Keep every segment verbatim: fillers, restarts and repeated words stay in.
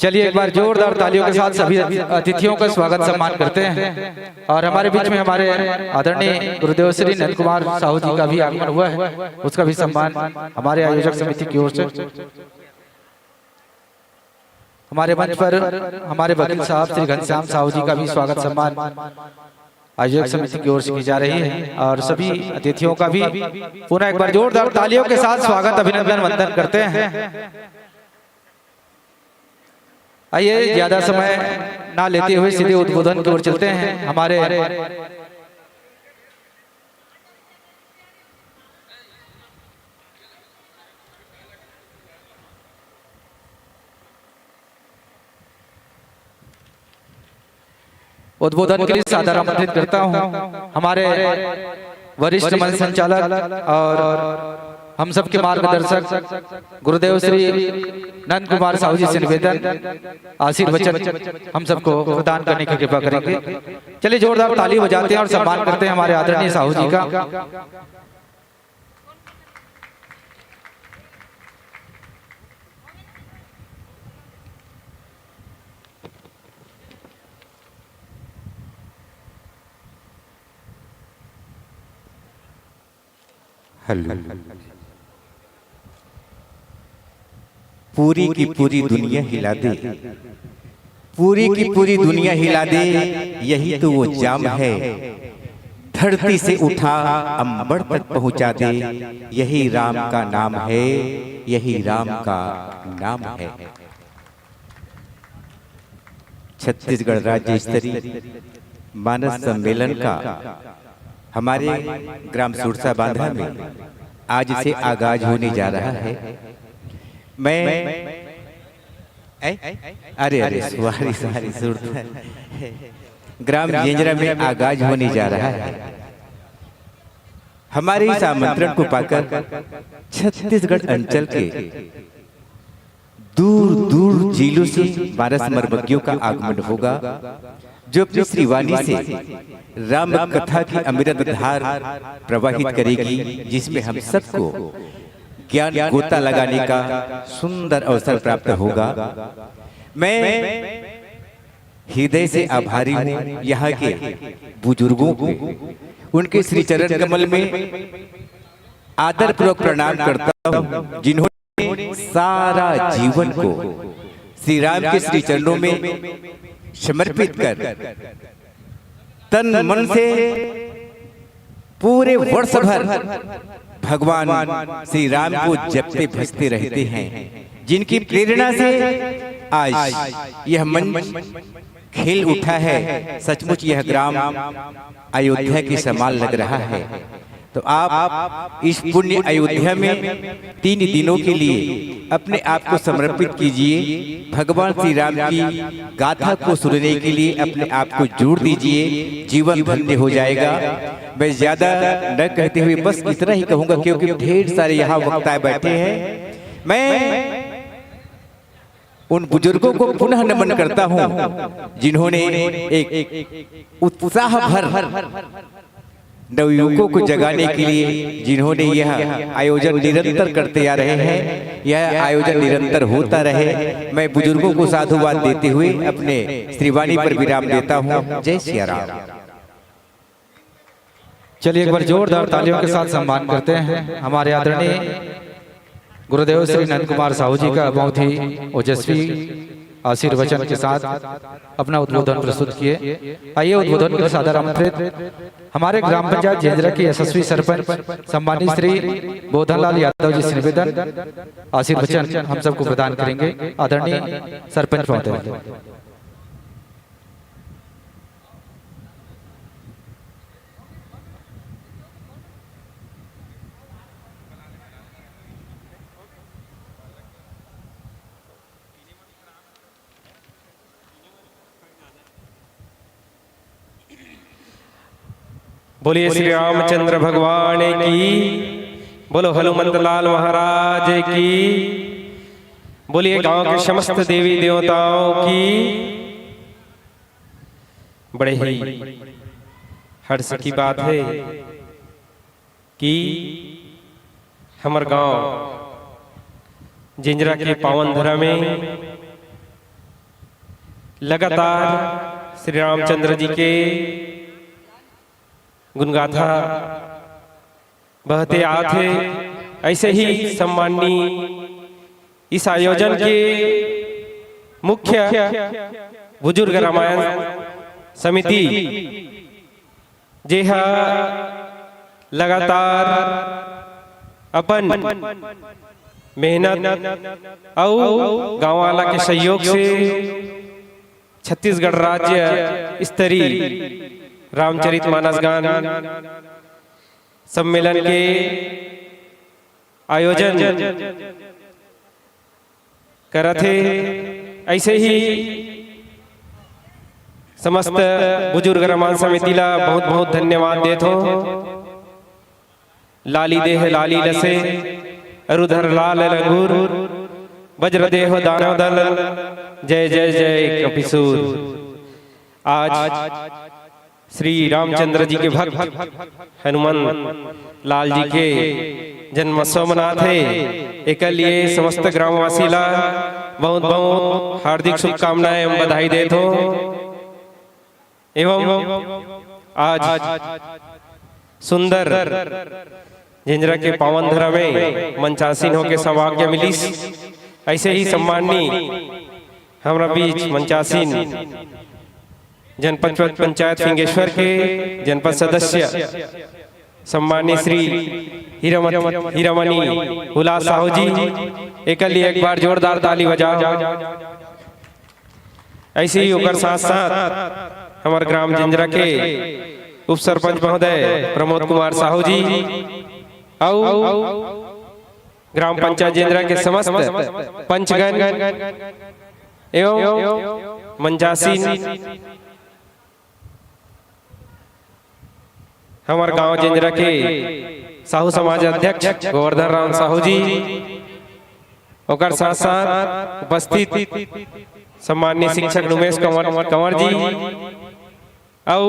चलिए, एक बार जोरदार तालियों के साथ सभी अतिथियों का स्वागत सम्मान करते हैं। और हमारे बीच में हमारे आदरणीय गुरुदेव श्री नंद कुमार साहू जी का भी आगमन हुआ है, उसका भी सम्मान हमारे आयोजक समिति की ओर से। हमारे मंच पर हमारे वकील साहब श्री घनश्याम साहू जी का भी स्वागत सम्मान आयोजक समिति की ओर से की जा रही है और सभी अतिथियों का भी पुनः एक बार जोरदार तालियों के साथ स्वागत, अभिनंदन, वंदन करते हैं। आइए, ज्यादा समय ना लेते हुए सीधे उद्बोधन की ओर चलते हैं। हमारे उद्बोधन के लिए सादर आमंत्रित करता हूं हमारे वरिष्ठ मंच संचालक और हम सबके मार्गदर्शक गुरुदेव श्री नंद कुमार साहू जी से निवेदन, आशीर्वचन हम सबको प्रदान करने की कृपा करेंगे। चलिए, जोरदार ताली बजाते हैं और सम्मान करते हैं हमारे आदरणीय साहू जी का। हेलो। पूरी की पूरी दुनिया हिला दे, पूरी की पूरी दुनिया हिला दे, यही तो वो जाम है। धरती से उठा अंबर तक पहुंचा दे, यही राम का नाम है, यही राम का नाम है। छत्तीसगढ़ राज्य स्तरीय मानस सम्मेलन का हमारे ग्राम सुरसा बांधा में आज से आगाज होने जा रहा है। मैं, ए? अरे, अरे, सॉरी, सॉरी, सुरसा। ग्राम जेंजरा में आगाज होने जा रहा है। हमारे इस आमंत्रण को पाकर छत्तीसगढ़ अंचल के दूर दूर जिलों से बारह मर्मज्ञों का आगमन होगा, जो अपनी श्रीवाणी से राम कथा की अमृत धार प्रवाहित करेगी, जिसमें हम सबको ज्ञान गोता लगाने का सुंदर अवसर प्राप्त होगा। मैं हृदय से आभारी हूँ यहाँ के बुजुर्गों को, उनके श्री चरण कमल में आदरपूर्वक प्रणाम करता हूँ, जिन्होंने सारा जीवन को श्री राम के श्री चरणों में समर्पित कर तन मन से पूरे वर्ष भर भगवान श्री राम को जपते भजते रहते हैं, जिनकी प्रेरणा से आज यह मंच खिल उठा है। सचमुच यह ग्राम अयोध्या के समान लग रहा है। तो आप इस पुण्य अयोध्या में तीन दिनों के लिए अपने आप को समर्पित कीजिए। भगवान श्री राम की गाथा को सुनने के लिए अपने आप को जोड़ दीजिए, जीवन धन्य हो जाएगा। मैं ज्यादा न कहते हुए बस इतना ही कहूंगा, क्योंकि ढेर सारे यहाँ वक्ता बैठे हैं। मैं उन बुजुर्गों को पुनः नमन करता हूं, जिन्होंने एक उत्साह भर नवयुवकों को जगाने के लिए, जिन्होंने यह आयोजन निरंतर करते आ रहे हैं, यह आयोजन निरंतर होता रहे। मैं बुजुर्गों को साधुवाद देते हुए अपने श्रीवाणी पर विराम देता हूं। जय सिया राम। चलिए, एक बार जोरदार तालियों के साथ सम्मान करते हैं हमारे आदरणीय गुरुदेव श्री नंद कुमार साहू जी का बहुत ही ओजस्वी आशीर्वचन के साथ अपना उद्बोधन प्रस्तुत किए। आइए, उद्बोधन के सादर आमंत्रित हमारे ग्राम पंचायत जेंजरा के यशस्वी सरपंच सम्मानित श्री बोधनलाल यादव जी से निवेदन, आशीर्वचन हम सबको प्रदान करेंगे आदरणीय सरपंच महोदय। बोलिए श्री रामचंद्र भगवान की, बोलो हनुमंत लाल महाराज की, बोलिए गांव के समस्त देवी देवताओं की। बड़े ही हर्ष की बात है कि हमर गांव जिंजरा के पावन धरा में लगातार श्री रामचंद्र जी के गुणगाथा बहते आत हे। ऐसे ही सम्माननीय इस आयोजन के मुख्य बुजुर्ग रामायण समिति, जेहा लगातार अपन मेहनत अउ गांव वाला के सहयोग से छत्तीसगढ़ राज्य स्तरीय रामचरित मानस गान सम्मेलन के आयोजन करत हे। ऐसे ही समस्त बुजुर्ग रामायण समिति ला बहुत बहुत धन्यवाद देत हों। लाली देह लाली लसे, अरुधर लाल लंगूर, वज्र देह दानव दल, जय जय जय कपिसूर। आज श्री रामचंद्र जी के भक्त हनुमान लाल जी के जन्मोत्सव मनात हे। एकर लिए समस्त ग्रामवासी ला बहुत बहुत हार्दिक शुभकामनाएं एवं बधाई देत हों। एवं आज सुंदर जिंजरा के पावन धरा में मंचासीन होके सौभाग्य मिलिस। ऐसे ही सम्माननीय हमरा बीच मंचासीन जनपद पंचायत फिंगेश्वर के जनपद सदस्य सम्माननीय श्री हीरामत-, हीरामणि हुलास साहू जी, एकर लिए एक बार जोरदार ताली बजाओ। ऐसे ही ओकर साथ साथ हमर ग्राम जिंजरा के उप सरपंच महोदय प्रमोद कुमार साहू जी अउ ग्राम पंचायत जिंजरा के समस्त पंचगण एवं मंचासीन हमर गांव जिंजरा के साहू समाज अध्यक्ष गोवर्धन राम साहू जी, ओकर साथ साथ उपस्थित सम्माननीय शिक्षक नुमेश कंवर, कंवर जी, अउ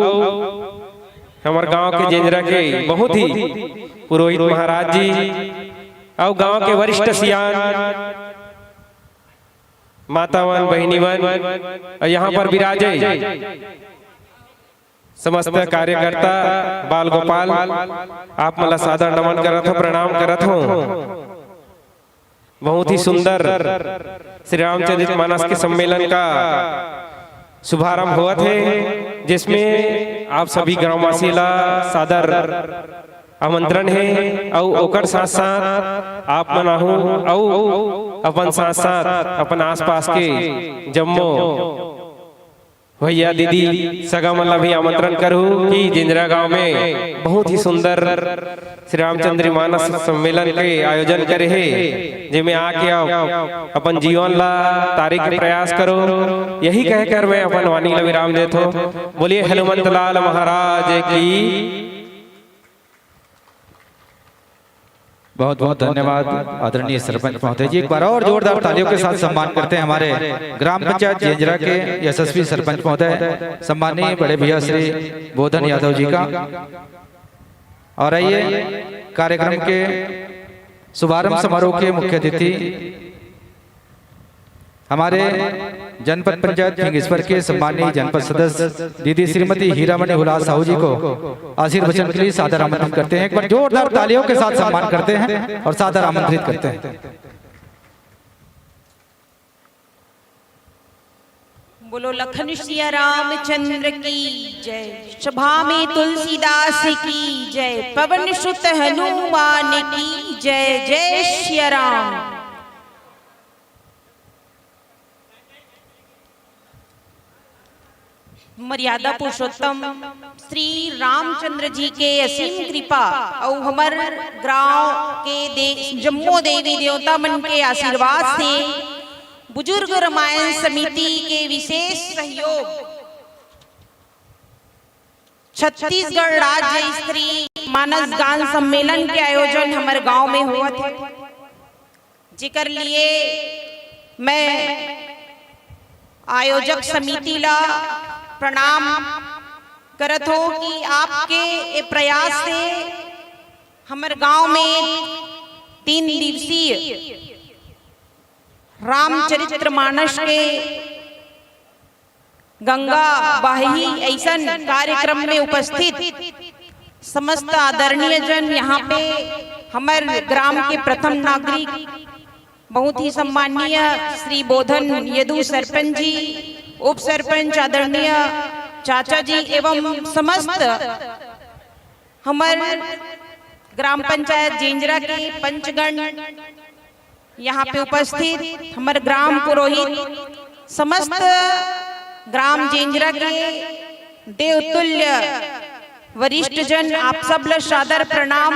हमर गांव के जिंजरा के बहुत ही पुरोहित महाराज जी, अउ गांव के वरिष्ठ सियान मातावन, बहिनीवन, अउ यहाँ पर विराजे समस्त कार्यकर्ता, बाल गोपाल, आप मन ला सादर नमन करत हों, प्रणाम करत हों। बहुत ही सुंदर श्री रामचरित मानस के सम्मेलन का शुभारंभ होवत हे, जिसमें आप सभी ग्रामवासी ला सादर आमंत्रण हे, अउ ओकर साथ साथ आप मन आहू अउ अपन साथ साथ अपन आसपास के जम्मो भैया, दीदी, सगा मन ला भी आमंत्रण करहूं कि जिंजरा गांव में बहुत ही सुंदर श्री रामचंद्र मानस सम्मेलन के आयोजन करे हे, जेमे आके आप अपन जीवन ला तारे के प्रयास करो। यही कहकर मैं अपन वाणी ला विराम देत हों। बोलिए हनुमंत लाल महाराज की। बहुत बहुत धन्यवाद आदरणीय सरपंच महोदय जी। एक बार और जोरदार तालियों के साथ सम्मान करते हैं हमारे ग्राम पंचायत जिंजरा के यशस्वी सरपंच महोदय, सम्माननीय बड़े भैया श्री बोधन यादव जी का। और आइए, कार्यक्रम के शुभारंभ समारोह के मुख्य अतिथि हमारे जनपद पंचायत फिंगेश्वर के सम्माननीय जनपद सदस्य दीदी श्रीमती हीरामणि हुलास साहू जी को आशीर्वचन के लिए सादर आमंत्रित करते हैं। एक बार जोरदार तालियों के साथ सम्मान करते हैं और सादर आमंत्रित करते हैं। बोलो लखन सिया रामचंद्र की जय, सभा में तुलसीदास की जय, पवन सुत हनुमान की जय। जय सिया राम। मर्यादा पुरुषोत्तम श्री रामचंद्र जी के असीम कृपा अउ हमर गांव के दे-, जम्मो देवी देवता मन के आशीर्वाद से बुजुर्ग रामायण समिति के विशेष सहयोग, छत्तीसगढ़ राज्य स्तरीय मानस गान सम्मेलन के आयोजन हमर गांव में होवत हे, जेकर लिए मैं आयोजक समिति ला प्रणाम करत हों कि आपके ए प्रयास से हमर गांव में तीन दिवसीय रामचरित्र मानस के गंगा बहही अइसन कार्यक्रम में उपस्थित समस्त आदरणीय जन, यहाँ पे हमर ग्राम के प्रथम नागरिक, बहुत ही सम्माननीय श्री बोधन यदु सरपंच जी, उप सरपंच आदरणीय चाचा जी एवं समस्त हमर ग्राम पंचायत जेंजरा के पंचगण, यहाँ पे उपस्थित हमर ग्राम पुरोहित, समस्त ग्राम जेंजरा के देवतुल्य वरिष्ठ जन, आप सब ला सादर प्रणाम।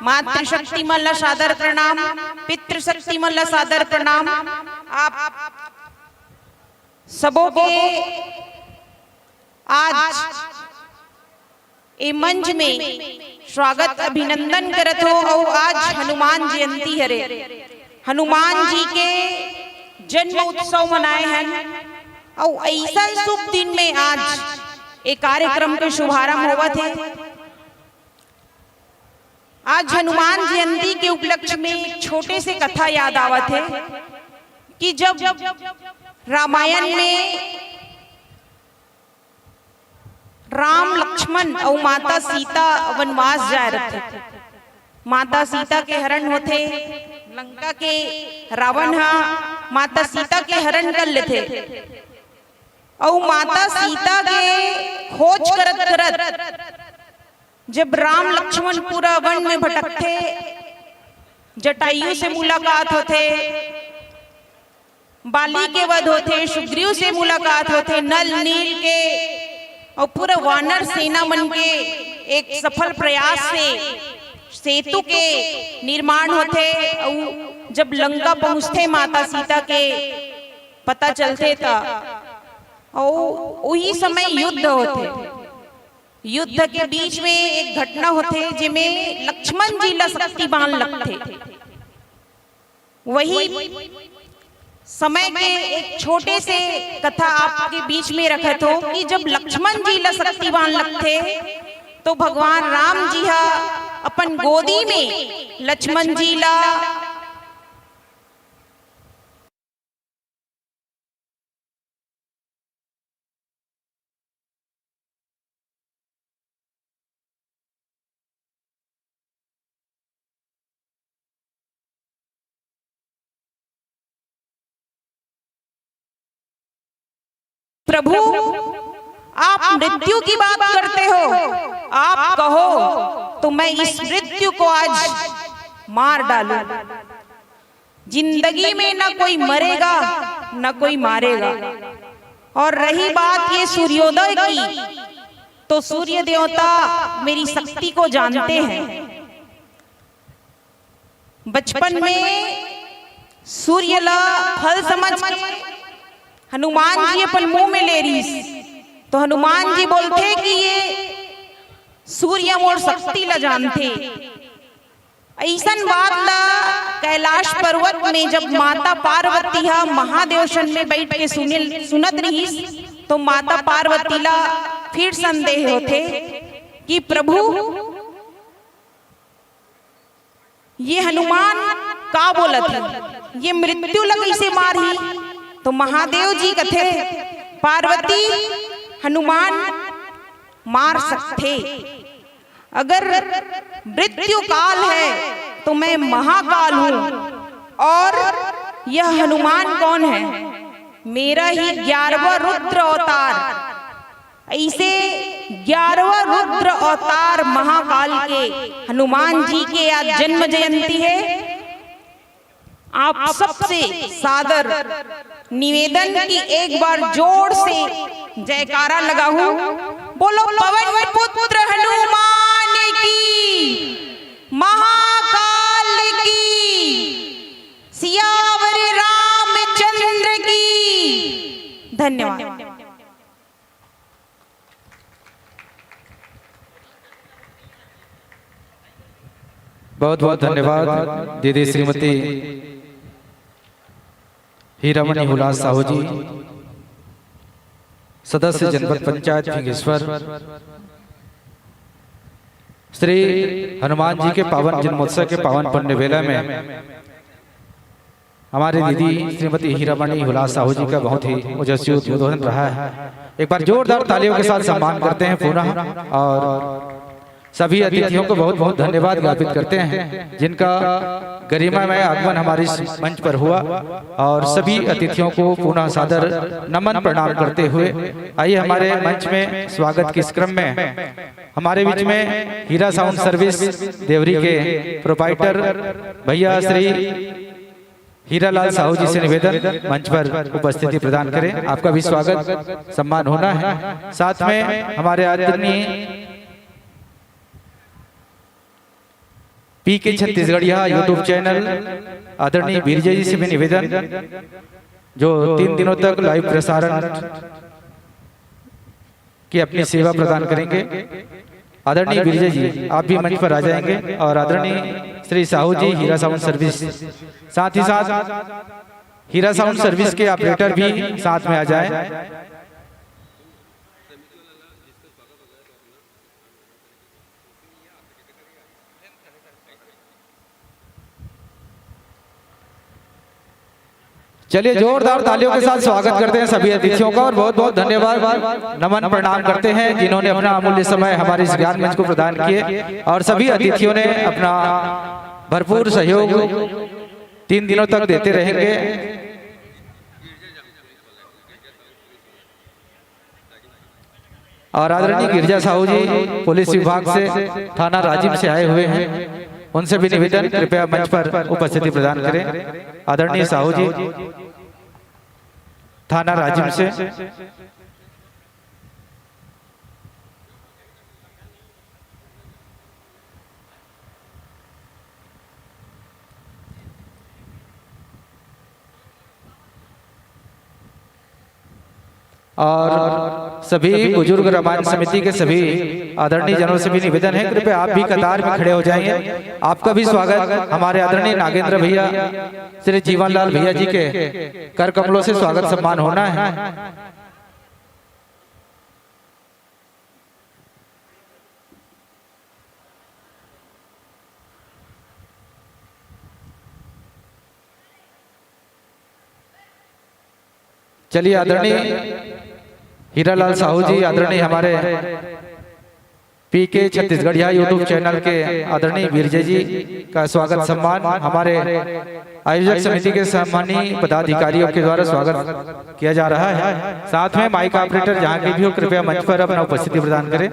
मातृशक्ति मन ला सादर प्रणाम, पितृशक्ति मन ला सादर प्रणाम। आप सबो के आज ए मंच में स्वागत अभिनंदन करत हो। अउ आज हनुमान जयंती हरे, हनुमान जी के जन्म उत्सव मनाए हन। अउ अइसन शुभ दिन में आज ए कार्यक्रम के शुभारंभ होवत हे। आज हनुमान जयंती के उपलक्ष्य में एक छोटे से कथा याद आवत हे कि जब रामायण में राम, लक्ष्मण अउ माता सीता वनवास जाए रथे। माता सीता के हरण होथे, लंका के रावण हा माता सीता के हरण कर लेथे। अउ माता सीता के खोज करत करत जब राम लक्ष्मण पूरा वन में भटकथे, जटायु से मुलाकात होथे, बाली के वध होथे, सुग्रीव से मुलाकात होथे, नल नील के अउ पूरा वानर सेना मन के एक सफल प्रयास से सेतु के निर्माण होथे। अउ जब लंका पहुंचथे माता सीता के पता चलथे त अउ उही समय युद्ध होथे। युद्ध के बीच में एक घटना होथे जेमे लक्ष्मण जी ला शक्ति बाण लगथे। वही समय के एक छोटे से कथा आपके बीच में रखत हो कि जब लक्ष्मण जी ला शक्ति बाण लगथे तो भगवान राम जी हा अपन गोदी में लक्ष्मण जी ला प्रभु, आप मृत्यु की बात करते हो, आप कहो तो मैं इस मृत्यु को आज मार डालूं। जिंदगी में ना कोई मरेगा, ना कोई मारेगा। और रही बात ये सूर्योदय की, तो सूर्य देवता मेरी शक्ति को जानते हैं। बचपन में सूर्य ला फल समझ के हनुमान जी अपन मुंह में ले रिहिस, तो हनुमान जी बोलथे कि ये सूर्य मोर शक्ति ला जानथे। अइसन बात ला कैलाश पर्वत में जब माता पार्वती हा महादेव सन में बैठ के सुनिल, सुनत रिहिस, तो माता पार्वती ला फिर संदेह होथे कि प्रभु, ये हनुमान का बोलत हे, ये मृत्यु ला कइसे मारही? तो महादेव जी कथे, पार्वती, हनुमान मार सकथे। अगर मृत्यु काल है तो मैं महाकाल हूँ, और यह हनुमान कौन है? मेरा ही ग्यारहवाँ रुद्र अवतार। ऐसे ग्यारहवाँ रुद्र अवतार महाकाल के हनुमान जी के आज जन्म जयंती है। आप सबसे सादर निवेदन कि एक बार जोर से जयकारा लगाहू, बोलो पवन पुत्र हनुमान की, महाकाल की, सियावर रामचंद्र की। धन्यवाद। बहुत बहुत धन्यवाद दीदी श्रीमती हीरामणि हुलास साहू जी, सदस्य जनपद पंचायत फिंगेश्वर। श्री हनुमान जी के पावन जन्मोत्सव के पावन पुण्य वेला में हमारे दीदी श्रीमती हीरामणि हुलास साहू जी का बहुत ही ओजस्वी उद्बोधन रहा है। एक बार जोरदार तालियों के साथ सम्मान करते हैं पुनः। और सभी अतिथियों को बहुत बहुत धन्यवाद ज्ञापित करते हैं, जिनका गरिमामय आगमन हमारे इस मंच पर हुआ। और सभी अतिथियों को पुनः सादर नमन प्रणाम करते हुए, आइए, हमारे मंच में स्वागत के इस क्रम में हमारे बीच में हीरा साउंड सर्विस देवरी के प्रोप्राइटर भैया श्री हीरालाल साहू जी से निवेदन, मंच पर उपस्थिति प्रदान करें। आपका भी स्वागत सम्मान होना है। साथ में हमारे आदरणीय पीके छत्तीसगढ़िया YouTube चैनल आदरणीय बीरजा जी से भी निवेदन, जो तीन दिनों तक लाइव प्रसारण की अपनी सेवा प्रदान करेंगे। आदरणीय बीरजा जी, आप भी मंच पर आ जाएंगे। और आदरणीय श्री साहू जी, हीरा साउंड सर्विस, साथ ही साथ हीरा साउंड सर्विस के ऑपरेटर भी साथ में आ जाए। चलिए, जोरदार तालियों के साथ स्वागत करते हैं सभी अतिथियों का और बहुत बहुत धन्यवाद, नमन प्रणाम करते हैं, जिन्होंने अपना अमूल्य समय हमारे इस ज्ञान मंच को प्रदान किए और सभी अतिथियों ने अपना भरपूर सहयोग तीन दिनों तक देते रहेंगे। और आदरणीय गिरजा साहू जी पुलिस विभाग से, थाना राजिम से आए हुए हैं, उनसे भी निवेदन, कृपया मंच पर उपस्थिति प्रदान करें। आदरणीय साहू जी, थाना राजिम से। और सभी बुजुर्ग रामायण समिति के सभी आदरणीय जनों से भी निवेदन है, कृपया आप भी कतार में खड़े हो जाइए। आपका भी स्वागत हमारे आदरणीय नागेंद्र भैया, श्री जीवनलाल भैया जी के कर कमलों से स्वागत सम्मान होना है। चलिए, आदरणीय हीरालाल साहू जी, आदरणीय हमारे पीके छत्तीसगढ़िया YouTube चैनल के आदरणीय बीरजा जी का स्वागत सम्मान हमारे आयोजक समिति के सम्मानीय पदाधिकारियों के द्वारा स्वागत किया जा रहा है। साथ में माइक ऑपरेटर जहां के भी हो, कृपया मंच पर अपना उपस्थिति प्रदान करें।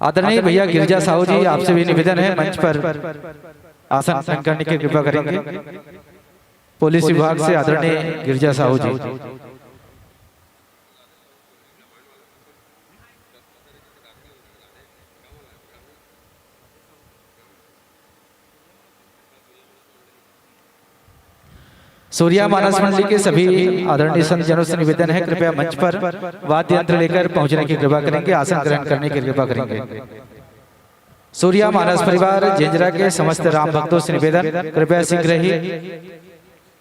आदरणीय भैया गिरजा साहू जी, आपसे भी निवेदन है, मंच पर आसन ग्रहण करने की कृपा करेंगे। पुलिस विभाग से आदरणीय गिरजा साहू जी। सूर्या मानस मंडली के सभी आदरणीय संत जनों से निवेदन है, कृपया मंच पर वाद्य यंत्र लेकर पहुंचने की कृपा करेंगे, आसन ग्रहण करने की कृपा करेंगे। सूर्या मानस परिवार जेंजरा के समस्त राम भक्तों से निवेदन, कृपया शीघ्र ही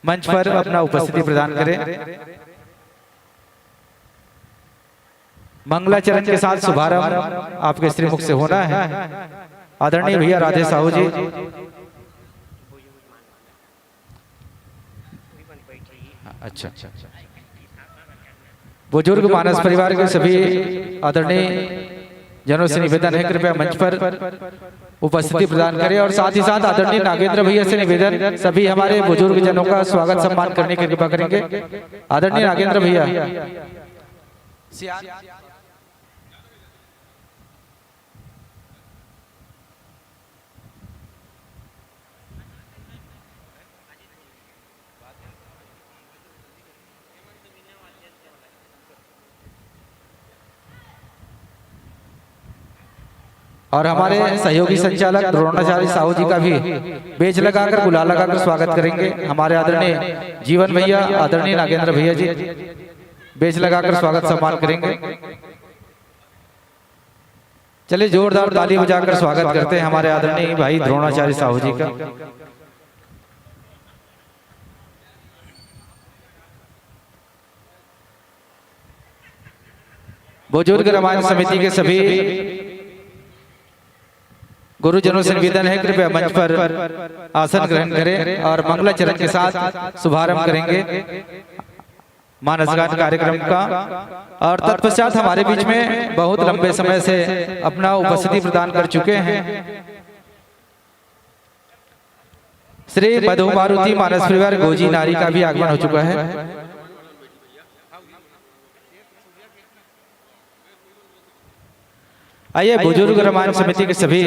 मंच पर अपना उपस्थिति प्रदान करें। मंगलाचरण के साथ शुभारंभ आपके श्रीमुख से होना है। आदरणीय भैया राधे साहू जी। अच्छा, बुजुर्ग मानस परिवार के सभी आदरणीय जनों से निवेदन है, कृपया मंच पर उपस्थिति प्रदान करें। और साथ ही साथ आदरणीय नागेंद्र भैया से निवेदन, सभी हमारे बुजुर्ग जनों का स्वागत सम्मान करने की कृपा करेंगे। आदरणीय नागेंद्र भैया। और हमारे सहयोगी संचालक द्रोणाचार्य साहू जी का भी बेच लगाकर, गुलाल लगाकर स्वागत करेंगे हमारे आदरणीय जीवन भैया, आदरणीय नागेंद्र भैया जी। बेच लगाकर स्वागत सम्मान करेंगे। चलिए, जोरदार ताली बजाकर स्वागत करते हैं हमारे आदरणीय भाई द्रोणाचार्य साहू जी का। बुजुर्ग रामायण समिति के सभी गुरुजनों से निवेदन है, कृपया मंच पर आसन ग्रहण करें और मंगलाचरण के साथ शुभारंभ करेंगे मानसगान कार्यक्रम का। और तत्पश्चात हमारे बीच में बहुत लंबे समय से अपना उपस्थिति प्रदान कर चुके हैं श्री मधु मारुति मानस परिवार गोजी नारी का भी आगमन हो चुका है। आइए, बुजुर्ग रामायण समिति के सभी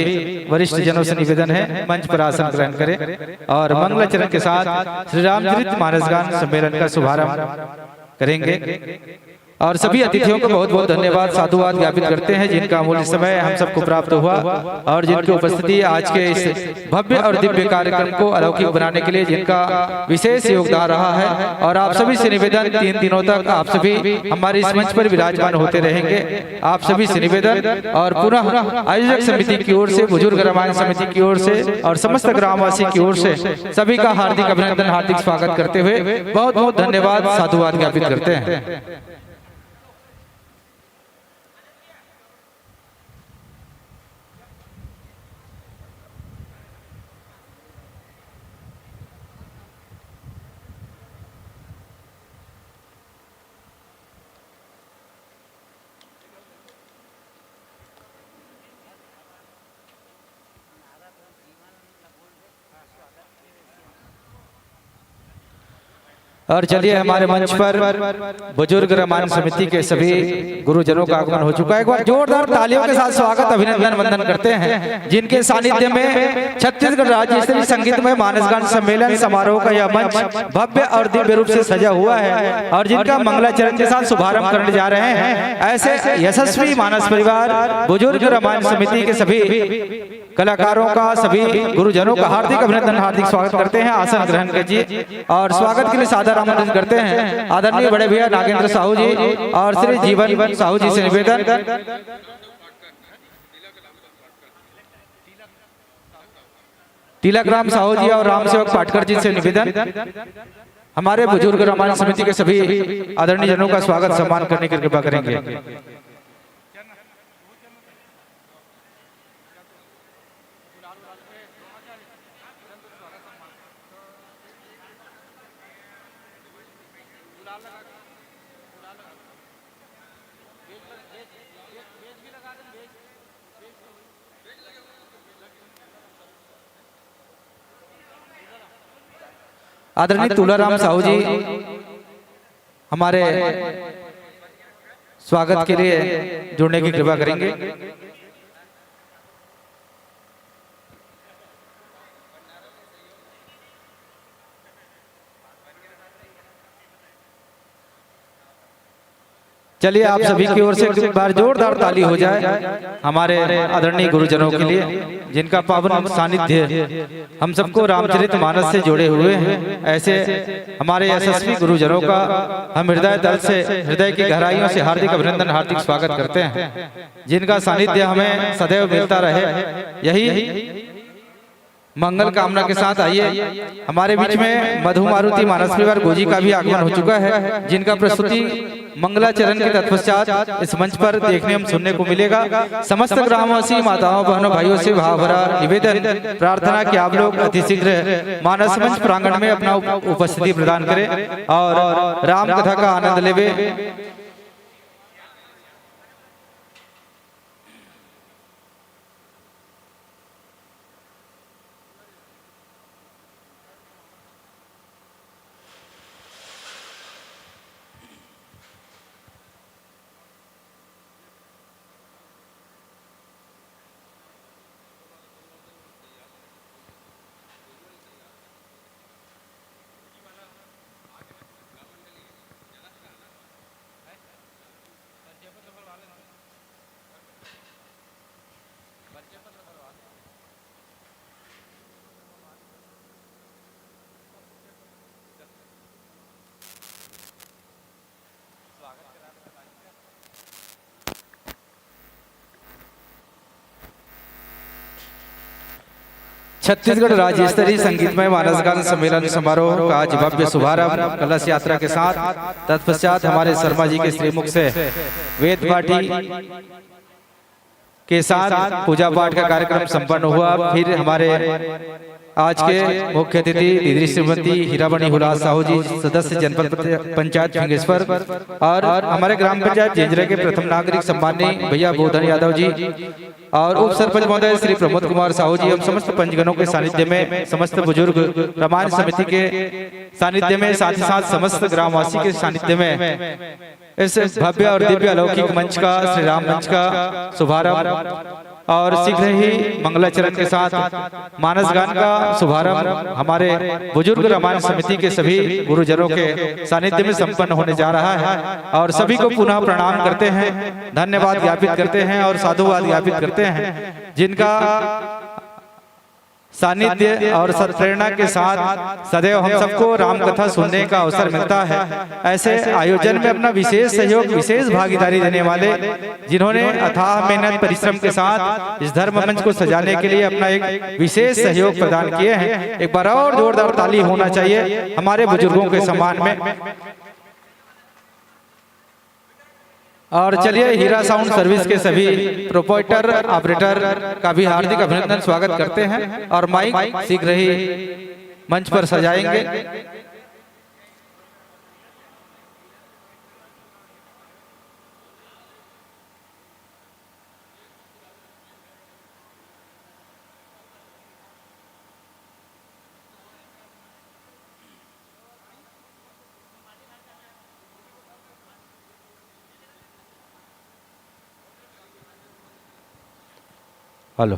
वरिष्ठ जनों से निवेदन है, मंच पर आसन ग्रहण करें और मंगलाचरण के साथ श्री रामचरित मानसगान सम्मेलन का शुभारंभ करेंगे। और सभी अतिथियों को बहुत बहुत धन्यवाद, साधुवाद ज्ञापित करते हैं, जिनका अमूल्य समय हम सबको प्राप्त हुआ और जिनकी उपस्थिति आज के इस भव्य और दिव्य कार्यक्रम को अलौकिक बनाने के लिए जिनका विशेष योगदान रहा है। और आप सभी से निवेदन, तीन दिनों तक आप सभी हमारे इस मंच पर विराजमान होते रहेंगे। आप सभी से निवेदन और पुनः आयोजक समिति की ओर से, बुजुर्ग रामायण समिति की ओर से और समस्त ग्रामवासी की ओर से सभी का हार्दिक अभिनंदन, हार्दिक स्वागत करते हुए बहुत बहुत धन्यवाद, साधुवाद ज्ञापित करते हैं। और चलिए, हमारे मंच पर बुजुर्ग रामायण समिति के सभी गुरुजनों का आगमन हो चुका है। एक बार जोरदार तालियों के साथ स्वागत, अभिनंदन, वंदन करते हैं, जिनके सानिध्य में छत्तीसगढ़ राज्य स्तरीय संगीतमय मानसगान सम्मेलन समारोह का यह मंच भव्य और दिव्य रूप से सजा हुआ है और जिनका मंगलाचरण के साथ शुभारंभ करने जा रहे हैं ऐसे यशस्वी मानस परिवार बुजुर्ग रामायण समिति के सभी कलाकारों का, सभी गुरुजनों का हार्दिक अभिनंदन, हार्दिक स्वागत करते हैं। आसन ग्रहण कीजिए और स्वागत के लिए सादर आमंत्रित करते हैं आदरणीय बड़े भैया नागेंद्र साहू जी और श्री जीवन साहू जी से निवेदन। तिलक राम साहू जी और राम सेवक पाटकर जी से निवेदन, हमारे बुजुर्ग रामायण समिति के सभी आदरणीय जनों का स्वागत सम्मान करने की कृपा करेंगे। आदरणीय तुलाराम साहू जी हमारे स्वागत के लिए जुड़ने की कृपा करेंगे। चलिए, आप सभी की ओर से एक बार जोरदार ताली हो जाए हमारे आदरणीय गुरुजनों के लिए, जिनका पावन सानिध्य हम सबको रामचरित मानस से जोड़े हुए हैं। ऐसे हमारे यशस्वी गुरुजनों का हम हृदय तल से, हृदय की गहराइयों से हार्दिक अभिनंदन, हार्दिक स्वागत करते हैं, जिनका सानिध्य हमें सदैव मिलता रहे, यही मंगल कामना के साथ आइए, हमारे बीच में मधु मारुति मानस परिवार गोजी का भी आगमन हो चुका है, जिनका प्रस्तुति मंगलाचरण के तत्पश्चात इस मंच पर देखने एवं सुनने को मिलेगा। समस्त ग्रामवासी माताओं, बहनों, भाइयों से भाव भरा निवेदन, प्रार्थना कि आप लोग अति शीघ्र मानस मंच प्रांगण में अपना उप-, उपस्थिति प्रदान करें और राम कथा का आनंद लेवे। छत्तीसगढ़ राज्य स्तरीय संगीतमय मानस गान सम्मेलन समारोह का आज भव्य शुभारंभ कलश यात्रा के साथ, तत्पश्चात हमारे शर्मा जी के श्रीमुख से वेद पाठी के साथ पूजा पाठ का कार्यक्रम संपन्न हुआ। फिर हमारे आज के मुख्य अतिथि दीदी श्रीमती हीरामणि हुलास साहू जी, सदस्य जनपद पंचायत फिंगेश्वर, और हमारे ग्राम पंचायत जेंजरा के प्रथम नागरिक सम्माननीय भैया बोधन यादव जी, और उप सरपंच महोदय श्री प्रमोद कुमार साहू जी, हम समस्त पंचगणों के सानिध्य में, समस्त बुजुर्ग रामायण समिति के सानिध्य में, साथ ही साथ समस्त ग्रामवासी के सानिध्य में इस भव्य और दिव्य अलौकिक मंच का, श्री राम मंच का शुभारंभ और शीघ्र ही मंगलाचरण के साथ मानस गान का शुभारंभ हमारे बुजुर्ग रामायण समिति के सभी गुरुजनों के सानिध्य में संपन्न होने जा रहा है। और सभी को पुनः प्रणाम करते हैं, धन्यवाद ज्ञापित करते हैं और साधुवाद ज्ञापित करते हैं, जिनका सानिध्य और सत्प्रेरणा के साथ सदैव हम सबको राम कथा सुनने का अवसर मिलता है। ऐसे आयोजन में अपना विशेष सहयोग, विशेष भागीदारी देने वाले, जिन्होंने अथाह मेहनत परिश्रम के साथ इस धर्म मंच को सजाने के लिए अपना एक विशेष सहयोग प्रदान किए हैं, एक बार और जोरदार ताली होना चाहिए हमारे बुजुर्गों के सम्मान में। और चलिए, हीरा साउंड सर्विस के सभी प्रोपराइटर, ऑपरेटर का भी हार्दिक अभिनंदन, स्वागत करते हैं और माइक शीघ्र ही मंच पर सजाएंगे। हेलो।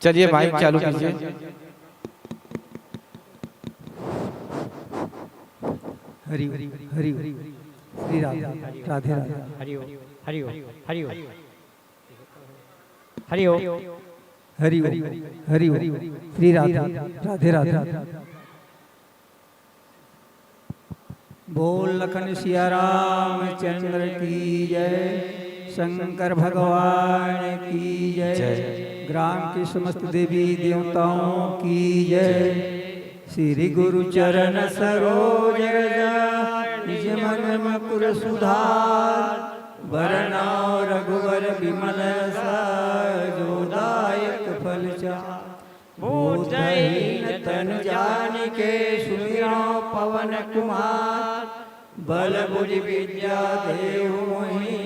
चलिए, माइक चालू कीजिए। हरि हरि श्री राधे राधे। हरि ओम। हरि ओम। हरि ओम। हरि ओम। हरि ओम। हरि ओम। श्री राधे राधे। बोल लखन सिया रामचंद्र की जय, शंकर भगवान की जय। जय। ग्राम के समस्त देवी देवताओं की जय। श्री गुरु चरण सरोज रज निज मन मुकुर सुधार। वरण रघुवर विमल यश जो दायक फल चार। बुद्धहीन तन जानिके सुमिरौ पवन कुमार। बल बुद्धि विद्या देहु मोहि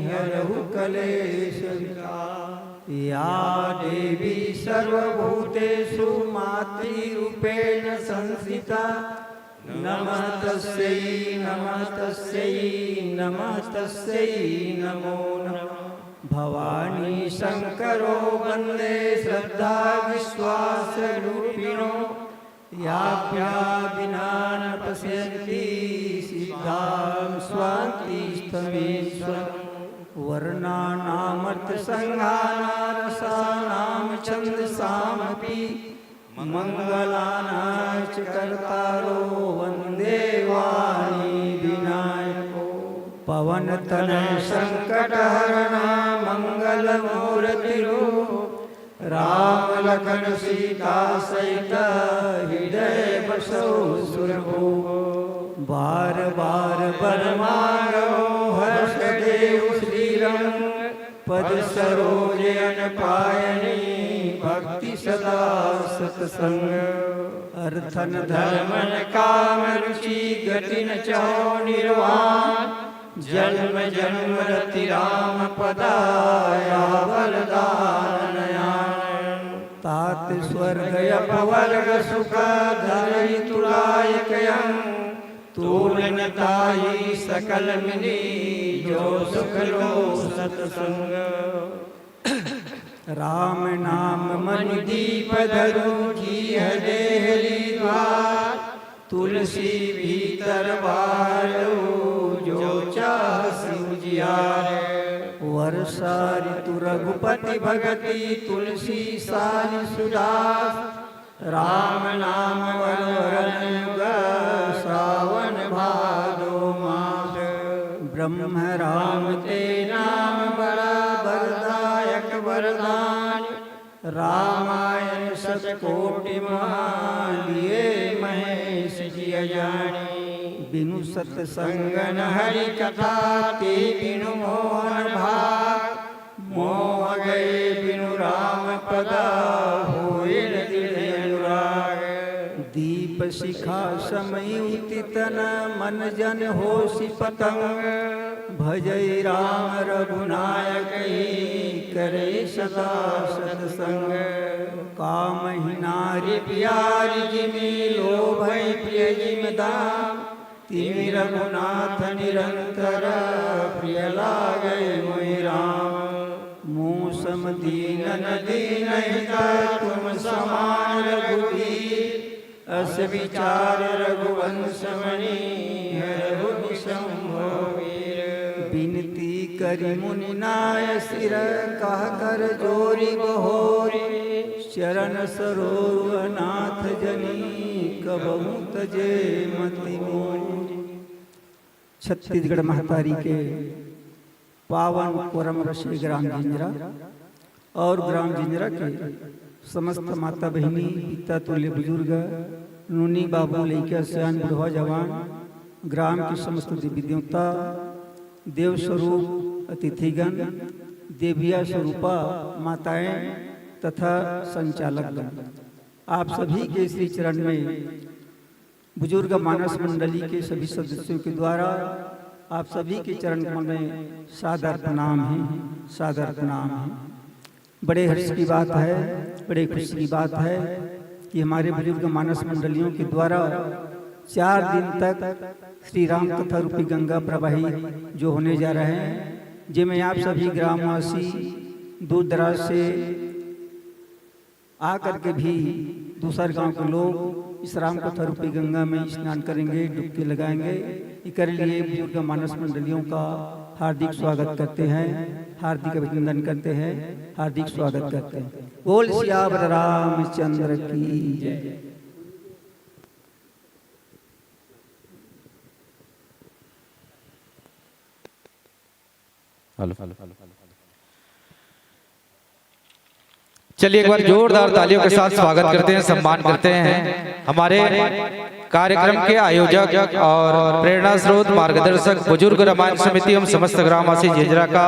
हरहु कलेश विकार। या देवी सर्वभूतेषु मातृरूपेण संस्थिता। नमः तस्यै नमः तस्यै नमः तस्यै नमो नमः। भवानी शंकरो वंदे श्रद्धा विश्वास रूपिणो। याभ्या विना न पश्यन्ति सिद्धां स्वान्ति स्तमेश्वर। वर्णानामर्थसंघाना रसानां छन्दसामपि। मंगलानां च कर्तारो वंदे वाणी विनायको। पवन तनय संकट हरणा मंगल मूर्ति रूप। राम लखन सीता सहित हृदय बसो सुरभूप। पद सरोज अन पायनी भक्ति सदा सत्संग। अर्थन धर्मन काम रुचि गति न चहो निर्वाण। जन्म जन्म रति राम पदा या वरदान नयान। तात स्वर्ग अपवर्ग सुख धरई तुलायक अंग। तोलन ताई सकल मिली जो सुख लो सत्संग। राम नाम मनि दीप धरु जी है देहली द्वार। तुलसी भीतर बारो जो चाह उजियार। वर्षा ऋतु रघुपति भगति तुलसी सारि सुदास। राम नाम वरन युग सावन भादो मास। ब्रह्म राम ते नाम बड़ा वरदायक वरदान। रामायण सत कोटि महा लिए महेश जिय जानी। बिनु सत्संग न हरि कथा ते बिनु मोहन भाग। मोह गए बिनु राम पदा होए न दृढ़ अनुराग। दीप शिखा समय उतित न मन जन होसि पतंग। भजई राम रघुनायक ही करे सदा सत्संग। काम ही नारी प्यारी जिमि लोभई प्रिय जिमि दाम। तिमि रघुनाथ निरंतर प्रिय लागे मोहि राम। मूसम दीन न दीनहित तुम समान रघुबीर। अस विचार रघुवंश मणि हरहु विषम भव वीर। बिनती करि मुनि नाय सिर कह कर जोरि बहोरि। चरण सरोज अनाथ जनी कबहु तजे मति मोरी। छत्तीसगढ़ महतारी के पावन कोरम रसे ग्राम जिंजरा और ग्राम जिंजरा के समस्त माता बहिनी, पिता तुल्य बुजुर्ग, नूनी बाबू, लइका, सियान, बुढ़वा, जवान, ग्राम के समस्त देवी देवता, देव स्वरूप अतिथिगण, देविया स्वरूपा माताएं तथा संचालकगण, आप सभी के श्री चरण में बुजुर्ग मानस मंडली के सभी सदस्यों के द्वारा आप सभी के चरण कमल में सादर प्रणाम है, सादर प्रणाम है। बड़े हर्ष की बात है, बड़े खुशी की बात है कि हमारे बुजुर्ग मानस मंडलियों के द्वारा चार दिन तक श्री राम कथा रूपी गंगा प्रवाहित जो होने जा रहे हैं, जिनमें आप सभी ग्रामवासी दूर दराज से आकर के भी दूसर गांव के लोग इस राम कथा रूपी गंगा में स्नान करेंगे, डुबकी लगाएंगे। इकर लिए बुजुर्ग मानस मंडलियों का हार्दिक स्वागत करते हैं, हार्दिक अभिनंदन करते हैं, हार्दिक स्वागत करते हैं। बोल सियावर रामचंद्र की जय। हेलो। चलिए, एक बार जोरदार तालियों के साथ स्वागत करते हैं, सम्मान करते हैं हमारे कार्यक्रम के आयोजक और प्रेरणा स्रोत, मार्गदर्शक, बुजुर्ग रामायण समिति एवं समस्त ग्रामवासी जिंजरा का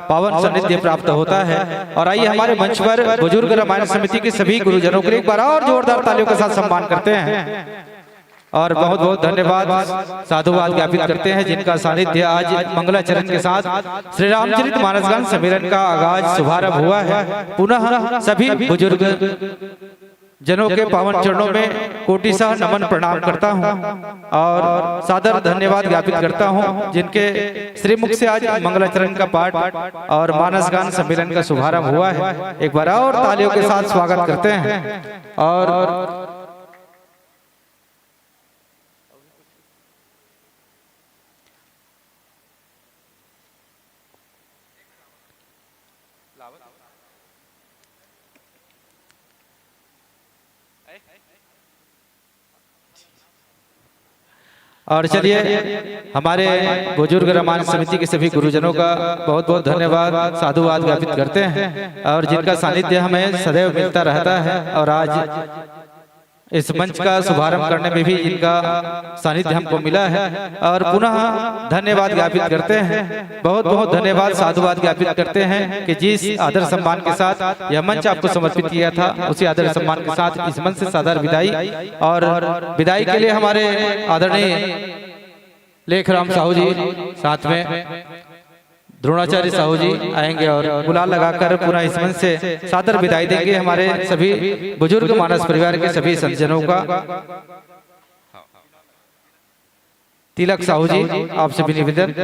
पावन सानिध्य प्राप्त होता है। और आइए, हमारे मंच पर बुजुर्ग रामायण समिति के सभी गुरुजनों के लिए एक बार और जोरदार तालियों के साथ सम्मान करते हैं। और बहुत बहुत धन्यवाद, साधुवाद ज्ञापित करते हैं, जिनका सानिध्य आज मंगलाचरण के साथ श्री रामचरित मानस गान सम्मेलन का आगाज, शुभारंभ हुआ है। पुनः सभी बुजुर्ग जनों के पावन चरणों में कोटिशः नमन प्रणाम करता हूँ और सादर धन्यवाद ज्ञापित करता हूँ, जिनके श्रीमुख से आज मंगलाचरण का पाठ और मानस गान सम्मेलन का शुभारंभ हुआ है। एक बार और तालियों के साथ स्वागत करते हैं। और और चलिए, हमारे बुजुर्ग रामायण समिति के सभी गुरुजनों का बहुत बहुत धन्यवाद, साधुवाद ज्ञापित करते हैं और जिनका सानिध्य हमें सदैव मिलता रहता है। और आज इस मंच का शुभारंभ करने में भी इनका सानिध्य हमको मिला है और पुनः धन्यवाद ज्ञापित करते हैं, बहुत बहुत धन्यवाद, साधुवाद ज्ञापित करते हैं कि जिस आदर सम्मान के साथ यह मंच आपको समर्पित किया था, उसी आदर सम्मान के साथ इस मंच से सादर विदाई। और विदाई के लिए हमारे आदरणीय लेखराम साहू जी, साथ में द्रोणाचार्य साहू जी आएंगे और गुलाल लगाकर पुनः इस मंच से सादर विदाई देंगे हमारे सभी बुजुर्ग मानस परिवार के सभी संतजनों का। तिलक साहू जी, आपसे भी निवेदन।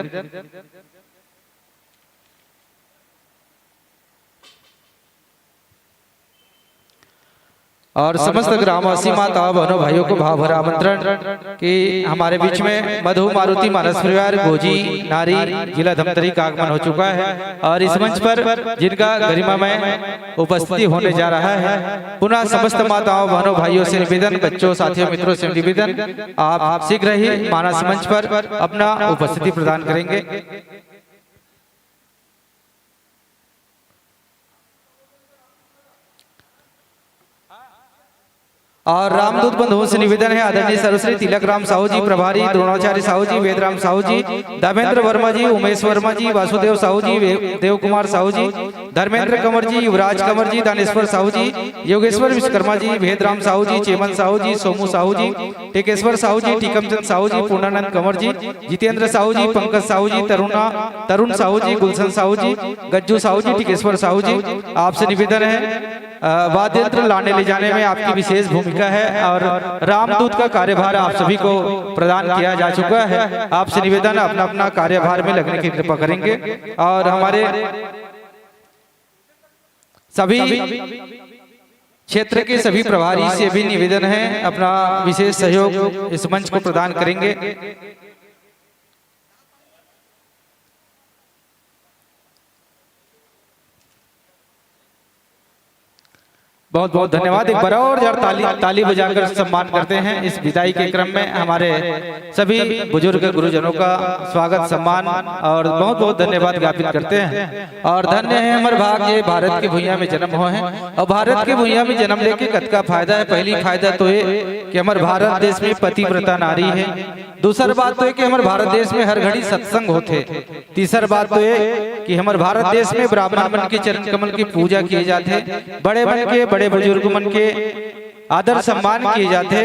और समस्त ग्रामवासी माताओं, बहनों, भाइयों को भाव भरा आमंत्रण कि हमारे बीच में मधु मारुति मानस परिवार गोजी नारी जिला धमतरी का आगमन हो चुका है और इस मंच पर जिनका गरिमामय उपस्थिति होने जा रहा है, पुनः समस्त माताओं, बहनों, भाइयों से निवेदन, बच्चों, साथियों, मित्रों से निवेदन, आप शीघ्र ही मानस मंच पर अपना उपस्थिति प्रदान करेंगे। और रामदूत बंधुओं से निवेदन है, आदरणीय सर्वश्री तिलक राम साहू जी प्रभारी, द्रोणाचार्य साहू जी, वेद राम साहू जी, दामेंद्र वर्मा जी, उमेश वर्मा जी, वासुदेव साहू जी, वे-, देव कुमार साहू जी, धर्मेंद्र कंवर जी, युवराज कंवर जी, दानेश्वर साहू जी, योगेश्वर विश्वकर्मा जी, भेदराम साहू जी, चेमन साहू जी, सोमू साहू जी, टिकेश्वर साहू जी, टीकमचंद साहू जी, पूर्णानंद कंवर जी, जितेंद्र साहू जी, पंकज साहू जी, तरुणा तरुण साहू जी, गुलशन साहू जी, गज्जू साहू जी, टिकेश्वर साहू जी, आपसे निवेदन है, अ, वाद्य यंत्र लाने ले जाने में आपकी विशेष भूमिका है और रामदूत का कार्यभार आप सभी को प्रदान किया जा चुका है। आपसे निवेदन, अपना अपना कार्यभार में लगने की कृपा करेंगे। और हमारे सभी क्षेत्र के सभी प्रभारी से भी निवेदन है, अपना विशेष सहयोग इस मंच को प्रदान करेंगे। बहुत बहुत धन्यवाद। एक बार और यार ताली, ताली बजाकर सम्मान करते हैं। इस विदाई के क्रम में हमारे सभी बुजुर्ग गुरुजनों का स्वागत, सम्मान और बहुत बहुत धन्यवाद ज्ञापित करते हैं। और धन्य है हमर भाग, ये भारत के भुइयां में जन्म होय हैं। और भारत के भुइयां में जन्म लेके कतका फायदा है। पहली फायदा तो ये कि हमर भारत देश में पतिव्रता नारी है। दूसर बात तो ये कि हमर भारत देश में हर घड़ी सत्संग होथे। तीसर बात तो ये कि हमर भारत देश में ब्राह्मण मन के चरण कमल की पूजा किए जाथे, बड़े मन के, बड़े बुजुर्ग मन के आदर सम्मान किए जाथे।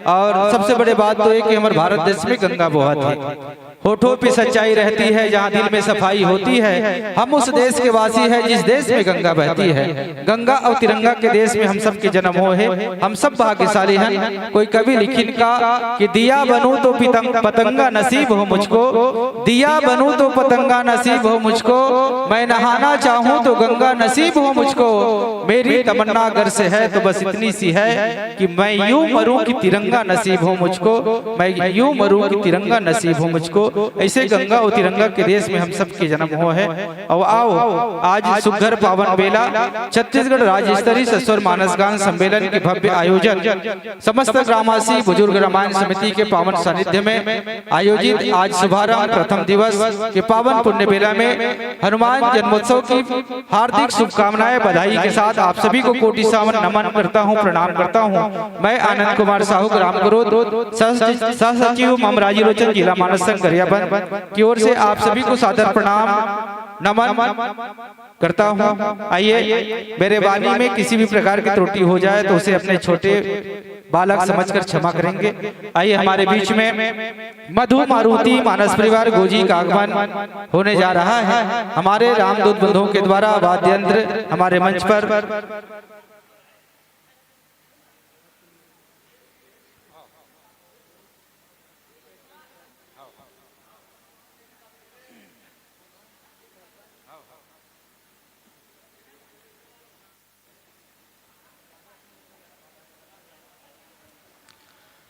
और सबसे बड़े बात तो ये कि हमर भारत देश में गंगा बोहत हे। होठों पे सच्चाई रहती है, जहाँ दिल में सफाई होती है। हम उस देश के वासी हैं जिस देश में गंगा बहती है। गंगा और तिरंगा के देश में हम सब के जन्म होय हे। हम सब भाग्यशाली हैं। कोई कवि लिखिन का कि दिया बनूं तो पितंग, पतंगा नसीब हो मुझको, दिया बनूं तो पतंगा नसीब हो मुझको, मैं नहाना चाहूं तो गंगा नसीब हो मुझको। मेरी तमन्ना अगर से है तो बस इतनी सी है कि मैं यूं मरूं कि तिरंगा नसीब हो मुझको, मैं यूं मरूं कि तिरंगा नसीब हो मुझको। ऐसे गंगा और तिरंगा के देश में हम सब के जन्म होय हे। और आओ, आज सुघर पावन बेला, छत्तीसगढ़ राज्य स्तरीय सस्वर मानस गान सम्मेलन के भव्य आयोजन, समस्त ग्रामवासी बुजुर्ग रामायण समिति के पावन सानिध्य में आयोजित आज शुभारंभ प्रथम दिवस के पावन पुण्य बेला में हनुमान जन्मोत्सव की हार्दिक शुभकामनाएं, बधाई के साथ आप सभी को कोटि सावन नमन करता हूं, प्रणाम करता हूं। मैं आनंद कुमार साहू, ग्राम क्रोध सह, सह सचिव मम राजी लोचन, जिला मानस संघ गरियाबंद की ओर से आप सभी को सादर प्रणाम, नमन करता हूं। आइए, मेरे वाणी में किसी भी प्रकार की त्रुटि हो जाए तो उसे अपने छोटे बालक समझकर क्षमा करेंगे। आइए, हमारे बीच में मधु मारुति मानस परिवार गोजी का आगमन होने जा रहा है। हमारे रामदूत बंधुओं के द्वारा वाद्य यंत्र हमारे मंच पर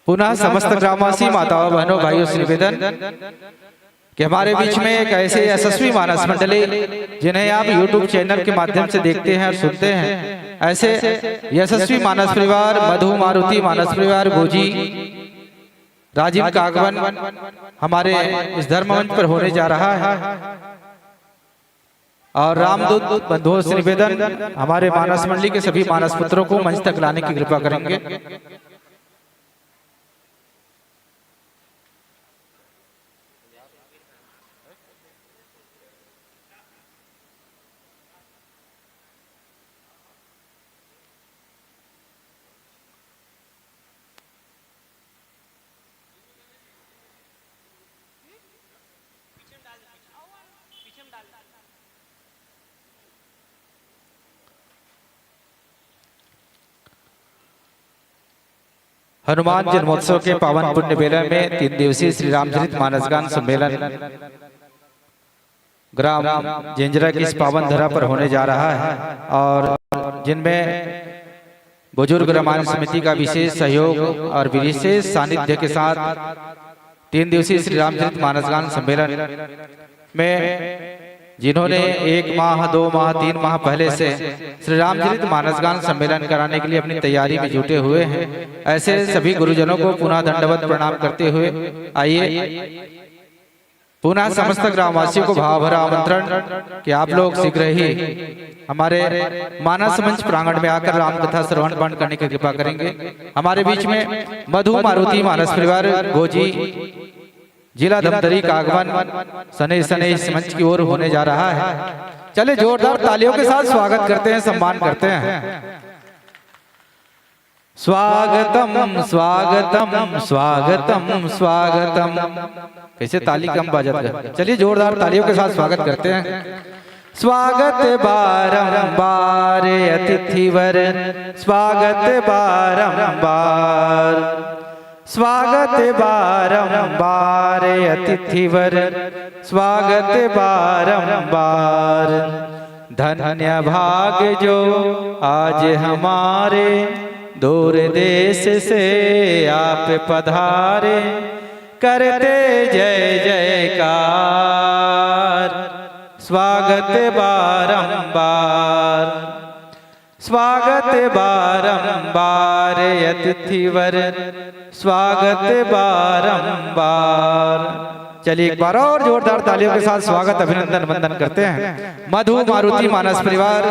पुनः समस्त ग्रामवासी, माताओं, बहनों, भाइयों से निवेदन कि हमारे बीच में एक ऐसे यशस्वी मानस मंडली, जिन्हें आप YouTube चैनल के माध्यम से देखते हैं और सुनते हैं, ऐसे यशस्वी मानस परिवार मधु मारुति मानस परिवार गोजी राजिम का आगमन हमारे इस धर्म मंच पर होने जा रहा है। और रामदूत बंधुओं से निवेदन, हमारे मानस मंडली के सभी मानस पुत्रों को मंच तक लाने की कृपा करेंगे। हनुमान जन्मोत्सव के पावन पुण्य बेला में तीन दिवसीय श्री रामचरित मानस गान सम्मेलन ग्राम जेंजरा की इस पावन धरा पर होने जा रहा है और जिनमें बुजुर्ग रामायण समिति का विशेष सहयोग और विशेष सानिध्य के साथ तीन दिवसीय श्री रामचरित मानस गान सम्मेलन में जिन्होंने एक माह, दो माह, तीन माह पहले से श्री रामचरित मानस गान सम्मेलन कराने के लिए अपनी तैयारी में जुटे हुए हैं, ऐसे सभी गुरुजनों को पुनः दंडवत प्रणाम करते हुए आइए पुनः समस्त ग्रामवासियों को भाव भरा आमंत्रण कि आप लोग शीघ्र ही हमारे मानस मंच प्रांगण में आकर राम कथा श्रवण पाठ करने की कृपा करेंगे। हमारे बीच में मधु मारुति मानस परिवार गोजी जिला धमतरी का आगमन सने सने इस मंच की ओर होने जा रहा है। चलिए जोरदार तालियों के साथ स्वागत करते हैं, सम्मान करते हैं। स्वागतम, स्वागतम, स्वागतम, स्वागतम। कैसे ताली कम बाजत है? चलिए जोरदार तालियों के साथ स्वागत करते हैं। स्वागत बारंबार अतिथिवर, स्वागत बारंबार, स्वागत बारंबार अतिथिवर, स्वागत बारंबार। धन्य भाग जो आज हमारे दूर देश से आप पधारे, करते जय जयकार। स्वागत बारंबार, स्वागत बारंबार अतिथिवर, स्वागत बारंबार। चलिए एक बार और जोरदार तालियों के साथ स्वागत, अभिनंदन, वंदन करते हैं मधु मारुति मानस परिवार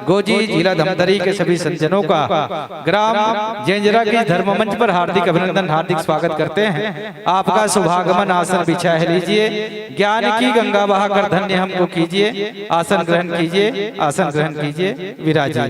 गोजी जिला धमतरी के सभी संजनों का ग्राम जेंजरा की धर्म मंच पर हार्दिक अभिनंदन, हार्दिक स्वागत करते हैं। आपका शुभागमन, आसन बिछा है लीजिए, ज्ञान की गंगा बहाकर धन्य हमको कीजिए। आसन ग्रहण कीजिए, आसन ग्रहण कीजिए, विराजिए।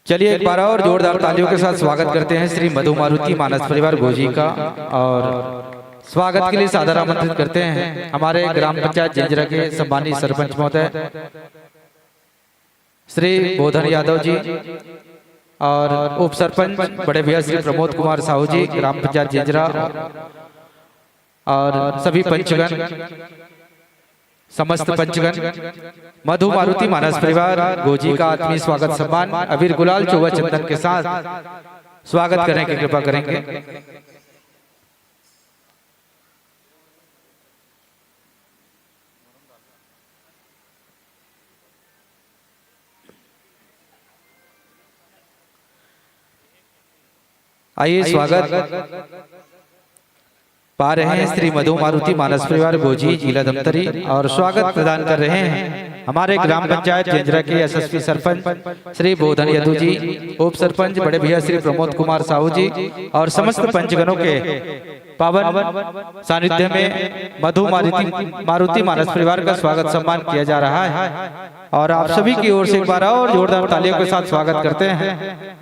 चलिए एक बार और जोरदार तालियों के साथ स्वागत करते हैं श्री मधु मारुति मानस परिवार गोजी का। और स्वागत के लिए सादर आमंत्रित करते हैं हमारे ग्राम पंचायत जेंजरा के सम्मानित सरपंच महोदय श्री बोधन यादव जी और उप सरपंच बड़े भैया श्री प्रमोद कुमार साहू जी, ग्राम पंचायत जेंजरा, और सभी पंचगण, समस्त पंचगण, मधु मारुति मानस परिवार गोजी का आत्मीय स्वागत सम्मान, अबीर गुलाल चोवा चंदन के साथ स्वागत करने की कृपा करेंगे। आइए स्वागत पा रहे हैं श्री मधु मारुति मानस परिवार गोजी जिला धमतरी और स्वागत प्रदान कर रहे हैं हमारे ग्राम पंचायत जेंजरा के यशस्वी सरपंच श्री बोधन यदु जी, उप सरपंच बड़े भैया श्री प्रमोद कुमार साहू जी और समस्त पंचगणों के पावन सानिध्य में मधु मारुति मानस परिवार का स्वागत सम्मान किया जा रहा है। और आप सभी की ओर से एक बार और जोरदार तालियों के साथ स्वागत करते हैं।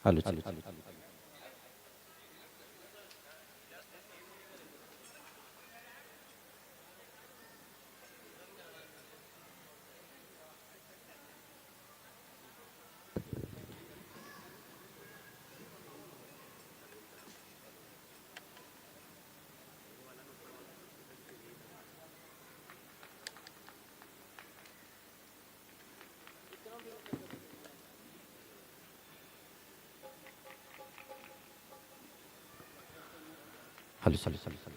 हेलो जी। Hello, hello, hello, hello.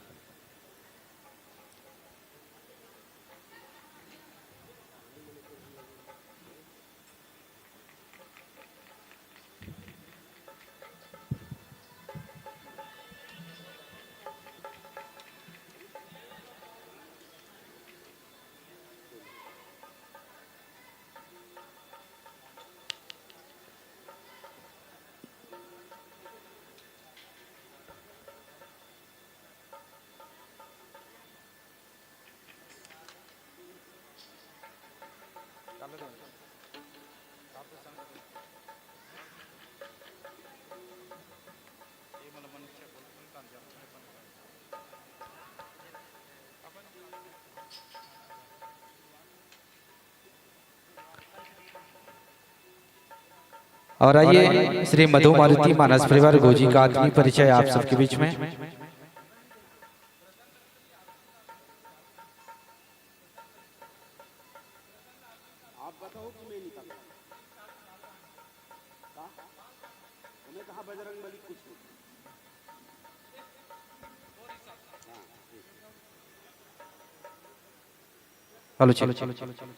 और आइए, श्री मधु मारुति मानस परिवार गोजी का आत्मीय परिचय आप सबके बीच में। आप बताओ कि मैं निकल कहा? मैं कहा बजरंग बली कुछ नहीं। हाँ, ठीक। हेलो, चलो, चलो, चलो, चलो।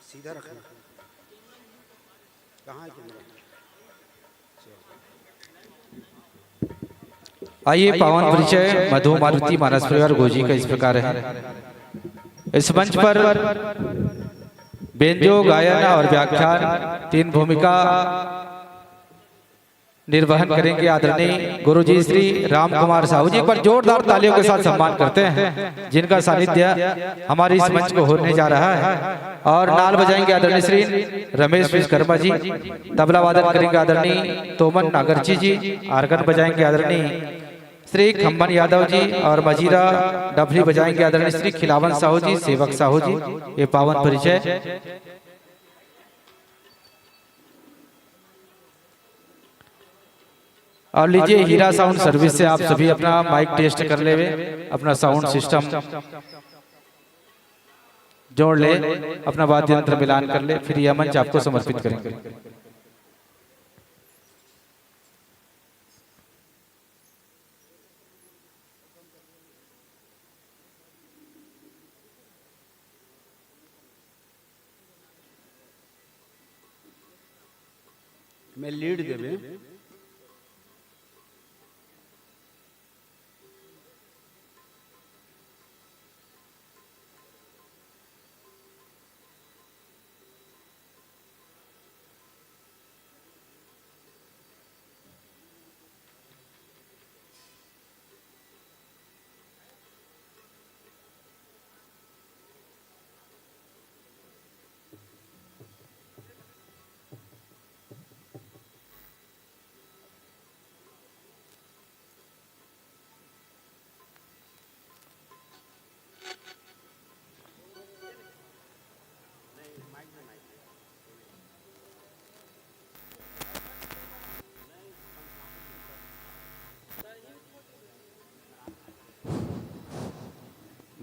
सीधा रखना। कहाँ है कैमरा? आइए, पावन परिचय मधु मारुति मानस परिवार गोजी का इस प्रकार है। इस मंच पर बेंजो गायन और व्याख्यान, तीन भूमिका निर्वहन करेंगे आदरणीय गुरुजी श्री राम कुमार साहू जी। एक बार जोरदार तालियों के साथ सम्मान करते हैं, जिनका सानिध्य हमारे इस मंच को होने जा रहा है। और नाल बजाएंगे आदरणीय श्री रमेश विश्वकर्मा जी, तबला वादन करेंगे आदरणीय तोमन नागरची जी, आर्गन बजाएंगे आदरणीय श्री खम्मन यादव जी, और मजीरा डफली बजाएंगे आदरणीय श्री खिलावन साहू जी, सेवक साहू जी। ये पावन परिचय। और लीजिए, हीरा साउंड सर्विस से आप सभी अपना माइक टेस्ट कर लेवे, अपना साउंड सिस्टम जोड़ ले, अपना वाद्य यंत्र मिलान कर ले, फिर यह मंच आपको समर्पित करेंगे। मैं लीड देवे।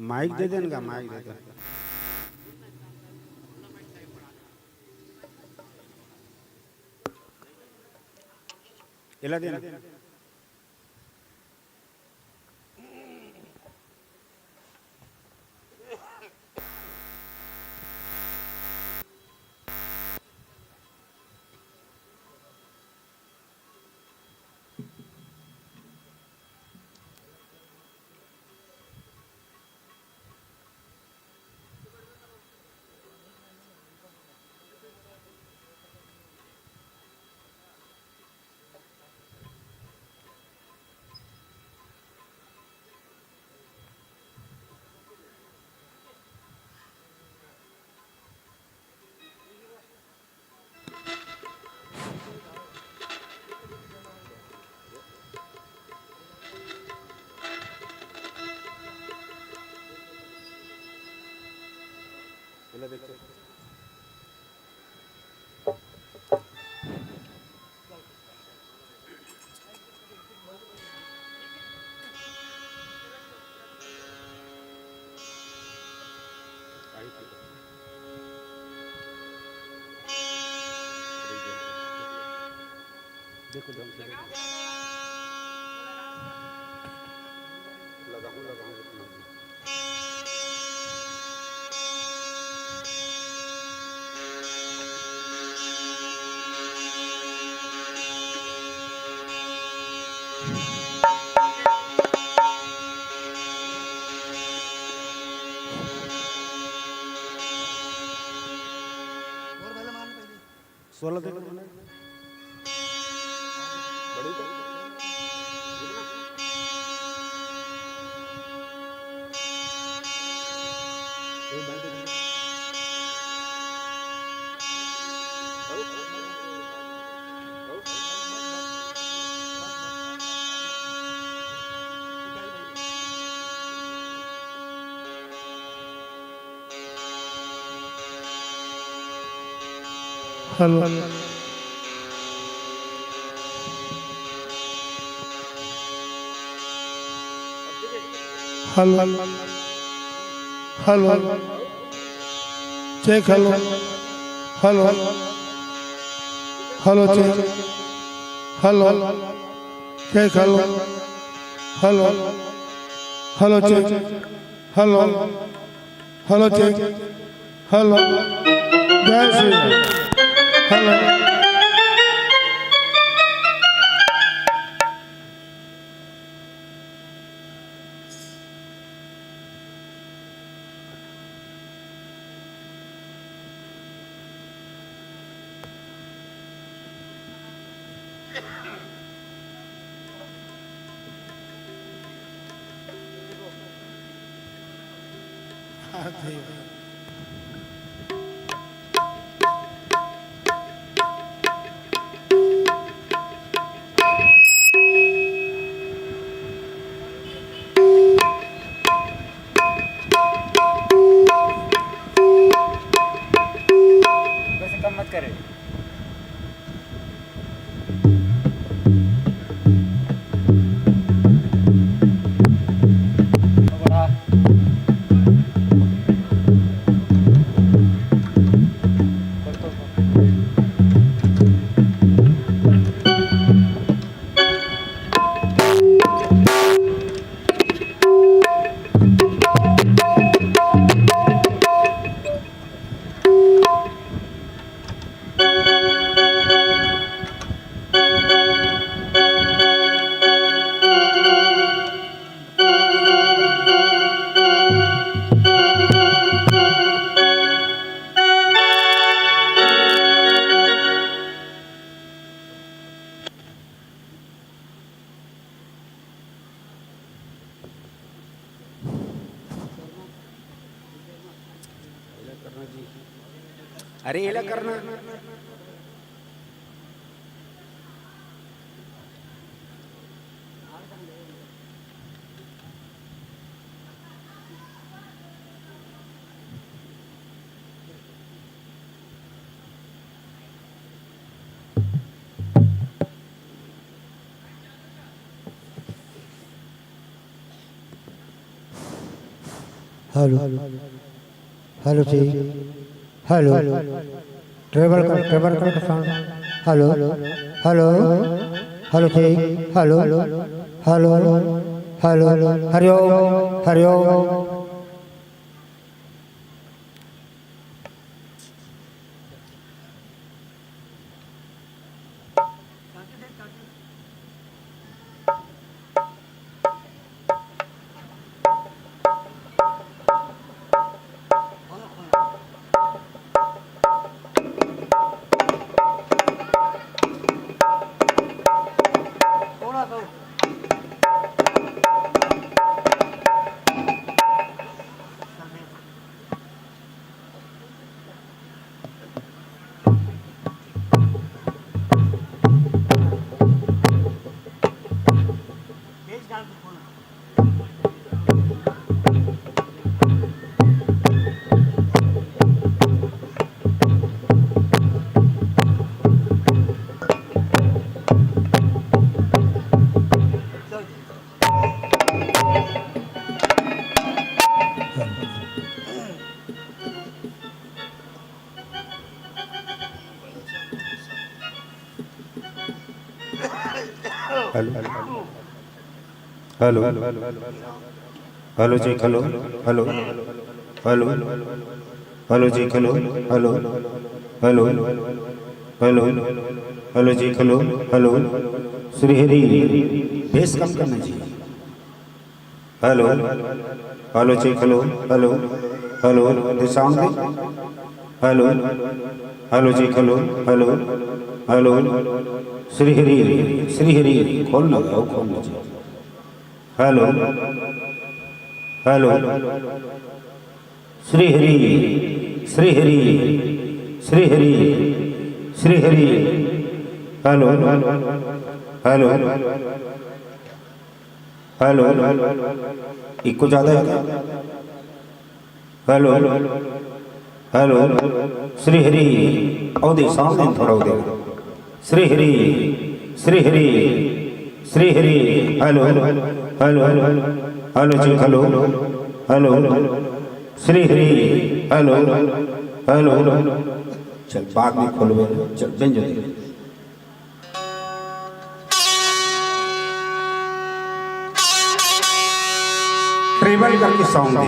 माइक दे देन का, माइक दे दे। एला देना। देखो ढंग से। लगाऊं, लगाऊं, रुकना। सोलह तक। Hello. Hello. Hello. Check hello. Hello. Hello check. Hello. Check hello. Hello. Hello check. Hello. Hello check. Hello. जय श्री राम। हेलो। वैसे कम मत करे। अरे, एला करना। Hello. Hello check. Hello. Treble कर, ट्रेवल कर sound. Hello. Hello. Hello check. Hello. Hello. Hello. Hariom. Hariom. Hello, hello, hello, check, hello, hello, hello, hello, check, hello, hello, hello, hello, check, hello, hello. Shri Hari, bass कम करना जी। Hello, hello, check, hello, hello, hello, दे sound दे। Hello, hello, check, hello, hello, hello. Shri Hari, Shri Hari, खोल ना, आओ, खोल ना जी। Hello, hello, Shri Hari, Shri Hari, Shri Hari, Shri Hari. Hello, hello, hello, echo ज्यादा है क्या? हेलो, हेलो, श्री हरि, आओ दे, सामने थोड़ा आओ दे। Shri Hari, Shri Hari, Shri Hari. Hello, hello, hello, hello, check, hello, hello, Shri Hari, hello, hello. चल, बाद में खोलबे, चल, बेंजो दे। ट्रेबल करके साउंड दे।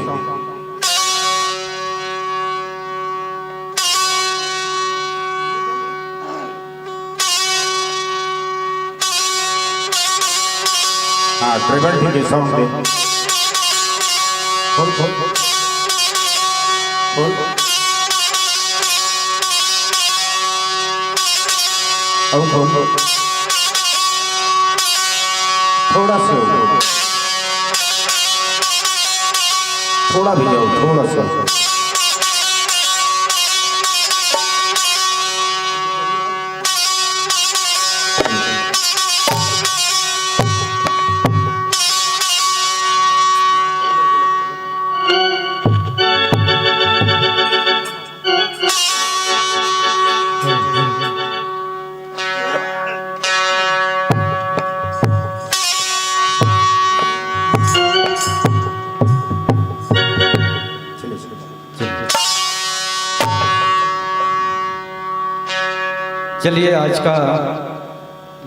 हाँ, ट्रेबल ठीक है, साउंड दे। खोल, खोल, खोल। अब खोल। थोड़ा सा ऊपर। थोड़ा भी जाओ, थोड़ा सा। चलिए, आज का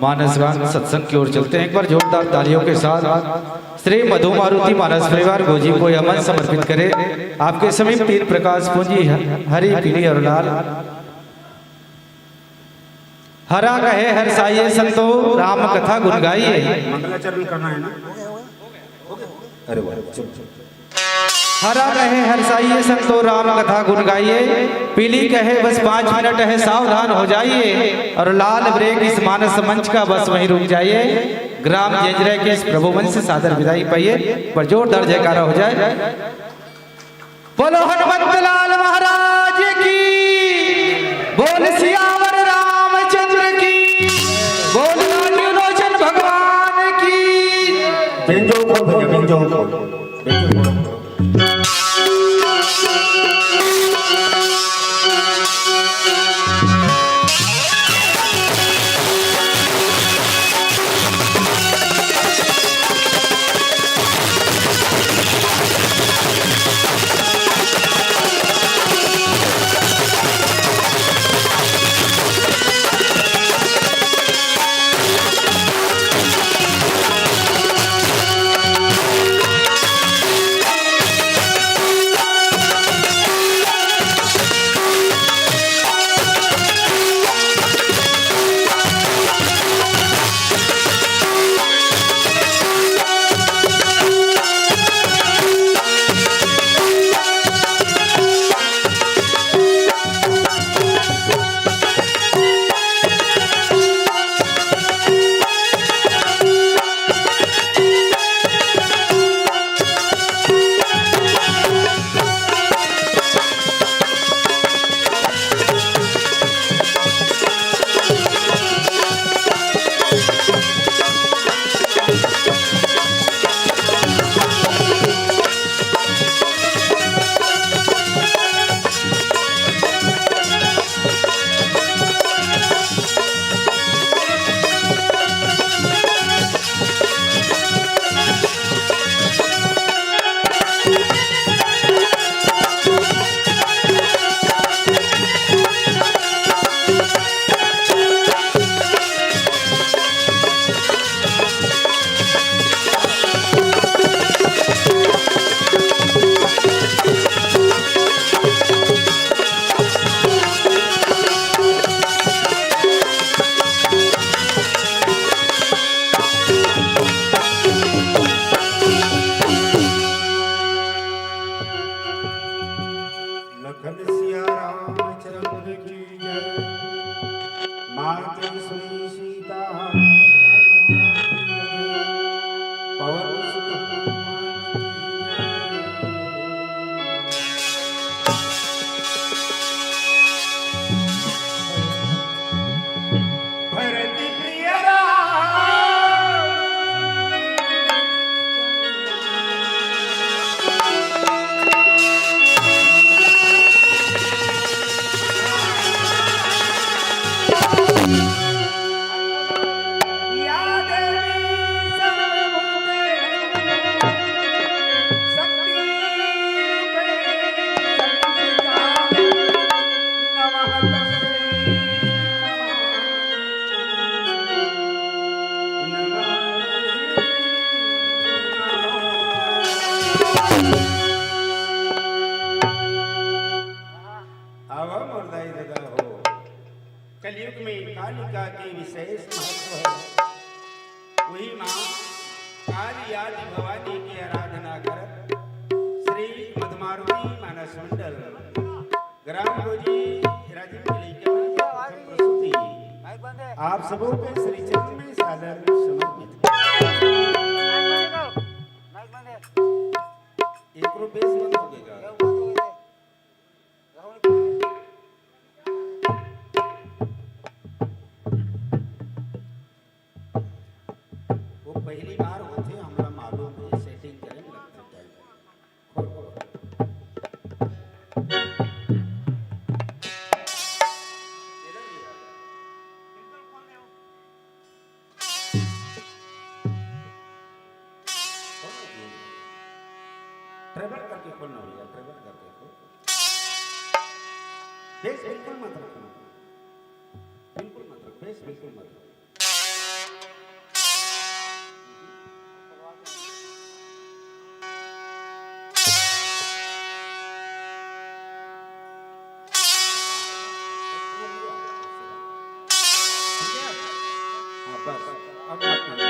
मानस गान सत्संग की ओर चलते हैं। एक बार जोरदार तालियों के साथ श्री मधु मारुति मानस परिवार गोजी को यह मंच समर्पित करे। आपके समीप तीन प्रकाश पूंजी ह-, हरी, पीली और लाल। हरा कहे हर साइये संतो राम कथा गुण गाइए। मंगलाचरण करना है ना? अरे वाह, चलो, चलो। हरा रहे हर साइये संतो राम कथा गुण गाइए। पीली कहे बस पाँच मिनट है, सावधान हो जाइए। और लाल ब्रेक इस मानस मंच का, बस वहीं रुक जाइए। ग्राम जेंजरे के इस प्रभु मंच से सादर विदाई पाइए। पर जोरदार जयकारा हो जाए। बोलो हनुमंत लाल महाराज की, बोल सियावर रामचंद्र की, बोल नारी लोचन भगवान की। बेंजो खोल भैया, बेंजो खोल। बेंजो खोल। आरती श्री सीता पवन सुत हनुमान की जय। भरत प्रिय राम। या देवी सर्वभूतेषु शक्तिरूपेण संस्थिता। नमः तस्मै नमः। नमः तस्मै नमः। आवा मोर दाई ददा हो। कलयुग में कालिका के विशेष महत्व है। वही माँ काली आदि भवानी की आराधना करत श्री मधुमारुति मानस मंडल ग्राम गोजी राजिम के लइका मन के प्रथम प्रस्तुति आप सबों के श्री चरण में सादर समर्पित। एकरो बेस बंद हो गया। वो पहली बार होथे, हमला मालूम हे, setting करे में लगथे time। खोल, खोल। खोल ना जी। Treble करके खोल ना भैया, treble करके खोल। Bass बिल्कुल मत रखना, बिल्कुल मत रख, bass बिल्कुल मत रख। ठीक है? हाँ, बस, अब मत करना।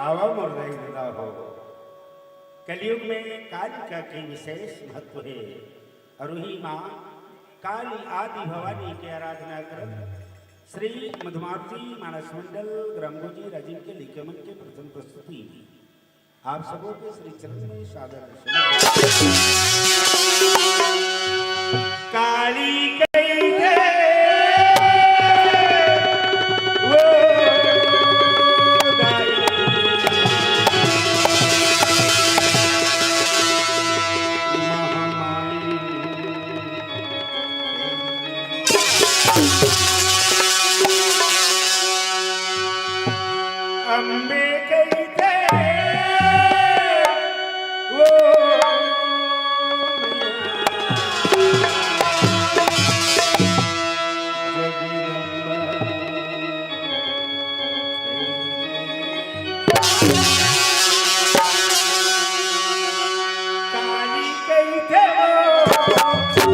आवा मोर दाई ददा हो। कलयुग में कालिका के विशेष महत्व हे। अउ उही माँ काली आदि भवानी के आराधना करत श्री मधुमारुति मानस मंडल ग्राम गोजी राजिम के लइका मन के प्रथम प्रस्तुति। आप सबों के श्री चरण में सादर समर्पित। काली कहिथे वो दाई महामाई। अम्बे कहिथे वो मैया जगदम्बा। काली कहिथे वो।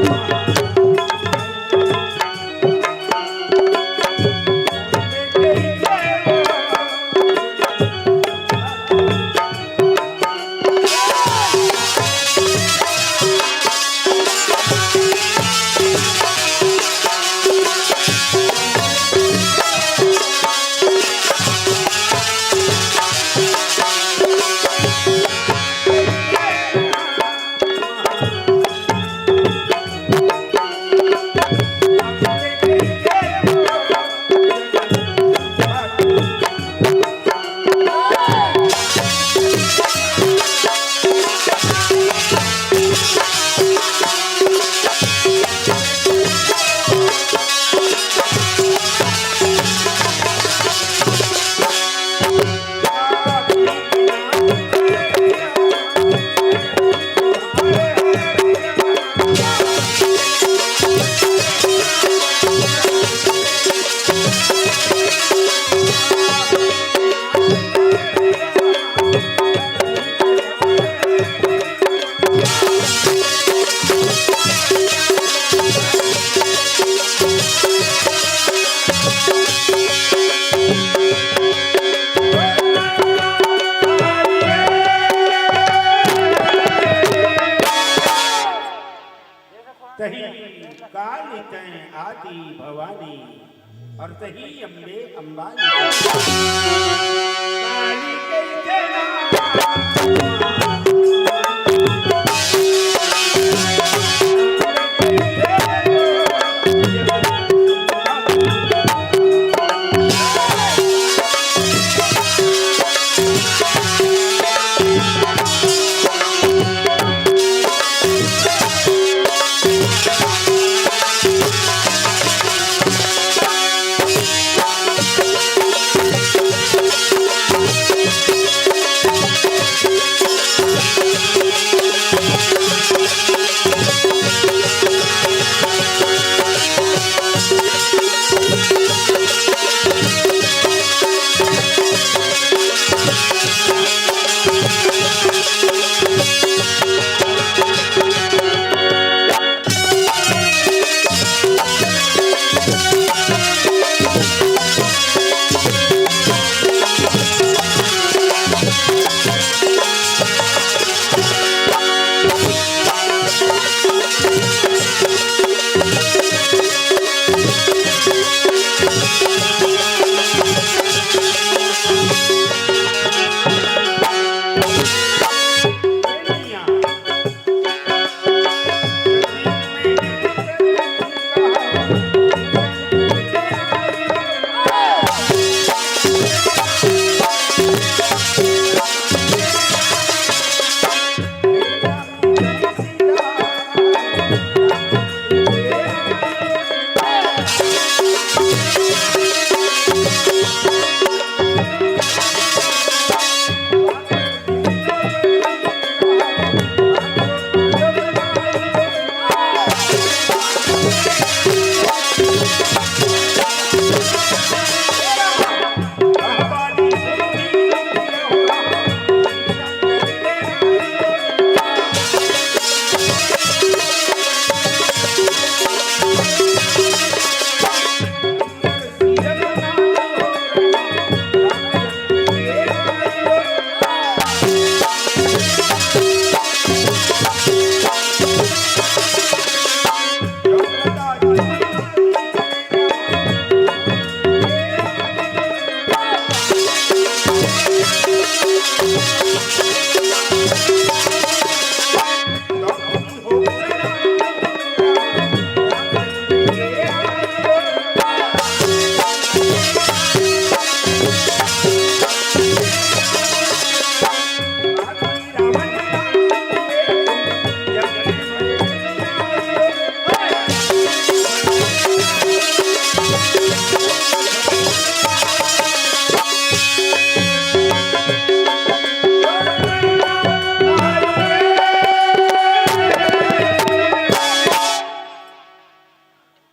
भवानी और तही अम्बे अम्बानी। काली कहिथे ना।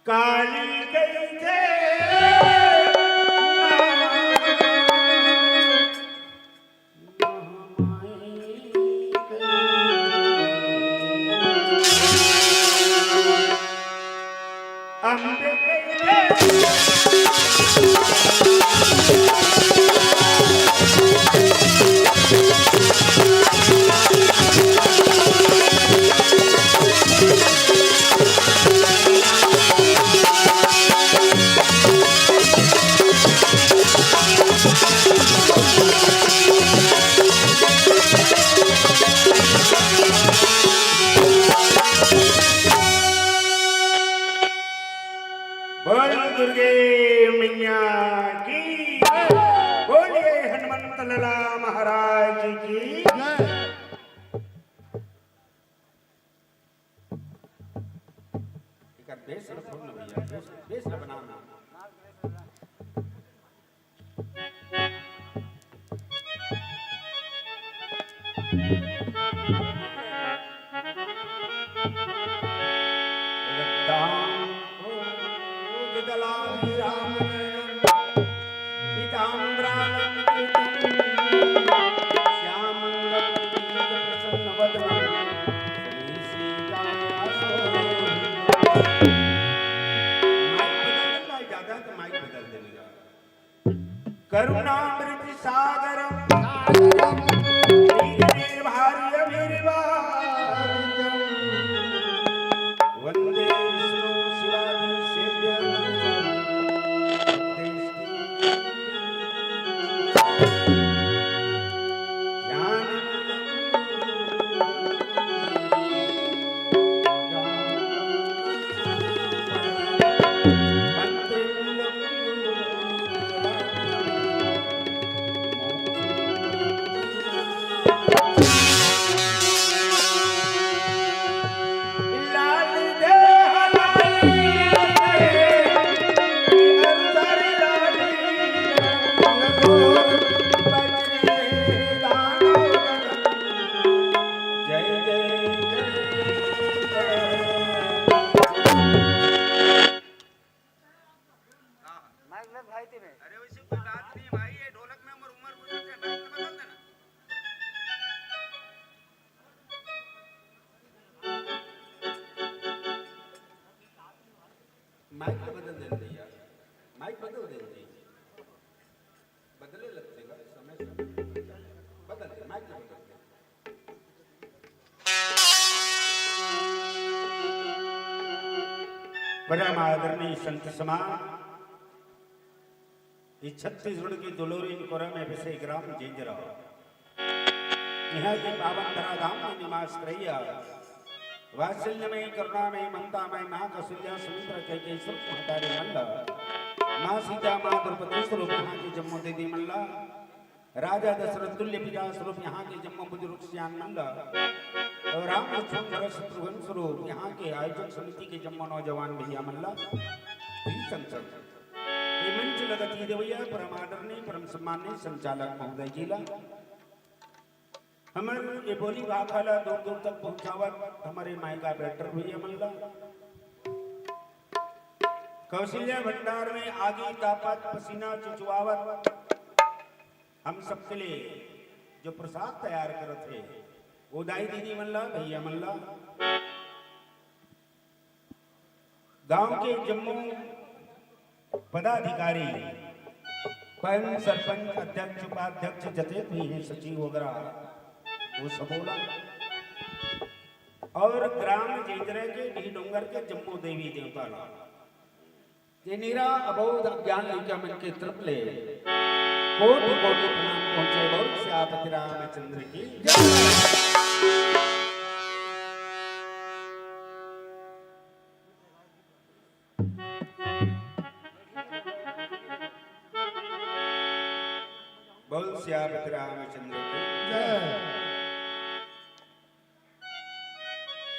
काली कहिथे अम्बे कहिथे। बोल दुर्गे मैया की, बोलिए हनुमंत लाला महाराज की। एकर बेस ल फोड़ न भैया, बेस, बेस ल बना ना। माइक बदल दे भाई, ज्यादा है तो माइक बदल दे मेरा। करुणामृत सागरम, सागरम। निर्भार्य निर्वादितम। वंदे विष्णु शिवादि सेव्य माइक ल बदल दे भैया, माइक बदल दे जी। बदले लगथे गा समय, समय बदल दे, माइक ल बदल दे। परम आदरणीय संत समाज, ये छत्तीसगढ़ के दुलोरी कोरा में बसे ग्राम जेंजरा, इहाँ के पावन धराधाम में निवास करइया वात्सल्यमय, करुणामय, ममतामय माँ कौशल्या सुमित्रा कैकेयी स्वरूप महतारी मन ला, माँ सीता, माँ द्रौपदी स्वरूप इहाँ के जम्मो दीदी मन ला, राजा दशरथ तुल्य पिता स्वरूप इहाँ के जम्मो बुजुर्ग सियान मन ला, अउ राम लक्ष्मण भरत शत्रुघ्न स्वरूप इहाँ के आयोजक समिति के जम्मो नौजवान भैया मन ला भी संग संग ये मंच ल गति देवइया परम आदरणीय, परम सम्माननीय संचालक महोदय जी ला, हमर ये बोली भाखा ला दूर दूर तक पहुँचावत हमर मायका बेटर भैया मन ला, कौशल्या भंडार में आगी तापत, पसीना चुचवावत हम सबके लिए जो प्रसाद तैयार करत हे, वो दाई दीदी मन ला, भैया मन ला, गांव के जम्मो पदाधिकारी, पंच, सरपंच, अध्यक्ष, उपाध्यक्ष, जतेक भी हैं, सचिव वगैरह, वो सबो ला, और ग्राम जेंजरा के भी डोंगर के जम्मो देवी देवता ला, ये निरा अबोध अज्ञान लइका मन के तरफ ले कोटि कोटि प्रणाम पहुँचे। बोल सियापति रामचंद्र की। बोल सियापति रामचंद्र की। जय।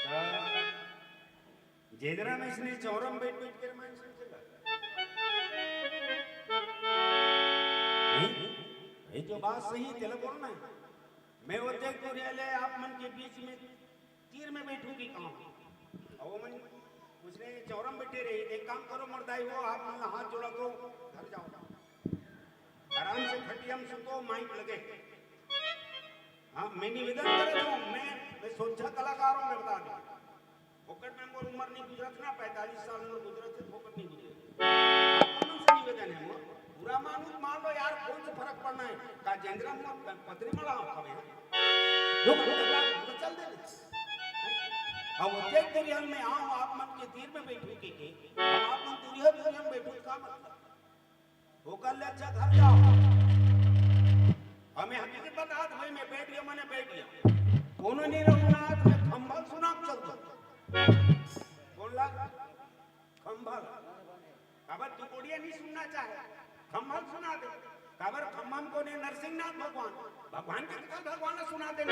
त जेंजरा में इसने चौरम बैठ बैठ के रामायण सुनथे गा। नहीं, भाई जो बात सही है, तेला बोलना है। मैं वो देख तो रिया ले आप मन के बीच में तीर में बैठूंगी कहाँ? और वो मन उसने चौरम बैठे रही, एक काम करो मर्दाई हो, आप मन हाथ जोड़ा तो घर जाओ, आराम से खटिया में सुतो, माइक लगे। हाँ, मैं निवेदन करत हूँ, मैं, मैं सोझा कलाकार हूँ, मैं बता दूँ। फोकट में मोर उम्र नहीं गुजरत ना, पैंतालीस साल उम्र गुजरत है, फोकट नहीं गुजरत। आप मन से निवेदन है मोर, बुरा मानो, मान लो यार, कौन सा फर्क पड़ना है? का जेंजरा मोर पतरी मड़ा हो कभी? दो घंटे बाद तो चल दे। अब वो देख दुरिया में आऊँ, आप मन के तीर में बैठू के, के, हम आप मन दुरिया, दुरिया में बैठू, का मतलब? ओकर ले अच्छा घर जाओ। हमें हकीकत बता दे भाई, मैं बैठ गया, मैंने बैठ गया। कोनो नहीं रहू ना, तो मैं खंभल सुना के चल दूँ। बोल ला, खंभल। काबर तू कोड़िया नहीं सुनना चाहे, खंभल सुना दे। काबर खंभम को ने नरसिंहनाथ भगवान, भगवान के कथा भगवान ने सुना दे।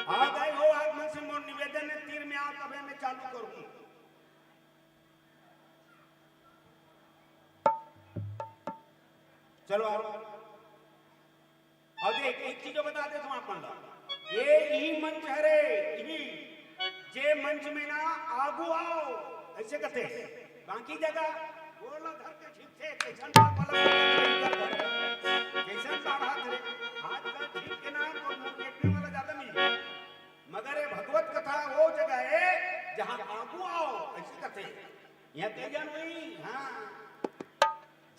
आ गए हो, आप मन से मोर निवेदन है, तीर में आ, तबे मैं चालू करूँ। चलो आओ। अब देख, एक चीज बता देथंव आप मन ला, ये इही मंच हरे, इही जे मंच में ना आगू आओ, ऐसे कथे। बाकी जगह गोड़ ला धर के ठीक थे, कैसन बात वाला, कैसन बात रे, आजकल ठीक के ना तो मुंह देखने वाला ज्यादा मिल जाए। मगर ये भगवत कथा वो जगह है जहाँ आगू आओ, ऐसे कथे। यहाँ कई जन हुई, हाँ,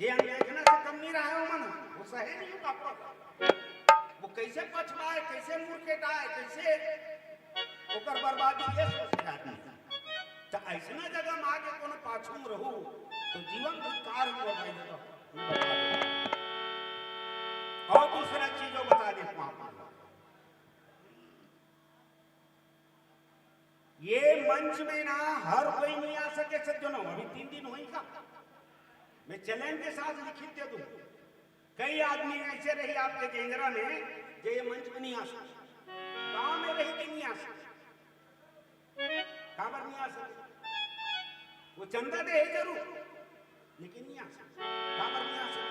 जे अनदेखना से कम नहीं रहा है, वो मन, वो सहे नहीं हो पापा। वो कैसे पछवाए, कैसे मुरकेटाए, कैसे ओकर बर्बादी, ये सोच के आदमी। तो ऐसना जगह में आके कोनो पाछू में रहू, तो जीवन धिक्कार हो जाए। तो और दूसरा चीज वो बता दे, ये मंच में ना हर कोई नहीं आ सके सज्जनों, अभी तीन दिन होई का, मैं चैलेंज के साथ लिखित दे दूं। कई आदमी ऐसे रही आपके जेंजरा में जो ये मंच में नहीं आ सके, गांव में रही के नहीं आ सके। काबर नहीं आ सके? वो चंदा दे है जरूर, लेकिन नहीं आ सके। काबर नहीं आ सके?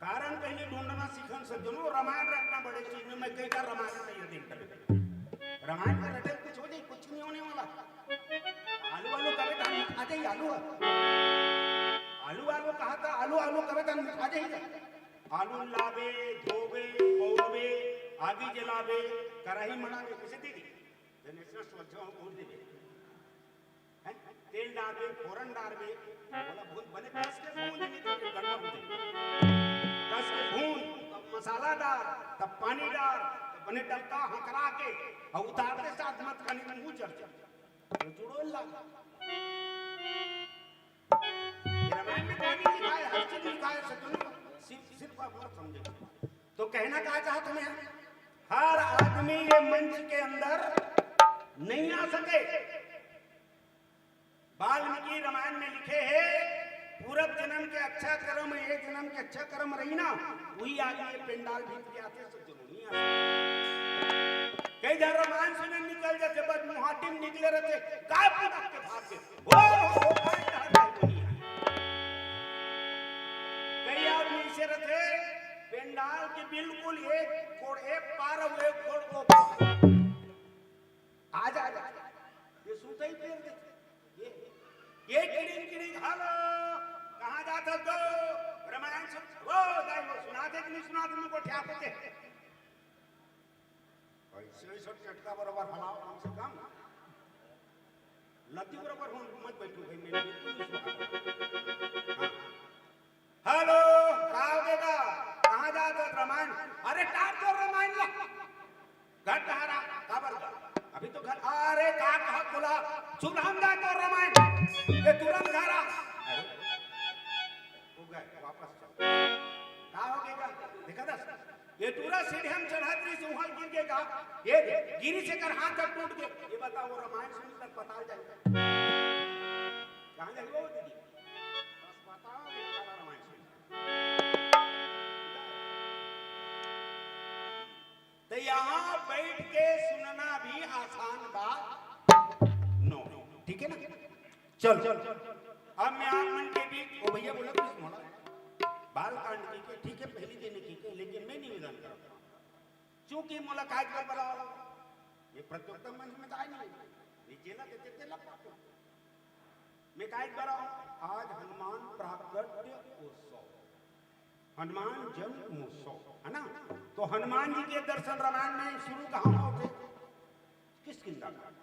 कारण कहीं ढूंढना सीखन सज्जनों, रामायण रटना बड़े चीज में, मैं कई बार रामायण नहीं देख कर। रामायण में रटे कुछ हो जाए, कुछ नहीं होने वाला। आलू आलू कबे धान आ जाए, आलू। आलू आलू कहा था, आलू आलू कबे धान आ जाए। आलू लाबे, धोबे, पौलबे, आगी जलाबे, कराही मनाबे, किसे देगी? धनेश्वर सोचो हम भून देबे। हैं? तेल डारबे, फोरन डारबे, ओला भून, बने कस के भून, नहीं तो गड़बड़ हो जाही। कस के भून, तब मसाला डार, तब पानी डार, तब बने डलका हकरा के, अउ उतारते साथ मत खानी, मुंह जर जाही। तो जुड़ो ला। ये रामायण में कहानी लिखा है, हर चीज लिखा है, सज्जनों, सिर्फ, सिर्फ आप मत समझे। तो कहना क्या चाहता मैं, हर आदमी ये मंच के अंदर नहीं आ सके। वाल्मीकि रामायण में लिखे है, पूर्व जन्म के अच्छा कर्म, ये जन्म के अच्छा कर्म रही ना, वही आदमी ये पंडाल भीतर के आते, सज्जनों, नहीं आ सके। कई झन रामायण सुने निकल जाते, बस मुहाटी में निकले रहते, काय पूरा के भाग के, ओ, ओ, ओ, काय कहत है दुनिया। कई आदमी ऐसे रहते, पंडाल के बिल्कुल एक गोड़ एक पार अउ एक गोड़ ओ पार। आ जा, आ जा। ये सूता ही फेर देथे। ये, ये किड़िंग, किड़िंग, हेलो, कहाँ जात हस गो? रामायण सुन, वो दाई, वो सुनाथे कि नहीं सुनाथे, मैं गोठिया पे। ऐसे, ऐसे चटका बराबर हलाओ कम से कम। लत्ती बराबर हो, मत बैठो भाई, मैं बिल्कुल नहीं सुना। हाँ। हेलो, का हो गे गा? कहाँ जात हस? रामायण। अरे, टार तोर रामायण ला। घर कहाँ रहा? काबर का? अभी तो घर, अरे, का कहा बोला? सुन, हम जाए तोर रामायण। ये तुरंत घर आ। अरे, वो गए, वापस चल। का हो गे गा? देखा दस? ये टूरा सीढ़िया में चढ़त रहिस, उहाँ गिर गे गा। ये गिरिस, एकर हाथ जब टूट गे। ये बताओ, वो रामायण सुनी तक पताल जाए। कहाँ जाए वो दीदी? बस बताओ, ये वाला रामायण सुनी। तो यहाँ बैठ के सुनना भी आसान बात नो, ठीक है ना? चलो, अब मैं आप मन के बीच, ओ भैया बोला कुछ मोला, बाल कांड की के, ठीक है, पहली दिन की के, लेकिन मैं निवेदन करता हूँ, चूंकि मोला काज कर बलाओ, ये प्रतियोगिता मंच में तो आए नहीं, ये जेला देते तेला पातो। मैं काज बलाओ, आज हनुमान प्राकट्य उत्सव, हनुमान जन्म महोत्सव, है ना? तो हनुमान जी के दर्शन रामायण में शुरू कहाँ होते? किष्किंधा कांड।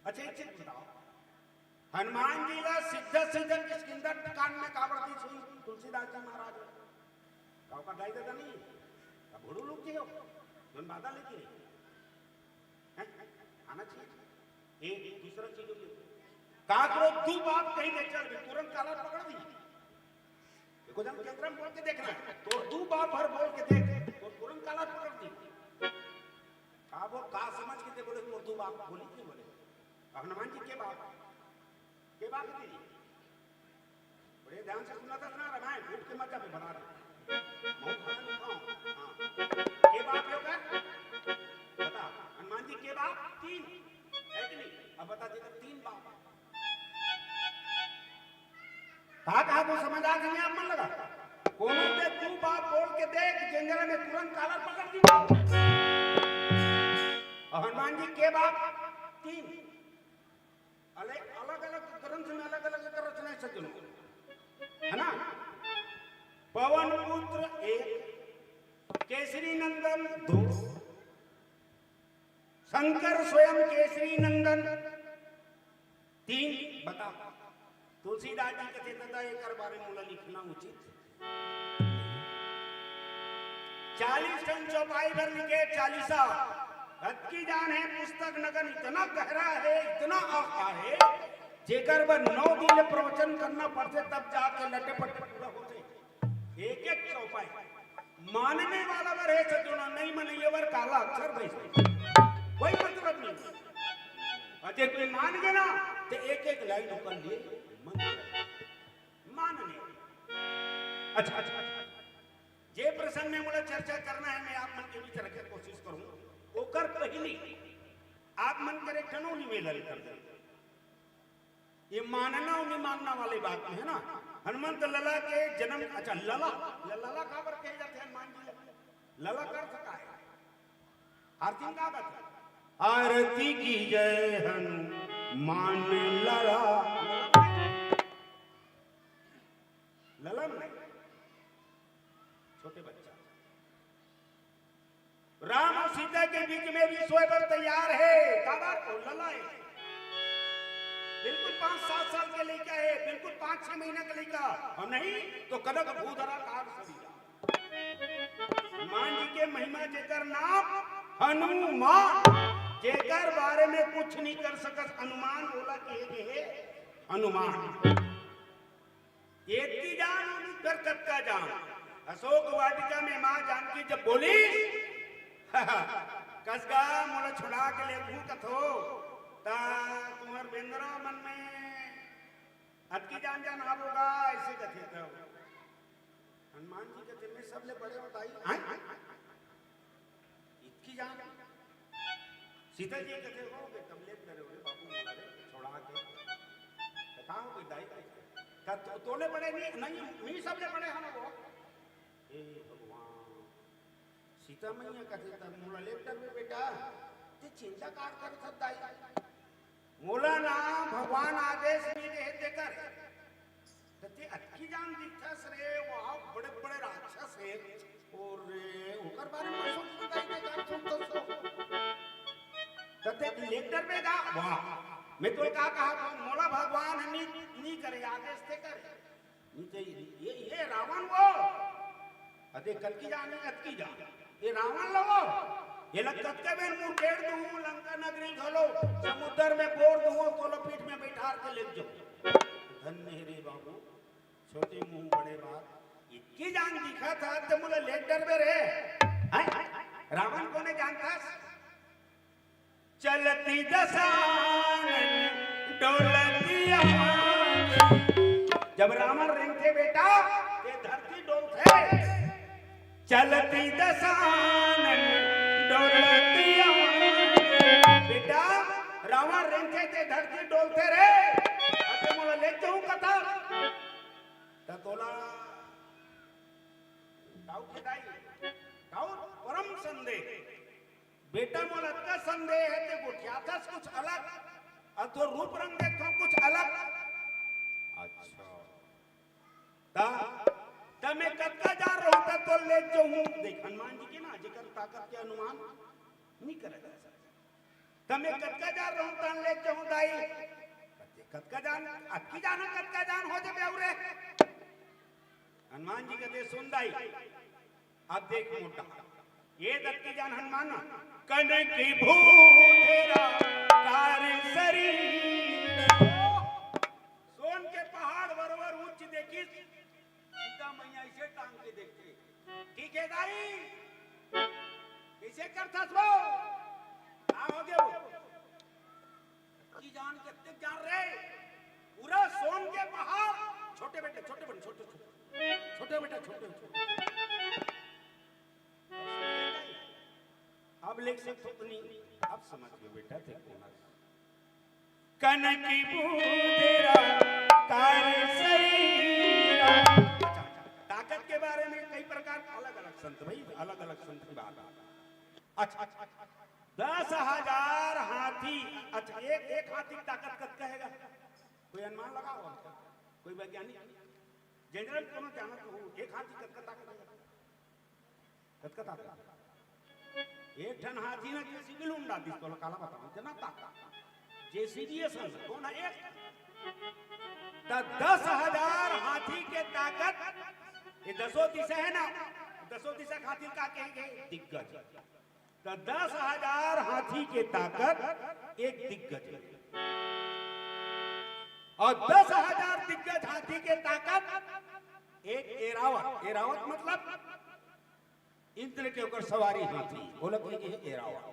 अच्छा, एक चीज बताओ, हनुमान जी ला सीधा सीधा किष्किंधा कांड में काबर दी सुई तुलसीदास जी महाराज? का ओकर दाई ददा नहीं? का भोड़ू लोग जी हो? जोन बाधा लेके नहीं? हैं? आना चाहिए। एक दूसरा चीज होगी। काकरो दू बाप कहीं ले चल भी, तुरंत काला पकड़ दी। देखो, जब केंद्र में बोल के देखना, तो दू बाप हर बोल के देख, तो तुरंत काला पकड़ दी। का बोल, का समझ के दे बोले, तोर दू बाप बोली के बोले। अब हनुमान जी के बाप, के बाप दीदी? बड़े ध्यान से सुना था ना रामायण, उठ के मत जाबे, बना दे। मौत खाना नहीं खाओ। हाँ। के बाप हे ओकर? बता, हनुमान जी के बाप? तीन। है कि नहीं? अब बता दे, तीन बाप। का कहा तो समझ आ गई आप मन लगा? कोनो के दू बाप बोल के देख, जेंजरा में तुरंत कालर पकड़ दी। और हनुमान जी के बाप? तीन। अले-, अलग-अलग ग्रंथ में अलग-अलग एकर रचना हे सज्जनों, है ना? पवन पुत्र एक, केसरी नंदन दो, शंकर स्वयं केसरी नंदन तीन। बता, तुलसीदास जी कथे, "ददा, एकर बारे मोला लिखना उचित।" चालीस ठन चौपाई भर लिखे चालीसा। अतकी जान हे पुस्तक नगन इतना गहरा हे, इतना आखा हे, जेकर बर नौ दिन ले प्रवचन करना पड़थे, तब जाके लटे पटे पूरा होथे। एक एक चौपाई मानने वाला बर हे सज्जनों, नहीं मनइया बर काला अक्षर बइसे, कोई मतलब नहीं। और जे कोई मान गे ना, तो एक एक लाइन ओकर लिए मंत्र हे। मानने। अच्छा, अच्छा, अच्छा, अच्छा। जे प्रसंग में मोला चर्चा करना हे, मैं आप मन के बीच रखे कोशिश करूं। ओकर पहिली आप मन कर एक ठन निवेदन कर दें। ये मानना और नहीं मानना वाली बात में है ना, हनुमंत लला के जन्म, अच्छा, लला, ल-, लला काबर कहे जाथे हनुमान जी ला? लला का अर्थ का हे? आरती में का कहत हे? आरती की जय हनुमान लला। लला नहीं, छोटे बच्चा। राम और सीता के बीच में भी सोए बर तैयार हे। काबर? ओ लला हे, बिल्कुल पाँच सात साल के लइका हे, बिल्कुल पाँच छह महीना के लइका, अउ नहीं तो कदक भूधरा काट सरीरा। हनुमान जी के महिमा, जेकर नाम हनुमान, जेकर बारे में कुछ नहीं कर सकत अनुमान, ओला कहे गे हे हनुमान। एतकी जान, ओनू कर कतका जान। अशोक वाटिका में माँ जानकी जब बोलिस, "कस गा मोला छुड़ा के लेगहू कथो, त तुम्हर बेंदरा मन में अतकी जान जान आवो गा," अइसे कथे त हनुमान जी कथे, "मैं सबले बड़े हों दाई।" आय? इतकी जान? सीता जी कथे, "हो गे, तब ले डरे हो रे बाबू मोला रे, छुड़ा के।" त का हो गे दाई? का तो, तोले बड़े नहीं, नहीं, मी सबले बड़े हन वो। हे भगवान, सीता मैया कथे, "तब मोला ले डरबे बेटा, ते चिंता काबर करत हस दाई? मोला ना भगवान आदेश नइ दे हे तेकर। त ते अतकी जान दिखथस रे, वहाँ बड़े-बड़े राक्षस हे, अउ ओकर बारे में सोच बताई दे, जान सुन तो सो। त ते ले डरबे गा?" वाह, मैं तोला का कहा, मोला भगवान ह नी, नी करे, आदेश ते करे। नी ते ये, ये रावण वो। अते कतकी जान हे, अतकी जान। ये रावण ल वो, एला कतका बेर मुड़केड़ दूहूँ, लंका नगरी घलो समुद्र में बोर दूहूँ, तोला पीठ में बैठार के ले जाहूँ। धन्य हे रे बाबू, छोटे मुंह बड़े बात। इतकी जान दिखत हस त मोला ले डरबे रे। हैं? रावण कोने जानथस? चलती दस आंगन डोलती आंगन। जब रावण रेंगथे बेटा, ये धरती डोलथे। चलती दस आंगन डोलती आंगन। बेटा, रावण रेंगथे ते धरती डोलथे रे। अते मोला ले जाहूँ कथा। त तोला doubt हे दाई, doubt, परम संदेह। बेटा मोला अतका संदेह हे, ते गोठियाथस कुछ अलग, अउ तोर रूप रंग देखथों कुछ अलग। अच्छा। त, त मैं कतका जान रहूं त तोला ले जाहूं। देख, हनुमान जी के ना, जेकर ताकत के अनुमान नइ करे जा सकय। त मैं कतका जान रहूं त ले जाहूं दाई। कतका जान, अतकी जान, कतका जान हो जाबे अउ रे। हनुमान जी कथे, सुन दाई, अब देख मोटा, ये दत्ती जान हनुमान ना, कनक भूधरा कार सरी। सोन के पहाड़ बरोबर ऊंच देखिस, सीता मैया अइसे टांग के देखथे। ठीक हे दाई, कइसे करथस वो? का हो गे वो? की जान, कतेक जान रे? पूरा सोन के पहाड़। छोटे बेटा, छोटे बन, छोटे, छोटे। छोटे बेटा, छोटे, छोटे। अब ले सकथस तो नहीं, अब समझ गेंव बेटा, ते कोन हस। कनक भूधरा कार सरी। अच्छा, अच्छा, ताकत के बारे में कई प्रकार के अलग-अलग संत, भाई, अलग-अलग संत की बात। अच्छा, अच्छा, अच्छा, दस हजार हाथी, अच्छा, एक, एक हाथी की ताकत कतका हे गा? कोई अनुमान लगावव? कोई वैज्ञानिक? जनरल कोनो जानत हो, एक हाथी कतका ताकत हे गा? कतका ताकत? एक ठन हाथी ना जेसीबी ल उंडा दिस, तोला काला बतावंव, इतना ताकत। जेसीबी असन, कोन हे एक? त दस हजार हाथी के ताकत, ये दसों दिशा हे ना, दसों दिशा के हाथी ल का कहे गे? दिग्गज। त दस हजार हाथी के ताकत एक दिग्गज हे। अउ दस हजार दिग्गज हाथी के ताकत एक एरावत। एरावत मतलब इंद्र के ओकर सवारी हाथी, ओला कहे गे हे एरावत।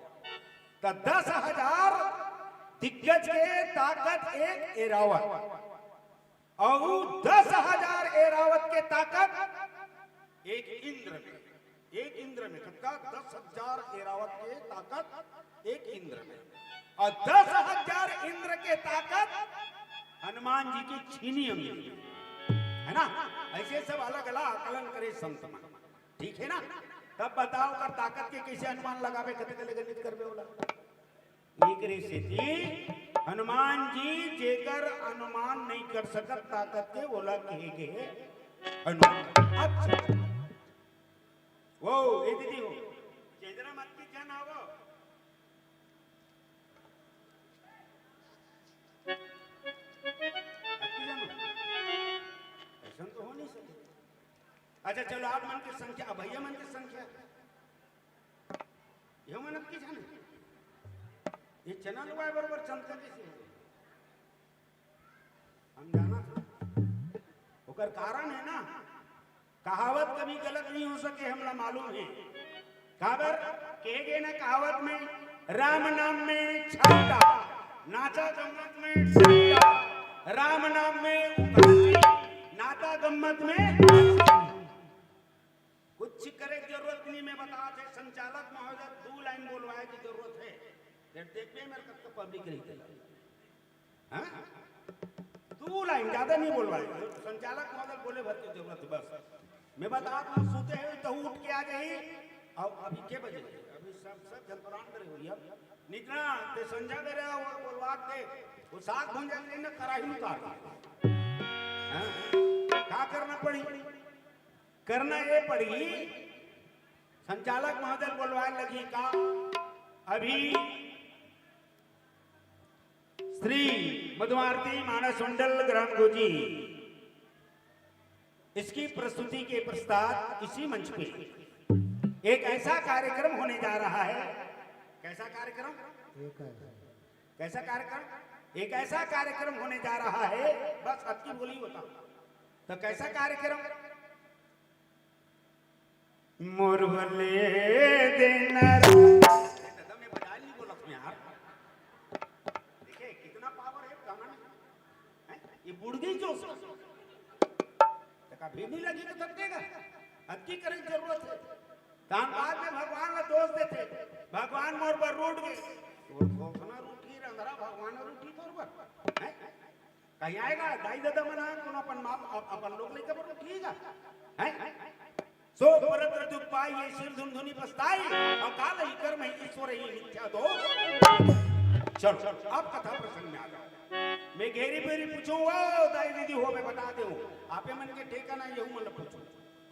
त दस हजार दिग्गज के ताकत एक एरावत। अउ दस हजार एरावत के ताकत एक इंद्र में, एक इंद्र में, कतका? दस हजार एरावत के ताकत एक इंद्र में, अउ दस हजार इंद्र के ताकत हनुमान जी के छीनी अंगुरी में, हे ना? अइसे सब अलग-अलग आकलन करे संत मन, ठीक हे ना? तब बताव, ओकर ताकत के कइसे अनुमान लगाबे, कते ले गणित करबे ओला? एकरे सेती हनुमान जी जेकर अनुमान नइ कर सकत ताकत के, ओला कहे गे हे हनुमान। अच्छा, वो, ए दीदी हो, चेंजरा मत की जन आवो, अच्छा, चलो, आप मन के संख्या, अब भैया मन के संख्या, ये मन की जाने, ये चना लुवाए बरोबर चंद का जैसे है। हम जाना था, ओकर कारण है ना, कहावत कभी गलत नहीं हो सके, हमला मालूम है। काबर? कहे गए ना कहावत में, "राम नाम में छाता, नाचा गम्मत में छाता, राम नाम में उदासी, नाता गम्मत में।" कुछ करे के जरूरत नहीं, मैं बता थे, संचालक महोदय दू लाइन बोलवाए की जरूरत है। फिर देखबे मेरे कब तो पब्लिक नहीं चला। हाँ? दू लाइन ज्यादा नहीं बोलवाए, संचालक महोदय बोले भर के जरूरत है बस। मैं बता दूं, सूते हैं तो उठ के आ जाइए। अब अभी के बजे? अभी सब, सब जन प्रणाम करे हो यार। नितना ते संजा दे रहे हो और बोलवा दे, वो साग भूंजा के ना कराही उतार दे। हाँ? का करना पड़ी? करना ये पड़ी, संचालक महोदय बोलवाए लगी का अभी श्री मधुमारती मानस मंडल ग्राम गोजी, इसकी प्रस्तुति के पश्चात इसी मंच पे एक ऐसा कार्यक्रम होने जा रहा है। कैसा कार्यक्रम? एक है। कैसा कार्यक्रम? एक ऐसा कार्यक्रम होने जा रहा है, बस अतकी बोली होता। तो कैसा कार्यक्रम? मोर भले दिन रा-, दादा, मैं बजा नहीं बोला था यार। देखिए, कितना पावर है गाना में, हैं? ये बुढ़ गई जो उसका। तो कभी नहीं लगी तो कब देगा? अतकी करे की जरूरत है। तान बाद में भगवान ला दोष देते, "भगवान मोर बर रूठ गए।" तोर खोखना रूठी, रंधरा भगवान रूठी तोर बर, हैं? कहीं आएगा, दाई ददा मन आए, कोनो अपन माँ, अप-, अपन लोग लेकर बोलो, ठीक है? हैं? सो परत रजु पाई, ये सिर धुन धुनी पछताई, और काल ही कर्म ही ईश्वर ही मिथ्या दोष। चलो, अब कथा प्रसंग में आ जाओ। मैं घेरी बेरी पूछूं, ओ दाई दीदी हो, मैं बता दे हूँ, आपे मन के ठेका ना, यहू मन पूछूं।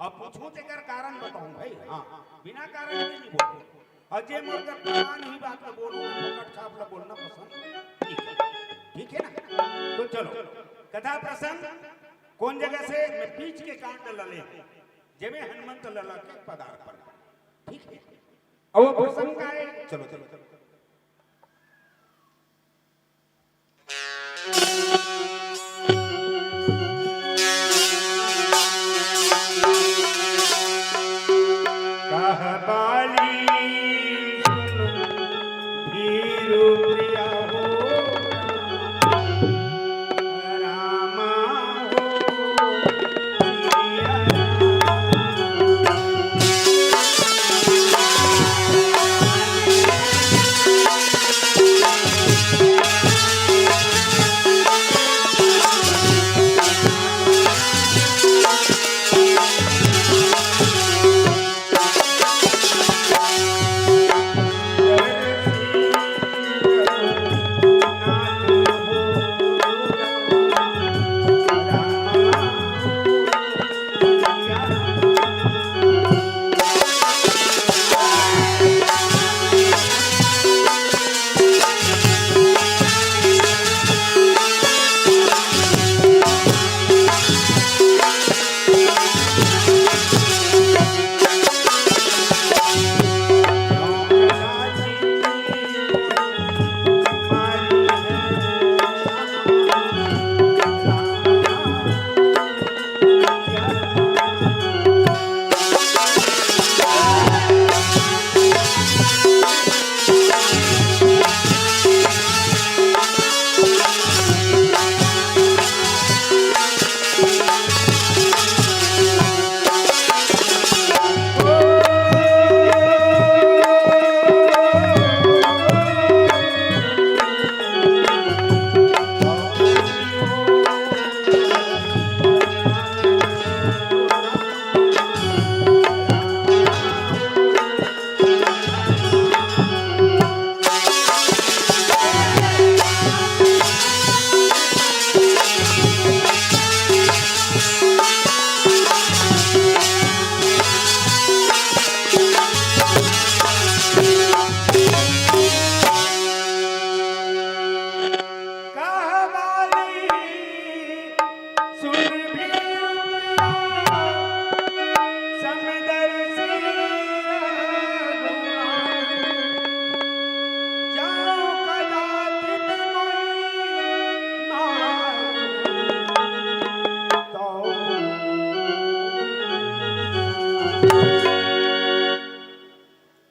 अब पूछूं तेकर कारण बताऊं भाई, हाँ, बिना कारण के नहीं बोलूं। और जे मोर कर प्रमाण ही बात ला बोलूं, मैं फोकट छाप ला बोलना पसंद नहीं करता। ठीक है ना? तो चलो, कथा प्रसंग कौन जगह से? मैं बीच के कांड ला ले, जेमे हनुमंत लला के पदार्पण। ठीक है? अब वो प्रसंग का है, चलो, चलो, चलो। कह बाली सुन भीरु प्रिया हो, रामा हो, सिया राम।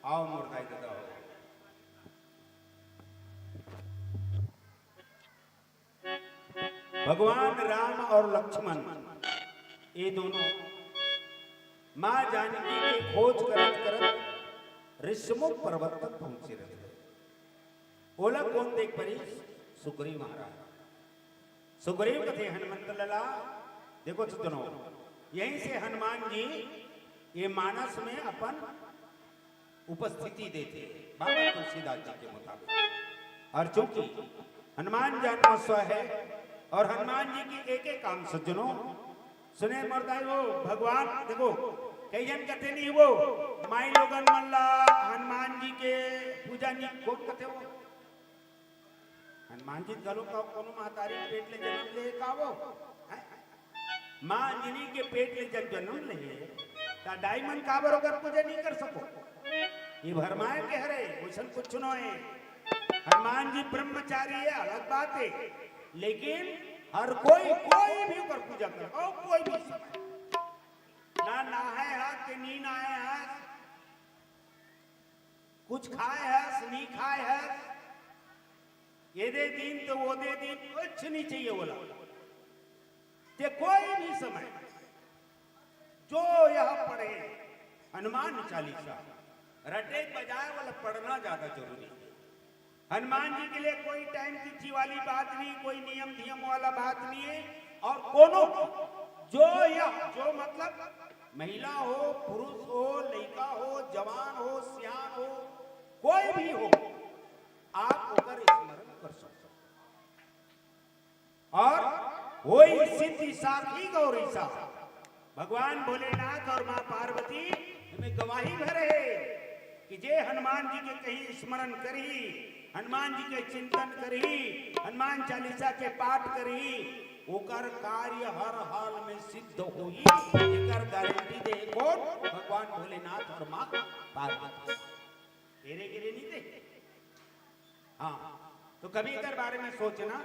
आओ मोर दाई ददा हो। भगवान राम और लक्ष्मण, ये दोनों माँ जानकी के खोज करत करत ऋषमुख पर्वत तक पहुंचे रहिस। ओला कोन देख परिस? सुग्रीव महाराज। सुग्रीव कथे, हनुमंत लला, देखो तो सुनो, यहीं से हनुमान जी ये मानस में अपन उपस्थिति देथे, बाबा तुलसीदास जी के मुताबिक। और चूंकि हनुमान जन्मोत्सव है और हनुमान जी के एक एक काम, सज्जनों, सुने मोर दाई हो, भगवान, देखो, कई झन कथे नहीं वो, माई लोगन मन ला हनुमान जी के पूजा नहीं, कोन कथे वो? हनुमान जी घलो का कोनो महतारी के पेट ले जन्म ले का वो? हैं? माँ अंजनी के पेट ले जब जन्म ले, त दाई मन काबर ओकर पूजा नहीं कर सको? ये भरमाए के हरे, वैसन कुछ नो है। हनुमान जी ब्रह्मचारी है, अलग बात है, लेकिन हर कोई, कोई भी ओकर पूजा कर, और कोई भी समय ना नहाए हाथ के, नी नहाए हाथ, कुछ खाए हस, नी खाए हस, ये दे दिन तो वो दे दिन, कुछ नहीं चाहिए बोला। ते कोई भी समय जो यह पढ़े हनुमान चालीसा, रटे बजाए वाला पढ़ना ज्यादा जरूरी है। हनुमान जी के लिए कोई टाइम तिथि वाली बात नहीं, कोई नियम धियम वाला बात नहीं है। और कोनो जो यह जो मतलब महिला हो, पुरुष हो, लड़का हो, जवान हो, सियान हो, कोई भी हो, आप ओकर स्मरण कर सकते हो। और होई सिद्धि साखी गौरी सा, भगवान भोलेनाथ और माँ पार्वती एमे गवाही भरे कि जे हनुमान जी के कहीं स्मरण करही, हनुमान जी के चिंतन करही, हनुमान चालीसा के पाठ करही, ओकर कार्य हर हाल में सिद्ध होई। एकर गारंटी दे कोन? भगवान भोलेनाथ और माँ पार्वती। हेरे गिरे नहीं दे। हाँ, तो कभी एकर बारे में सोचना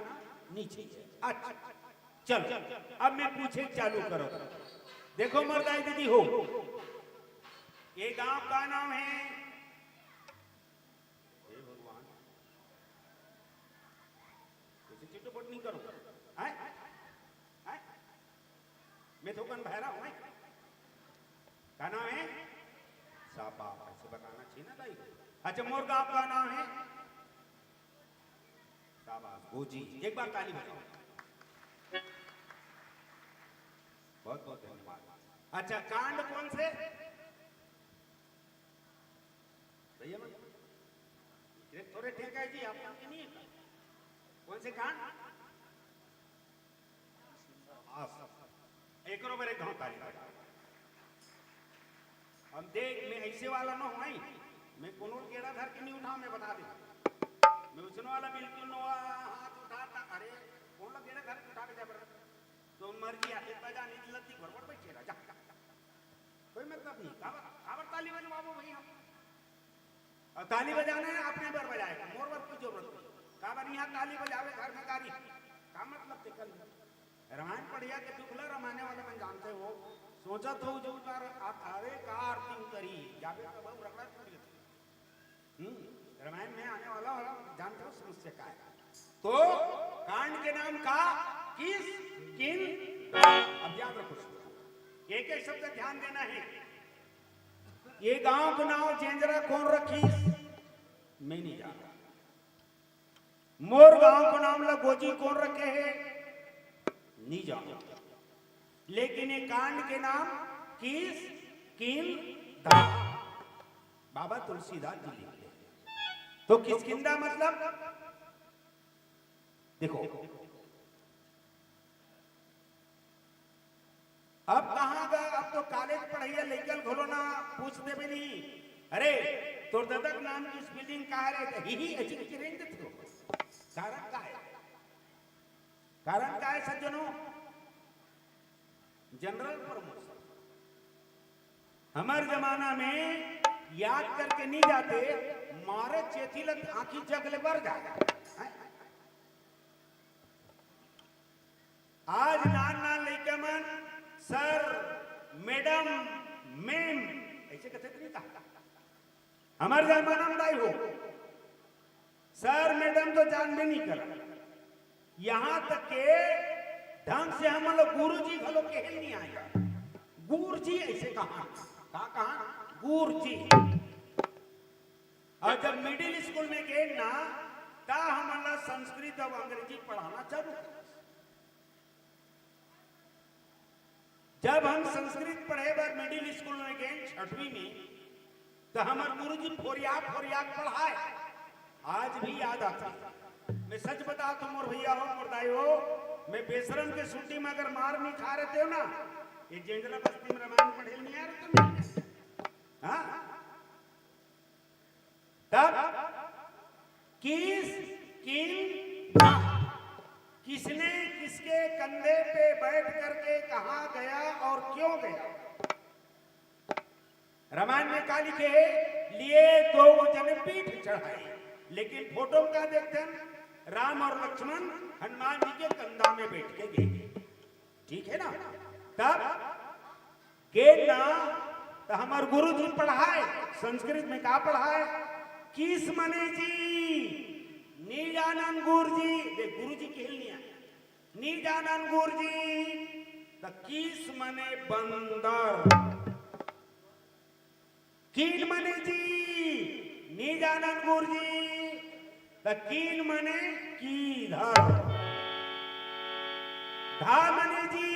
नहीं चाहिए। अच्छा, चलो, अब मैं पूछे चालू करो। देखो मोर दाई दीदी हो, ये गांव का नाम है? हे भगवान, ऐसे चिटपट नहीं करो। हैं? हैं? मैं थोकन भैरा हूँ। का नाम है? साबा, ऐसे बताना चाहिए ना दाई। अच्छा, मोर गांव का नाम है? शाबाश, गोजी। एक बार ताली बजाओ। बहुत बहुत धन्यवाद। अच्छा, कांड कौन से? भैया मन, थोड़े ठीक है जी, आप लोग के नहीं है? कौन से कांड? आस। एकरो बर एक घाव ताली बजा। हम देख, मैं ऐसे वाला न हूँ, मैं कोनो गेड़ा धर के नहीं उठाऊं, मैं बता दे। मैं उसने वाला बिल्कुल नो हाथ उठाता, अरे, कौन ला गेड़ा धर के उठा के जा बड़ा? तो मर्जी आते बजा नहीं लत्ती घर पर बैठे रह जा। कोई मतलब नहीं। काबर, काबर ताली बजवाबो भाई हम? और ताली बजाना है अपने बर बजाए, मोर बर कोई जरूरत नहीं। काबर यहाँ ताली बजावे घर में गारी? का मतलब ते कल रामायण पढ़िया के दुख ला रमाने वाले मन जानते हो। सोचत हो जो कर आ-, अरे का आरती उतरी, जाबे तो बहुत रगड़ा टूट गया। हम्म, रामायण में आने वाला, वाला जानते हो समस्या का है। तो कांड के नाम का, किस, किन, अब याद रखो, एक एक शब्द ध्यान देना है। ये गांव का नाम जेंजरा कौन रखीस? मैं नहीं जानता। मोर गांव का नाम ला गोजी कौन रखे है? नहीं जानता। लेकिन ये कांड के नाम किस, किन, दा, बाबा तुलसीदास जी लिखते हैं। तो किसकिंदा मतलब, देखो, अब कहाँ गए? अब तो कॉलेज पढ़ैया लइका ल घलो ना पूछ देबे नहीं। अरे, तोर ददा के नाम की स्पेलिंग का है रे? ही ही अचिक किरेंगे तो। कारण का है? कारण का है सज्जनों? General promotion. हमार जमाना में याद करके नहीं जाते, मारे चेथी लग आंखी जग ले बर जाए। आज नान नान लइका मन सर, मैडम, मैम, हमर जमाना में दाई हो, सर मैडम तो जानबे नहीं करा। यहाँ तक के ढंग से हमन ला गुरुजी घलो कहे ल नहीं आय। गुरुजी ऐसे कहा, का कहा? गुरुजी। और जब मिडिल स्कूल में गेन ना, त हमन ला संस्कृत और अंग्रेजी पढ़ाना चालू कर। जब हम संस्कृत पढ़े बर मिडिल स्कूल में गेन छठवीं में, त हमर गुरुजी फोरिया फोरिया के पढ़ाय, आज भी याद आथे। मैं सच बताथों मोर भैया हो, मोर दाई हो, मैं बेशरम के सूटी में अगर मार नहीं खा रहते हो ना, ये जेंजरा बस्ती में रामायण पढ़े नहीं आ रहते मैं। हाँ? तब किस, किन, कहाँ, किसने किसके कंधे पे बैठ करके कहाँ गया और क्यों गया? रामायण में का लिखे हे? लिए दो जन पीठ चढ़ाए, लेकिन फोटो में का देखथन? राम और लक्ष्मण हनुमान जी के कंधा में बैठ के गए। ठीक है ना? तब गेन ना, त हमर गुरु जी पढ़ाय, संस्कृत में का पढ़ाय? किस मने जी, नी जानन गुर जी, देख गुरु जी कहे ल नहीं आय, नी जानन गुर जी, त किस मने बंदर। किन मने जी, नी जानन गुर जी, त किन मने किधर। धा मने जी,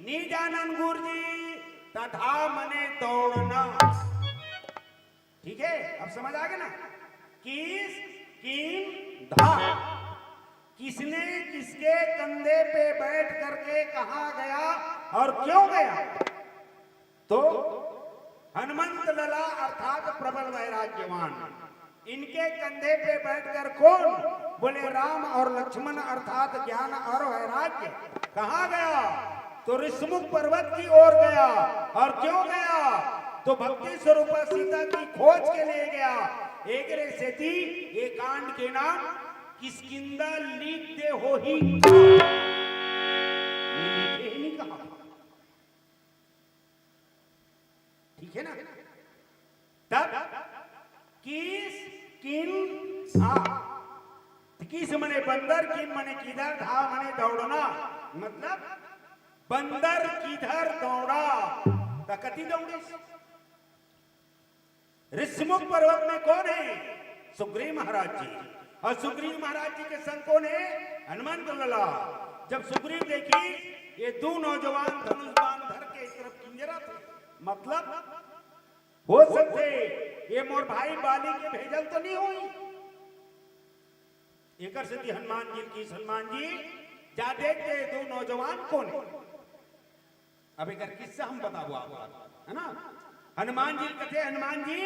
नी जानन गुर जी, त धा मने दौड़ना। ठीक है, अब समझ आ गया ना? किस, किन, धा। किसने किसके कंधे पे बैठ करके कहाँ गया और क्यों गया? तो हनुमंत लला अर्थात प्रबल वैराग्यवान, इनके कंधे पे बैठकर कौन? बोले राम और लक्ष्मण अर्थात ज्ञान और वैराग्य। कहाँ गया? तो ऋषमुख पर्वत की ओर गया। और क्यों गया? तो भक्ति स्वरूपा सीता की खोज के लिए गया। एकरे सेती ये कांड के नाम किष्किंधा लीक दे होही। ये लिखे ही नहीं कहा। ठीक है ना? तब किस, किन, धा। किस मने बंदर, किन मने किधर, धा मने दौड़ना। मतलब बंदर किधर दौड़ा, त कति दौड़िस? ऋषमुख पर्वत में कौन है? सुग्रीव महाराज जी। और सुग्रीव महाराज जी के संग कौन है? हनुमंत लला। जब सुग्रीव देखिस ये दू नौजवान धनुष बाण धर के एक तरफ किंजरत हे, मतलब हो सकथे ये मोर भाई बाली के भेजल तो नहीं होही। एकर सेती हनुमान जी ल किहिस, हनुमान जी, जा देख के दू नौजवान कोन हे। अब एकर किस्सा हम बताबो आप, है ना? हनुमान जी ल कथे, हनुमान जी,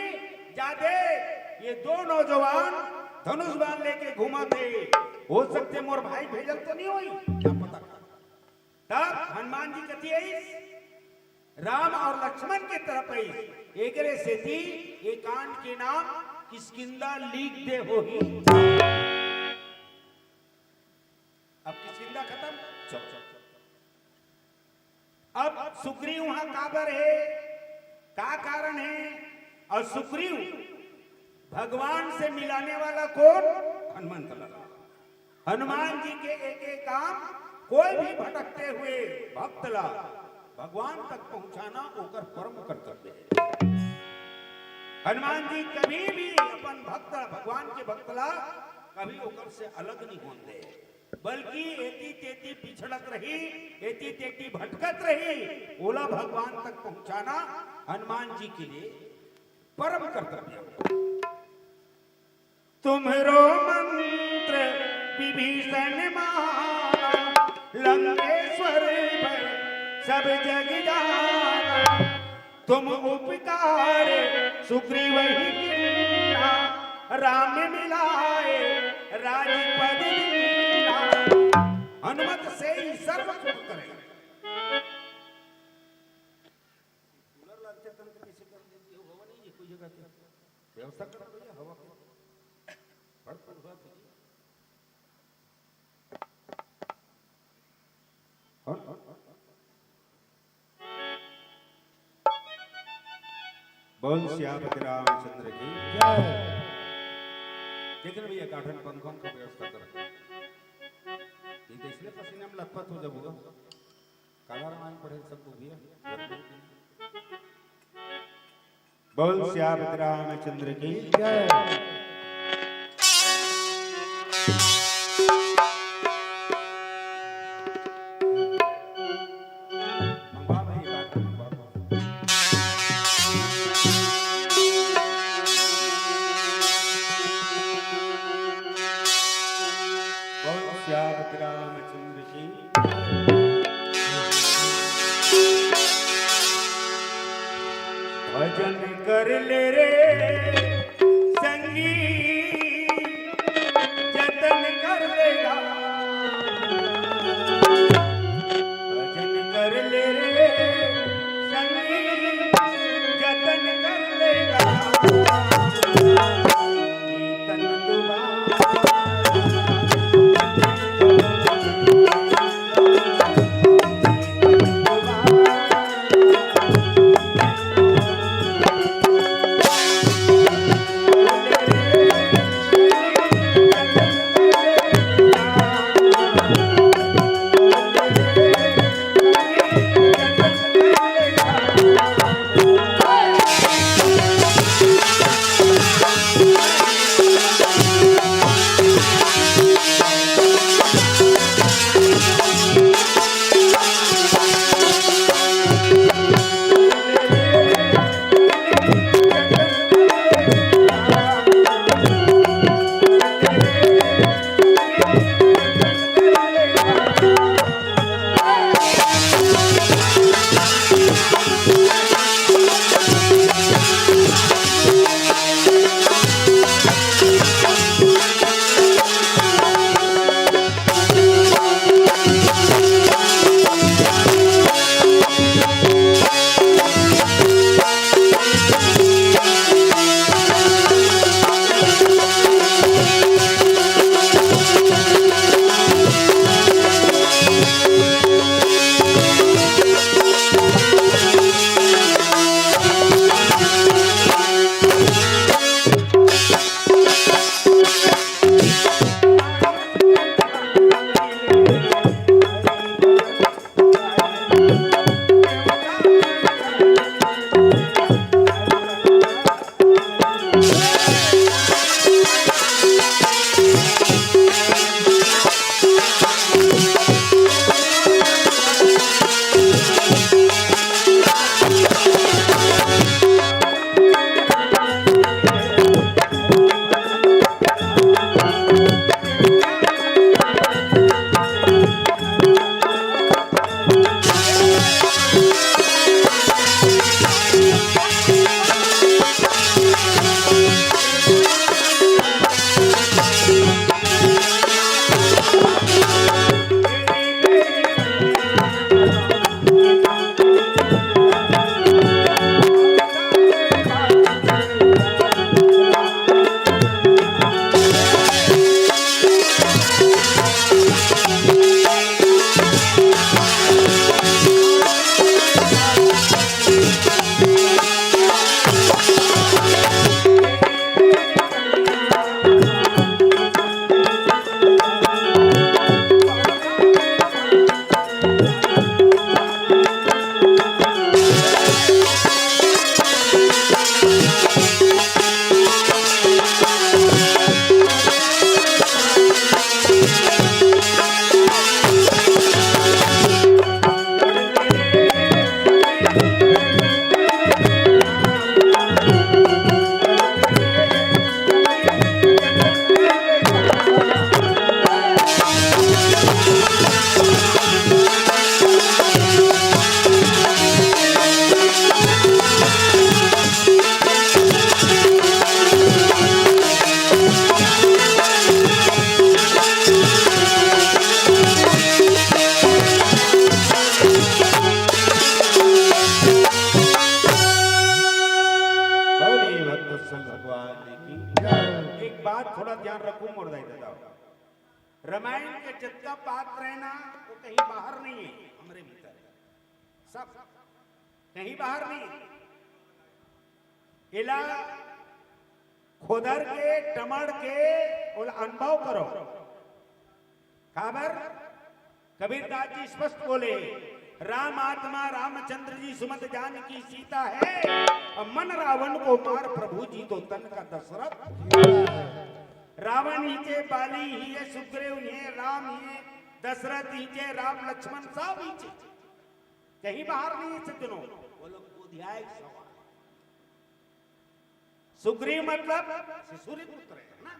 जा देख, ये दू नौजवान धनुष बाण लेके घूमत हे, हो सकथे मोर भाई भेजल तो नहीं होही, जा पता कर। तब हनुमान जी कति आइस? राम और लक्ष्मण के तरफ आइस। एकरे सेती ये कांड के नाम किष्किंधा लीक दे होही। अब किष्किंधा खत्म, चलो, चलो, चलो। अब सुग्रीव वहां काबर हे, का कारण हे? और सुग्रीव भगवान से मिलाने वाला कौन? हनुमंत लला। हनुमान जी के एक एक काम, कोई भी भटकते हुए भक्त ला भगवान तक पहुंचाना ओकर परम कर्तव्य हे। हनुमान जी कभी भी अपन भक्त, भगवान के भक्त ला कभी ओकर से अलग नहीं होन दे, बल्कि एती तेती पिछड़त रही, एती तेती भटकत रही, ओला भगवान तक पहुंचाना हनुमान जी के लिए परम कर्तव्य हे। तुम्हरो मंत्र विभीषण माना, लंकेश्वर भय सब जग जाना। तुम उपकार सुग्रीव ही कीन्हा, राम मिलाए राजपद दीन्हा। हनुमत सेई सर्व सुख करे। कूलर लाग जाता ना, तो कैसे कर लेती हो? हवा नहीं है कोई जगह पे। व्यवस्था करो भैया, हवा के। बड़ पंखा दीजिए। हाँ, हाँ, हाँ, हाँ। बोल सियापति रामचंद्र की जय। देख ना भैया, गाठन पंखों की व्यवस्था कर। ये तो इसलिए पसीने में लथपथ हो जाबो। काला रामायण पढ़े सब को भैया। बोल सियापति रामचंद्र की जय। मंगवा भाई, बात मंगवा। बोल सियापति रामचंद्र की। भजन कर ले रे संगी, जतन कर लेगा। भजन कर ले रे संगी, जतन कर लेगा। कीर्तन तुम्हारा बोलिए भक्त वत्सल भगवान की जय। एक बात थोड़ा ध्यान रखो मोर दाई दादा, रामायण के जितना पात्र है ना, वो कहीं बाहर नहीं है, हमरे भीतर है। सब कहीं बाहर नहीं है। एला खोदर के, टमड़ के, ओला अनुभव करो। काबर? कबीरदास जी स्पष्ट बोले, "राम आत्मा रामचंद्र जी सुमत जानकी सीता है, और मन रावण को मार प्रभु जी तो तन का दशरथ।" रावण ही चे, बाली ही है, सुग्रीव ही है, राम ही है, दशरथ ही चे, राम लक्ष्मण सब ही चे। कहीं बाहर नहीं है सज्जनों, वो लोग बोधियाए सवाल। सुग्रीव मतलब सूर्य पुत्र है ना,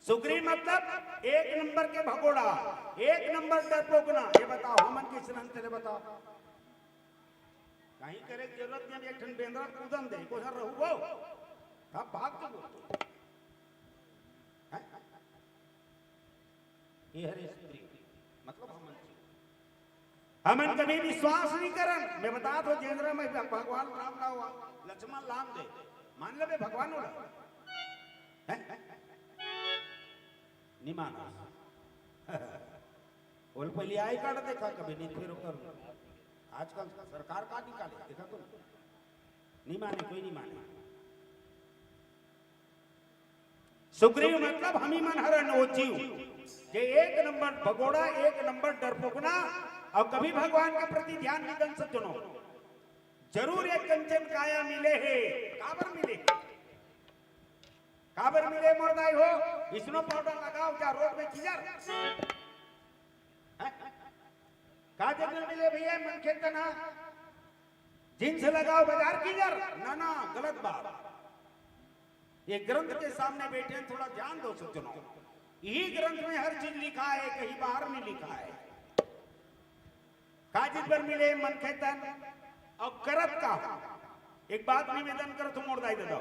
सुग्रीव मतलब एक नंबर के भगोड़ा, एक नंबर डरपोकना। ये बताओ, हमन किस रंग तेरे बताओ, कहीं करे के जरूरत नहीं, एक ठन बेंदरा कूदन दे, कोई रहू वो, तब भाग के बोल। हैं? ये हरे सुग्रीव, मतलब हमन जी। हमन कभी विश्वास नहीं करन। मैं बता दो, जेंदरा में भगवान राम ला हुआ, लक्ष्मण लान दे, मान लेबे भगवान होला। हैं? नहीं माना। बोल, पहले आई कार्ड देखा, कभी नहीं, फिर ओकर आजकल सरकार का निकाले, देखा तो नहीं माने, कोई नहीं माने। सुग्रीव मतलब हमी मन हरन ओ जीव, जे एक नंबर भगोड़ा, एक नंबर डरपोकना, और कभी भगवान के प्रति ध्यान नहीं दन सज्जनो। जरूर एक कंचन काया मिले हे, काबर मिले? काबर मिले मोर दाई हो? स्नो पाउडर लगाओ जा रोड में किजर। हैं? का जगह मिले भैया मनखे तना? जींस लगाओ बाजार किजर? ना, ना, गलत बात। ये ग्रंथ के सामने बैठे हैं, थोड़ा ध्यान दो सज्जनों। यही ग्रंथ में हर चीज लिखा है, कहीं बाहर नहीं लिखा है। का चीज बर मिले मनखे तन और करत का? एक बात निवेदन करत हूं मोर दाई ददा,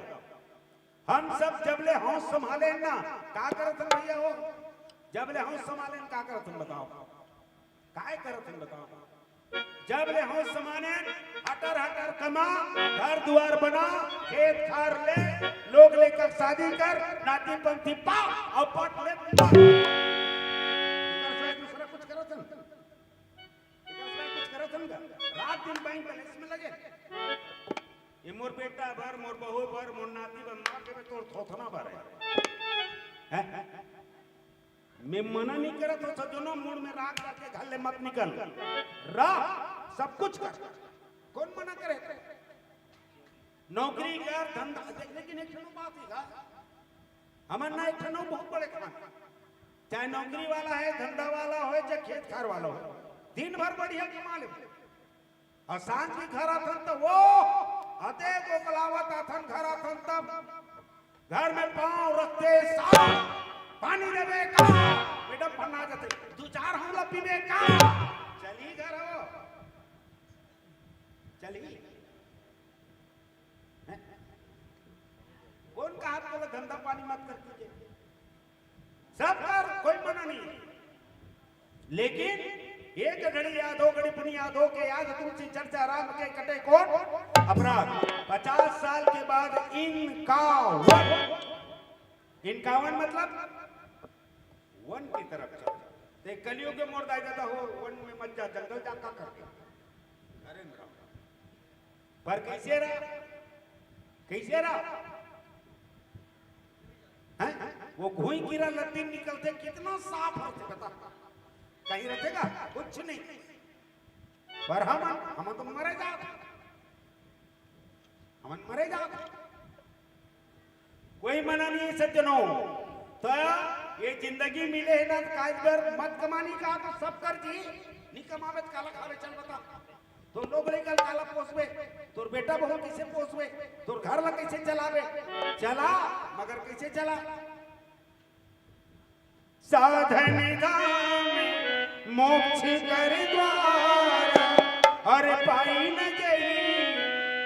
हम सब जब ले होश संभाले ना, का करत हन भैया हो? जब ले होश संभाले ना, का करत हन बताओ? काय करत हन बताओ? जब ले होश संभाले, हटर हटर कमा, घर दुआर बना, खेत खार ले, लोग लेकर शादी कर, नाती पंथी पा और पट ले पा। एकर सिवाय दूसरा कुछ करत हन? एकर सिवाय कुछ करत हन का? रात दिन बैंक बैलेंस में लगे। ये मोर बेटा बर, मोर बहू बर, मोर नाती बर, मार देबे तोर थोथना बर है। हैं? मैं मना नहीं करत हो सज्जनो, मूड में राग करके घर ले मत निकल। रह, सब कुछ कर, कौन मना करे? नौकरी कर, धंधा देख, लेकिन एक ठन बात ही का, हमर ना एक ठन बहुत बड़े खान, चाहे नौकरी वाला है, धंधा वाला हो, चाहे खेत खार वाला हो, दिन भर बढ़िया कमा ले, और सांझ के घर आथन त वो अतेक ओकलावत आथन, घर आथन तब घर में पांव रखते साथ पानी देबे का? मैडम पन्ना जाते, दू चार हमला पीबे का? चली घर हो, चली। हैं? कौन कहा तोला धंधा पानी मत कर कीजिए? सब कर, कोई मना नहीं, लेकिन एक घड़ी या दो घड़ी पुनि याद हो के याद तुलसी चर्चा राम के कटे कोट अपराध। पचास साल के बाद इनकावन, इनकावन मतलब वन की तरफ चल। ते कलयुग के मोर दाई ददा हो, वन में मत जा, जंगल जा, का करके? अरे मेरा, पर कैसे रहा, कैसे रहा? हैं? वो घुई कीरा लत्तीन निकलते, कितना साफ होते बता, कहीं रहते का? कुछ नहीं। पर हम, हम तो मरे जात, हमन मरे जात। कोई मना नहीं है सज्जनो। तो ये जिंदगी मिले है ना, काज बर मत कमानी का तो सब कर जी, नहीं कमावे तो काला खावे, चल बता। तोर लोग लइका ल काला पोसबे, तोर बेटा बहू कइसे पोसबे, तोर घर ला कइसे चलाबे? चला, मगर कइसे चला? साधन धाम मोक्ष कर द्वार, अरे पाई न गई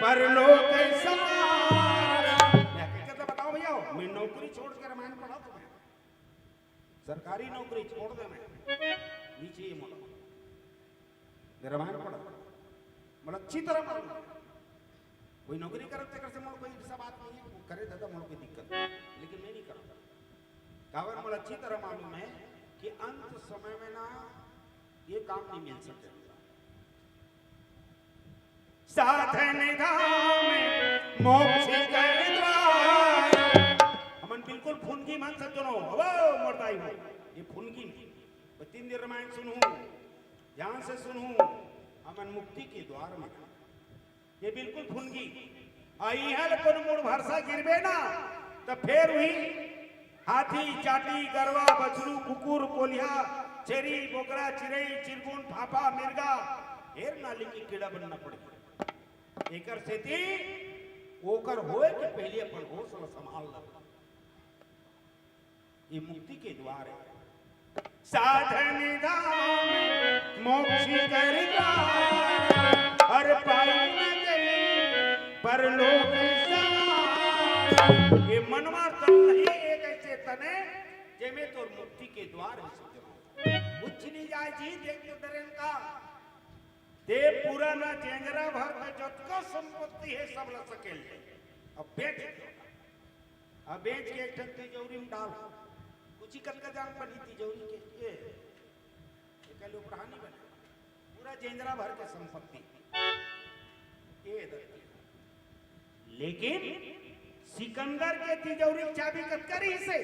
परलोक सवार। मैं हकीकत बताओ भैया, मैं नौकरी छोड़ के रामायण पढ़ा तो मैं सरकारी नौकरी छोड़ दे, मैं नीचे ये मोला। मैं रामायण पढ़ा, मोला अच्छी तरह मालूम है। कोई नौकरी करत तेकर से मोला कोई ईर्ष्या बात नहीं है, वो करे दादा मोला कोई दिक्कत नहीं, लेकिन मैं नहीं करता। काबर मोला अच्छी तरह मालूम है कि अंत समय में ना ये काम नहीं मिल सकता। साधन धाम मोक्ष कर सज्जनों, अब मोर दाई हो, ये फुनगी नहीं। तीन दिन रामायण सुनहूं, ध्यान से सुनहूं, हमन मुक्ति के द्वार में। ये बिल्कुल फुनगी। आ इहां ले कोनो मुड़ भरसा गिरबे ना, त फेर उही हाथी, चाटी, गरवा, बछरू, कुकुर, कोलिहा, छेरी, बोकरा, चिरई, चिरगुन, फाफा, मिर्गा, हेर नाली के कीड़ा बनना पड़ही। एकर सेती ओकर होए के पहिली अपन होश ल संभाल ल। ये मुक्ति के द्वार है। साधन धाम मोक्ष कर द्वार, हर पाई न गई परलोक सवार। ये मनवा तन नहीं एक ऐसे तने, जेमे तोर मुक्ति के द्वार है सज्जनों। कुछ नहीं जाए जी, देख तो डरेन का। ते पूरा ना जेंजरा भर के जतका संपत्ति है, सब ल सकेल ले। अब बेच दे। अब बेच के एक ठन तिजौरी में डाल। कुछ ही कतका जान बनी तिजौरी के? ये, ये कल उपरानी बने। पूरा जेंजरा भर के संपत्ति। ये धरती। लेकिन सिकंदर के तिजौरी के चाबी कतका रहिस हे?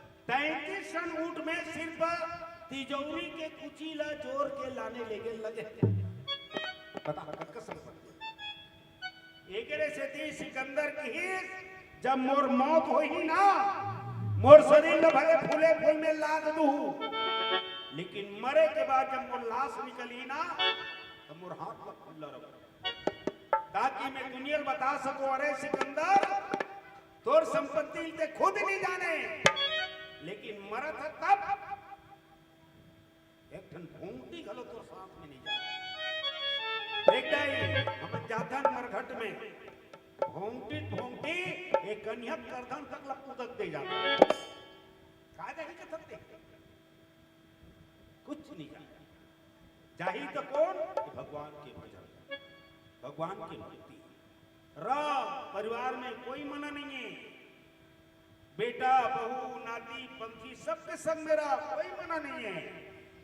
तैंतीस ठन ऊंट में सिर्फ तिजौरी के कुची ला जोर के लाने लेगे लगे। बता, कतका संपत्ति। एकरे सेती सिकंदर किहिस, जब मोर मौत होही ना, मोर शरीर ल भले फूले फूल में लाद दूहू, लेकिन मरे के बाद जब मोर लाश निकलही ना, त मोर हाथ ल खुल्ला रखहू, ताकि मैं दुनिया ल बता सकूं, "अरे सिकंदर, तोर संपत्ति ल ते खुद नहीं जाने, लेकिन मरत ह तब एक ठन भोंगटी घलो तोर साथ में नहीं जाए।" देख दाई, हम जाथन मरघट में, भोंगटी भोंगटी एक कन्या करधन तक ल कूदत दे जाथन। का जाही कथन ते? कुछ नहीं जाही। जाही तो कौन? भगवान के भजन, भगवान के भक्ति। रा, परिवार में कोई मना नहीं है, बेटा, बहू, नाती, पंथी, सबके संग में रह, कोई मना नहीं है,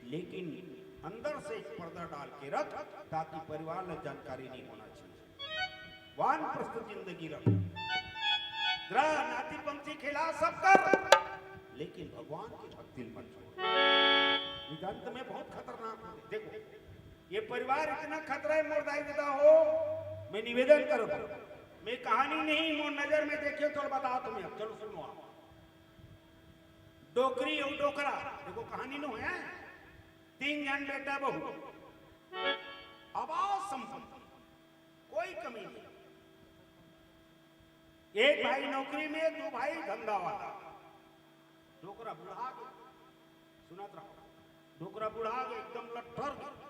लेकिन अंदर से एक पर्दा डाल के रख, ताकि परिवार ल जानकारी नहीं होना चाहिए। वानप्रस्थ जिंदगी रख, रह, नाती, पंथी खिला, सब कर, लेकिन भगवान की भक्ति मत छोड़। ये अंत में बहुत खतरनाक होथे। देखो, ये परिवार इतना खतरा है, मोर दाई ददा हो, मैं निवेदन करूँ, मैं कहानी नहीं, मोर नजर में देखे, थोड़ा बता तुम्हें, अब चलो सुनो आप। डोकरी और डोकरा, देखो कहानी नो है, तीन जन बेटा बहू, आबाद संपत्ति, कोई कमी नहीं। एक भाई नौकरी में, दो भाई धंधा वाला। डोकरा बुढ़ा गे, सुनत रहो, डोकरा बुढ़ा गे, एकदम लट्ठर गे।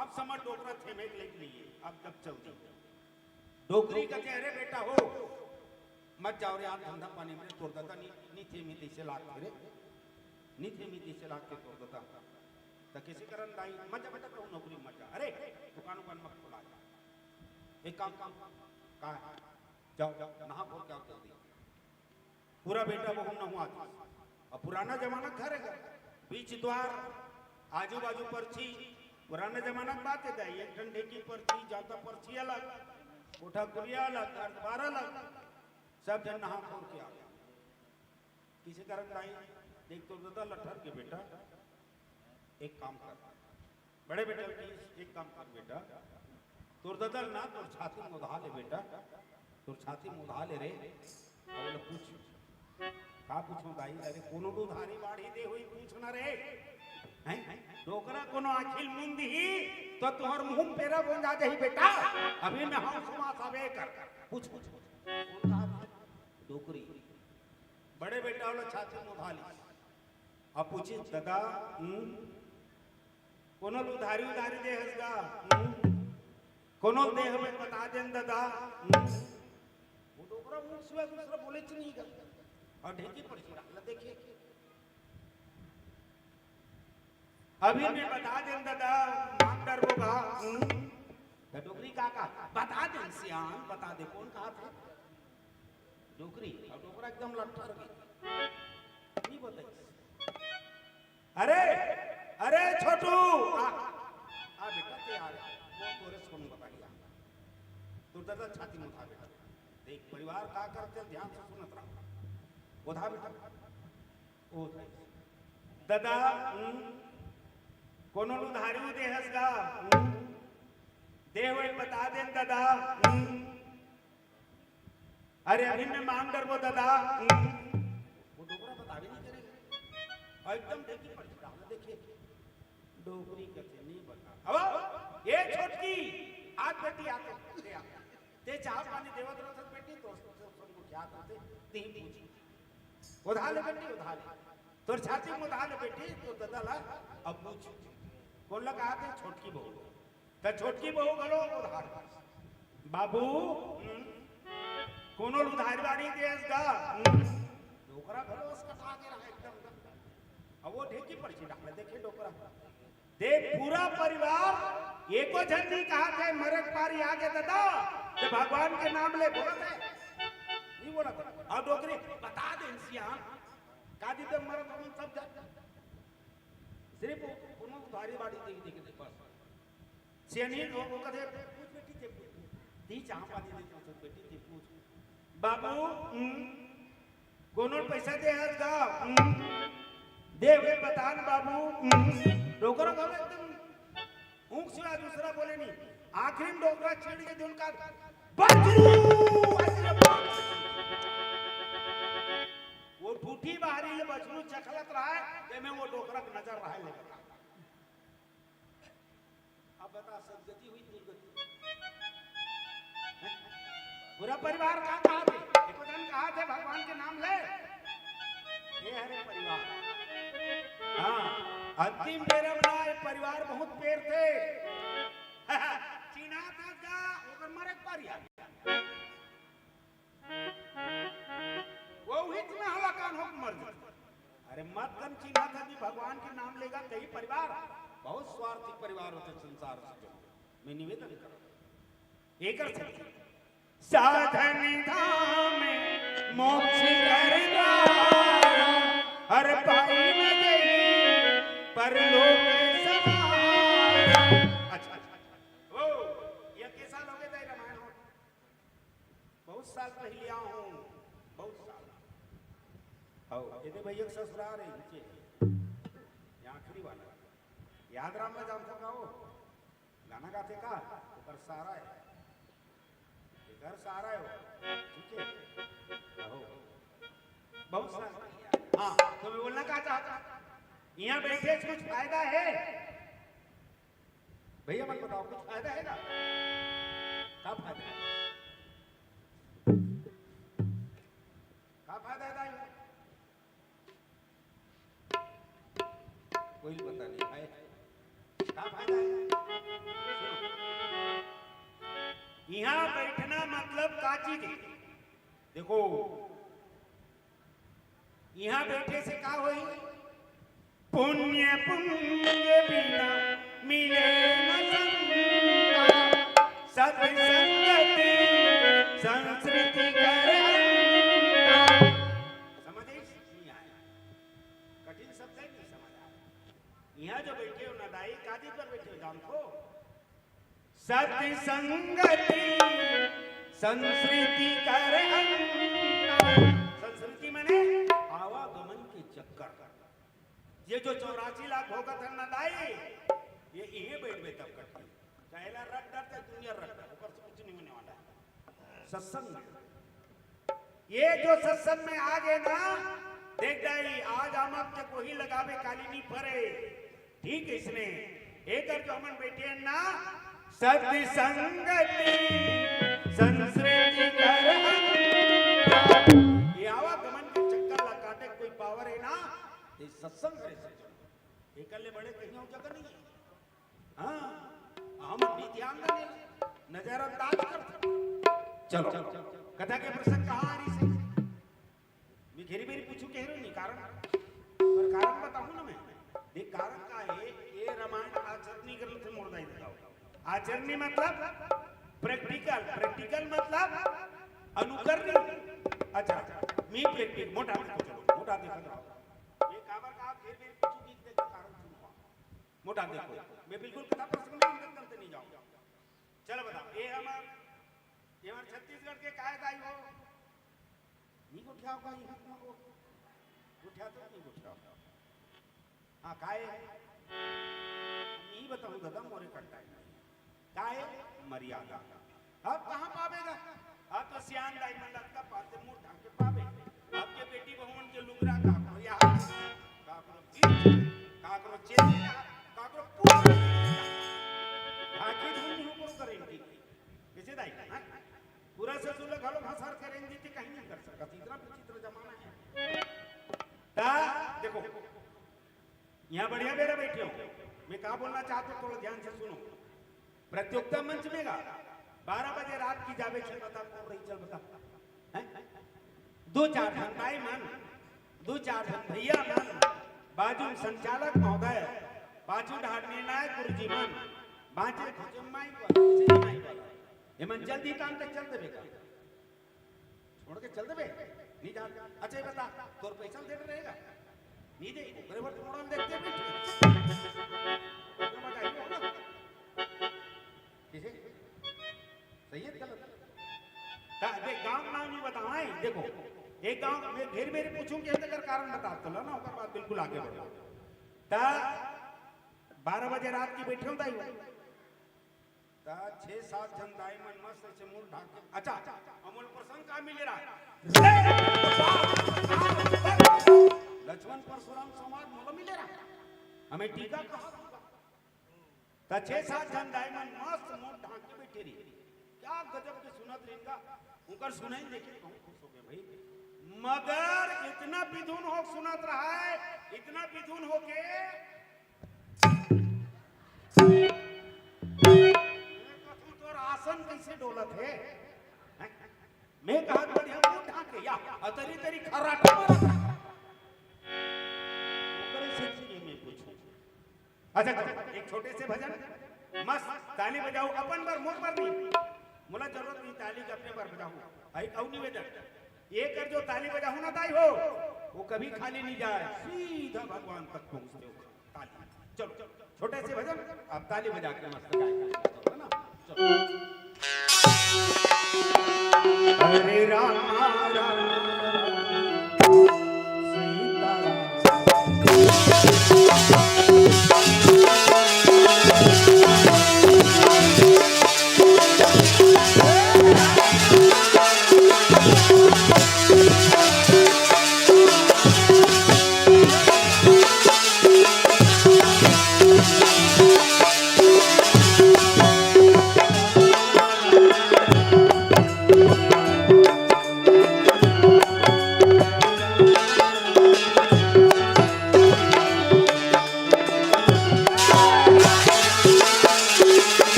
अब समझ डोकरा थेमे के लायक नहीं है, अब जब चल दी। डोकरी कथे, "अरे बेटा हो, मत जाओ रे, आज धंधा पानी में तोर ददा नी, नी थेमी तइसे लागथे रे, नी थेमी तइसे लागथे तोर ददा।" त किसे करन दाई, "मत जा बेटा, कहूँ नौकरी मत जा, अरे दुकान उकान मत खोला, एक काम, काम, काम, का है, जाओ, जाओ, नहा खोर के आओ जल्दी।" पूरा बेटा बहू नहवा दिस। अब पुराना जमाना घर है, बीच द्वार, आजू बाजू परछी, पुराना जमाना के बात है दाई, एक ठन ढेकी परछी, जांता परछी अलग, कोठा कुरिया अलग, घर द्वार अलग, सब झन नहा खोर के आ गे। किसे करन दाई, देख तोर ददा लट्ठर गे बेटा, एक काम कर, बड़े बेटा ल किहिस, "एक काम कर बेटा, तोर ददा ल ना तोर छाती म ओधा ले बेटा, तोर छाती म ओधा ले रे, अउ ओला पूछ।" "का पूछों दाई?" "अरे कोनो ल उधारी बाढ़ी दे होही पूछ ना रे।" "हैं? डोकरा कोनो आँखी ल मूंद दिही त तुंहर मुहूं म पेरा बोंजा जाही बेटा, अभी नहाव सुमास हवे कर, पूछ, पूछ।" कोन कहा था? डोकरी। बड़े बेटा ओला छाती म ओधा लिस। अब पूछिस, "ददा, हम्म, कोनो ल उधारी उधारी दे हस गा? हम्म, कोनो ल दे हवय बता देन ददा।" हम्म। वो डोकरा मुंह सिवा दूसरा बोलेच नहीं गा। अउ ढेकी परछी ल देखे, "अभी मैं बता देन ददा, मांग डरबो गा।" हम्म। त डोकरी का कहा, "बता देन सियान, बता दे।" कोन कहा था? डोकरी। अउ डोकरा एकदम लट्ठर गे, नहीं बताइस। "अरे, अरे छोटू, आ, आ बेटा, ते आ रे, वो तोरे से कोनो बताही।" तोर ददा छाती म ओधा बेटा। देख, परिवार का करथे, ध्यान से सुनत रह। ओधा बेटा, ओधा। ददा, हम्म, कोनो ल उधारी दे हस गा? हम्म, दे होय बता देन ददा। हम्म, अरे अभी मैं मांग डरबो ददा। हम्म, वो डोकरा बताबे नहीं करे, एकदम देखी पड़ चुका हमने देखे। डोकरी कथे नहीं बता। अब ये छोटकी, आज बेटी आते, ते आ। ते चाह पानी देवत रहत बेटी, तो, तो, तो, तो क्या करते? तीन पूछ। उधार ले बेटी, उधार ले। तोर छाती में उधार ले बेटी, तो ददा ला अब पूछ। कोन ला कहा थे? छोटकी बहू। त छोटकी बहू घलो उधार। बाबू, हम्म, कोनो ल उधारी बाड़ी देस गा? हम्म, डोकरा घलो असकटा के रहा एकदम। अब वो ढेकी पड़ के डाले, देखे डोकरा। ते पूरा परिवार एको झन नहीं कहा थे, मरे के पारी आगे ददा, ते भगवान के नाम ले बोलत हे, नहीं बोलत हे। अब डोकरी बता दे सियान, का दी ते मरत हम सब जन। सिर्फ वो कोनो उधारी बाड़ी दे, दे, दे, बस। सियानी लोग वो कथे, "पूछ बेटी, ते पूछ, पूछ। ती चाह पानी दे, पूछ बेटी, ते पूछ।" बाबू, हम्म, कोनो पैसा दे हस गा? हम्म, दे हुए बतान बाबू। हम्म, डोकरा बाबू एकदम ऊँख सिवा दूसरा बोले नहीं। आखिरी में डोकरा चिढ़ के दिल का बछरू, अरे बाप। वो ठूठी बाहरी ले बछरू चखलत रहा है, ते में वो डोकरा के नजर रहा है लेकर। अब बता, सदगति हुई दुर्गति? हैं? पूरा परिवार का कहा थे? एको झन कहा थे भगवान के नाम ले? ये हरे परिवार। हाँ, अंतिम बेरा में ना, ये परिवार बहुत पेर थे। चिन्हा था का, ओकर मरे के पारी आ गया। वो ही इतना हलाकान होके मर जाता। अरे मत कन चिन्हा था कि भगवान के नाम लेगा, कई परिवार, बहुत स्वार्थी परिवार होते संसार से जो। मैं निवेदन करूँ, एकर से साधन धाम मोक्ष कर द्वारा, हर पाई न गई परलोक सवार। अच्छा, अच्छा। ओ, ये कैसा लोगे दाई रामायण हो? बहुत साल पहले आया हूँ, बहुत साल। आओ, एदे भैया के ससुराल है नीचे, ये आखिरी वाला। याद राम में जानता का हो? गाना गाथे का? ओकर सारा है। एकर सारा है वो। ठीक है? रहो। बहुत सारा। हाँ, तो मैं बोलना का चाहता हूँ, यहाँ बैठे से कुछ फायदा है? भैया मत बताओ, कुछ फायदा है ना? का फायदा है? का फायदा है दाई? कोई पता नहीं भाई, का फायदा है? सुनो, यहाँ बैठना मतलब का चीज है? देखो, यहाँ बैठे से का होई? पुण्य पुण्य बिना मिले न संता, सत संगति संस्कृति कर अंता। समझ आई? नहीं आया। कठिन शब्द है, नहीं समझ आया। यहाँ जो बैठे हो ना दाई, कादी पर बैठे हो, जानत हो? सत संगति संस्कृति कर अंता। संस्कृति माने आवागमन के चक्कर। ये जो चौरासी लाख भोगत हन ना दाई, ये इहे बैठबे तब कटही। चाहे ला रख डर, चाहे दुनिया रख डर, ऊपर से कुछ नहीं होने वाला है। सत्संग में ये जो सत्संग में आ गए ना, देख दाई, आज आमक के कोही लगावे काली नी फरे। ठीक इसने एकर जो हमन बैठे हैं ना, सत संगति संस्कृति कर अंता। ये आवागमन के चक्कर ला काटे कोई पावर है ना, ये सत्संग करे से चलो। एकर ले बड़े कहीं और जगह नहीं है। हाँ, हम अपनी ध्यान न देला, नजरअंदाज करथन। चलो, कथा के प्रसंग कहाँ आ रही से? मैं घेरी बेरी पूछू कह रही नहीं, कारण, पर कारण बताऊँ ना मैं। देख, कारण का है, ये रामायण आचरणी कर लेते मोर दाई बताओ। आचरणी मतलब practical, practical मतलब अनुकरणी। अच्छा, मी practical, मोटा देखो, चलो, मोटा देखो। ये काबर का आप घेरी बेरी पूछू कि देख कारण सुनो। मोटा देखो, मैं बिल्कुल कथा प्रसंग में अंदर तक नहीं जाऊंगा। चलो बताओ, ये हमार, ये हमार छत्तीसगढ़ के काय दाई हो? नहीं गोठियाव का, इहाँ तुमको गोठियाव तो नहीं गोठियाव। हाँ, काहे? नहीं बताऊँ दादा, मोरे कट्टा है। काहे? मर्यादा। अब कहाँ पावेगा? अब तो सियान दाई मन लगता पाते मुंह ढांके पावे। अब के बेटी बहुवन के लुगरा काकरो यहाँ, काकरो बीच, काकरो चेहरा, काकरो पूरा। ढांकी धूम धूम करो करेंगे। कैसे दाई? हाँ? पूरा ससुर लोग घलो भसार करेंगे कि कहीं नहीं कर सकता। इतना विचित्र जमाना है। ता देखो, यहाँ बढ़िया बेरा बैठे हो। मैं का बोलना चाहता हूँ, थोड़ा ध्यान से सुनो। प्रतियोगिता मंच में गा, बारह बजे रात की जावे, चल बता, कौन रही, चल बता। हैं? दो चार झन दाई मन, दो चार झन भैया मन, बाजू में संचालक महोदय, पाछू ढार निर्णायक गुरुजी मन, बाजे खुजम माइक वाला, किसी माइक वाला। ये मन जल्दी काम तक चल देवे का। छोड़ के चल देबे? नहीं जा। अच्छा, ये बता, तोर पैसा देते रहेगा? नहीं दे, ओकरे बर तो मोड़ल देखते बैठे। ओकरे बर जाइए, हो ना? किसे? सही है, गलत? ता, देख, गांव नाम नहीं बताओ, हैं? देखो, एक गांव में फिर मेरे पूछूं कि अंदर कारण बता, तो लो ना, ओकर बाद बिल्कुल आगे बढ़ो। ता, बारह बजे रात की बैठे हो, ताई हो? त छह सात झन दाई मन मस्त से मुंह ढाक के, अच्छा, अमोल प्रसंग का मिले रहा? लक्ष्मण परशुराम संवाद मोला मिले रहा। हमें टीका कहा? त छह सात झन दाई मन मस्त मुंह ढाक के बैठे रही। क्या गजब के सुनत रहेगा। उनकर सुनाई देखे बहुत खुश हो गए भाई। मगर इतना बिधुन हो सुनत रहा है, इतना बिधुन हो के मैं कहूं, तोर आसन कैसे डोलत हे? हैं? मैं कहा, बढ़िया मुंह ढांके या, अतरी तरी खर्राटा मारत हे। ओकरे से चीज मैं पूछूं। अच्छा, चलो, एक छोटे से भजन, मस्त, ताली बजाओ, अपन बर, मोर बर नहीं। मोला जरूरत नहीं ताली के, अपने बर बजाओ। भाई, कहूं निवेदन, ये कर जो ताली बजाओ ना ताई हो, वो कभी खाली नहीं जाए, सीधा भगवान तक पहुंचते हो। ताली। चलो, छोटे से भजन, आप ताली बजा के मस्त गाएंगे, है ना? चलो। हरे राम, राम, सीता राम।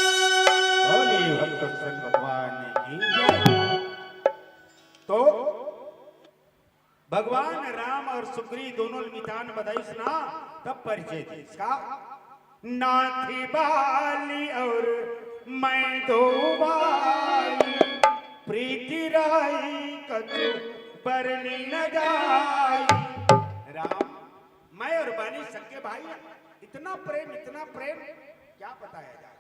बोलिए भक्त वत्सल भगवान की जय। तो भगवान राम और सुग्रीव दोनों ल मितान बधाइस ना, तब परिचय दिस का। नाथी बाली और मैं दो बाली, प्रीति राई कछु बरनी न जाई। राम, मैं और बाली सगे भाई, इतना प्रेम, इतना प्रेम, क्या बताया जाए।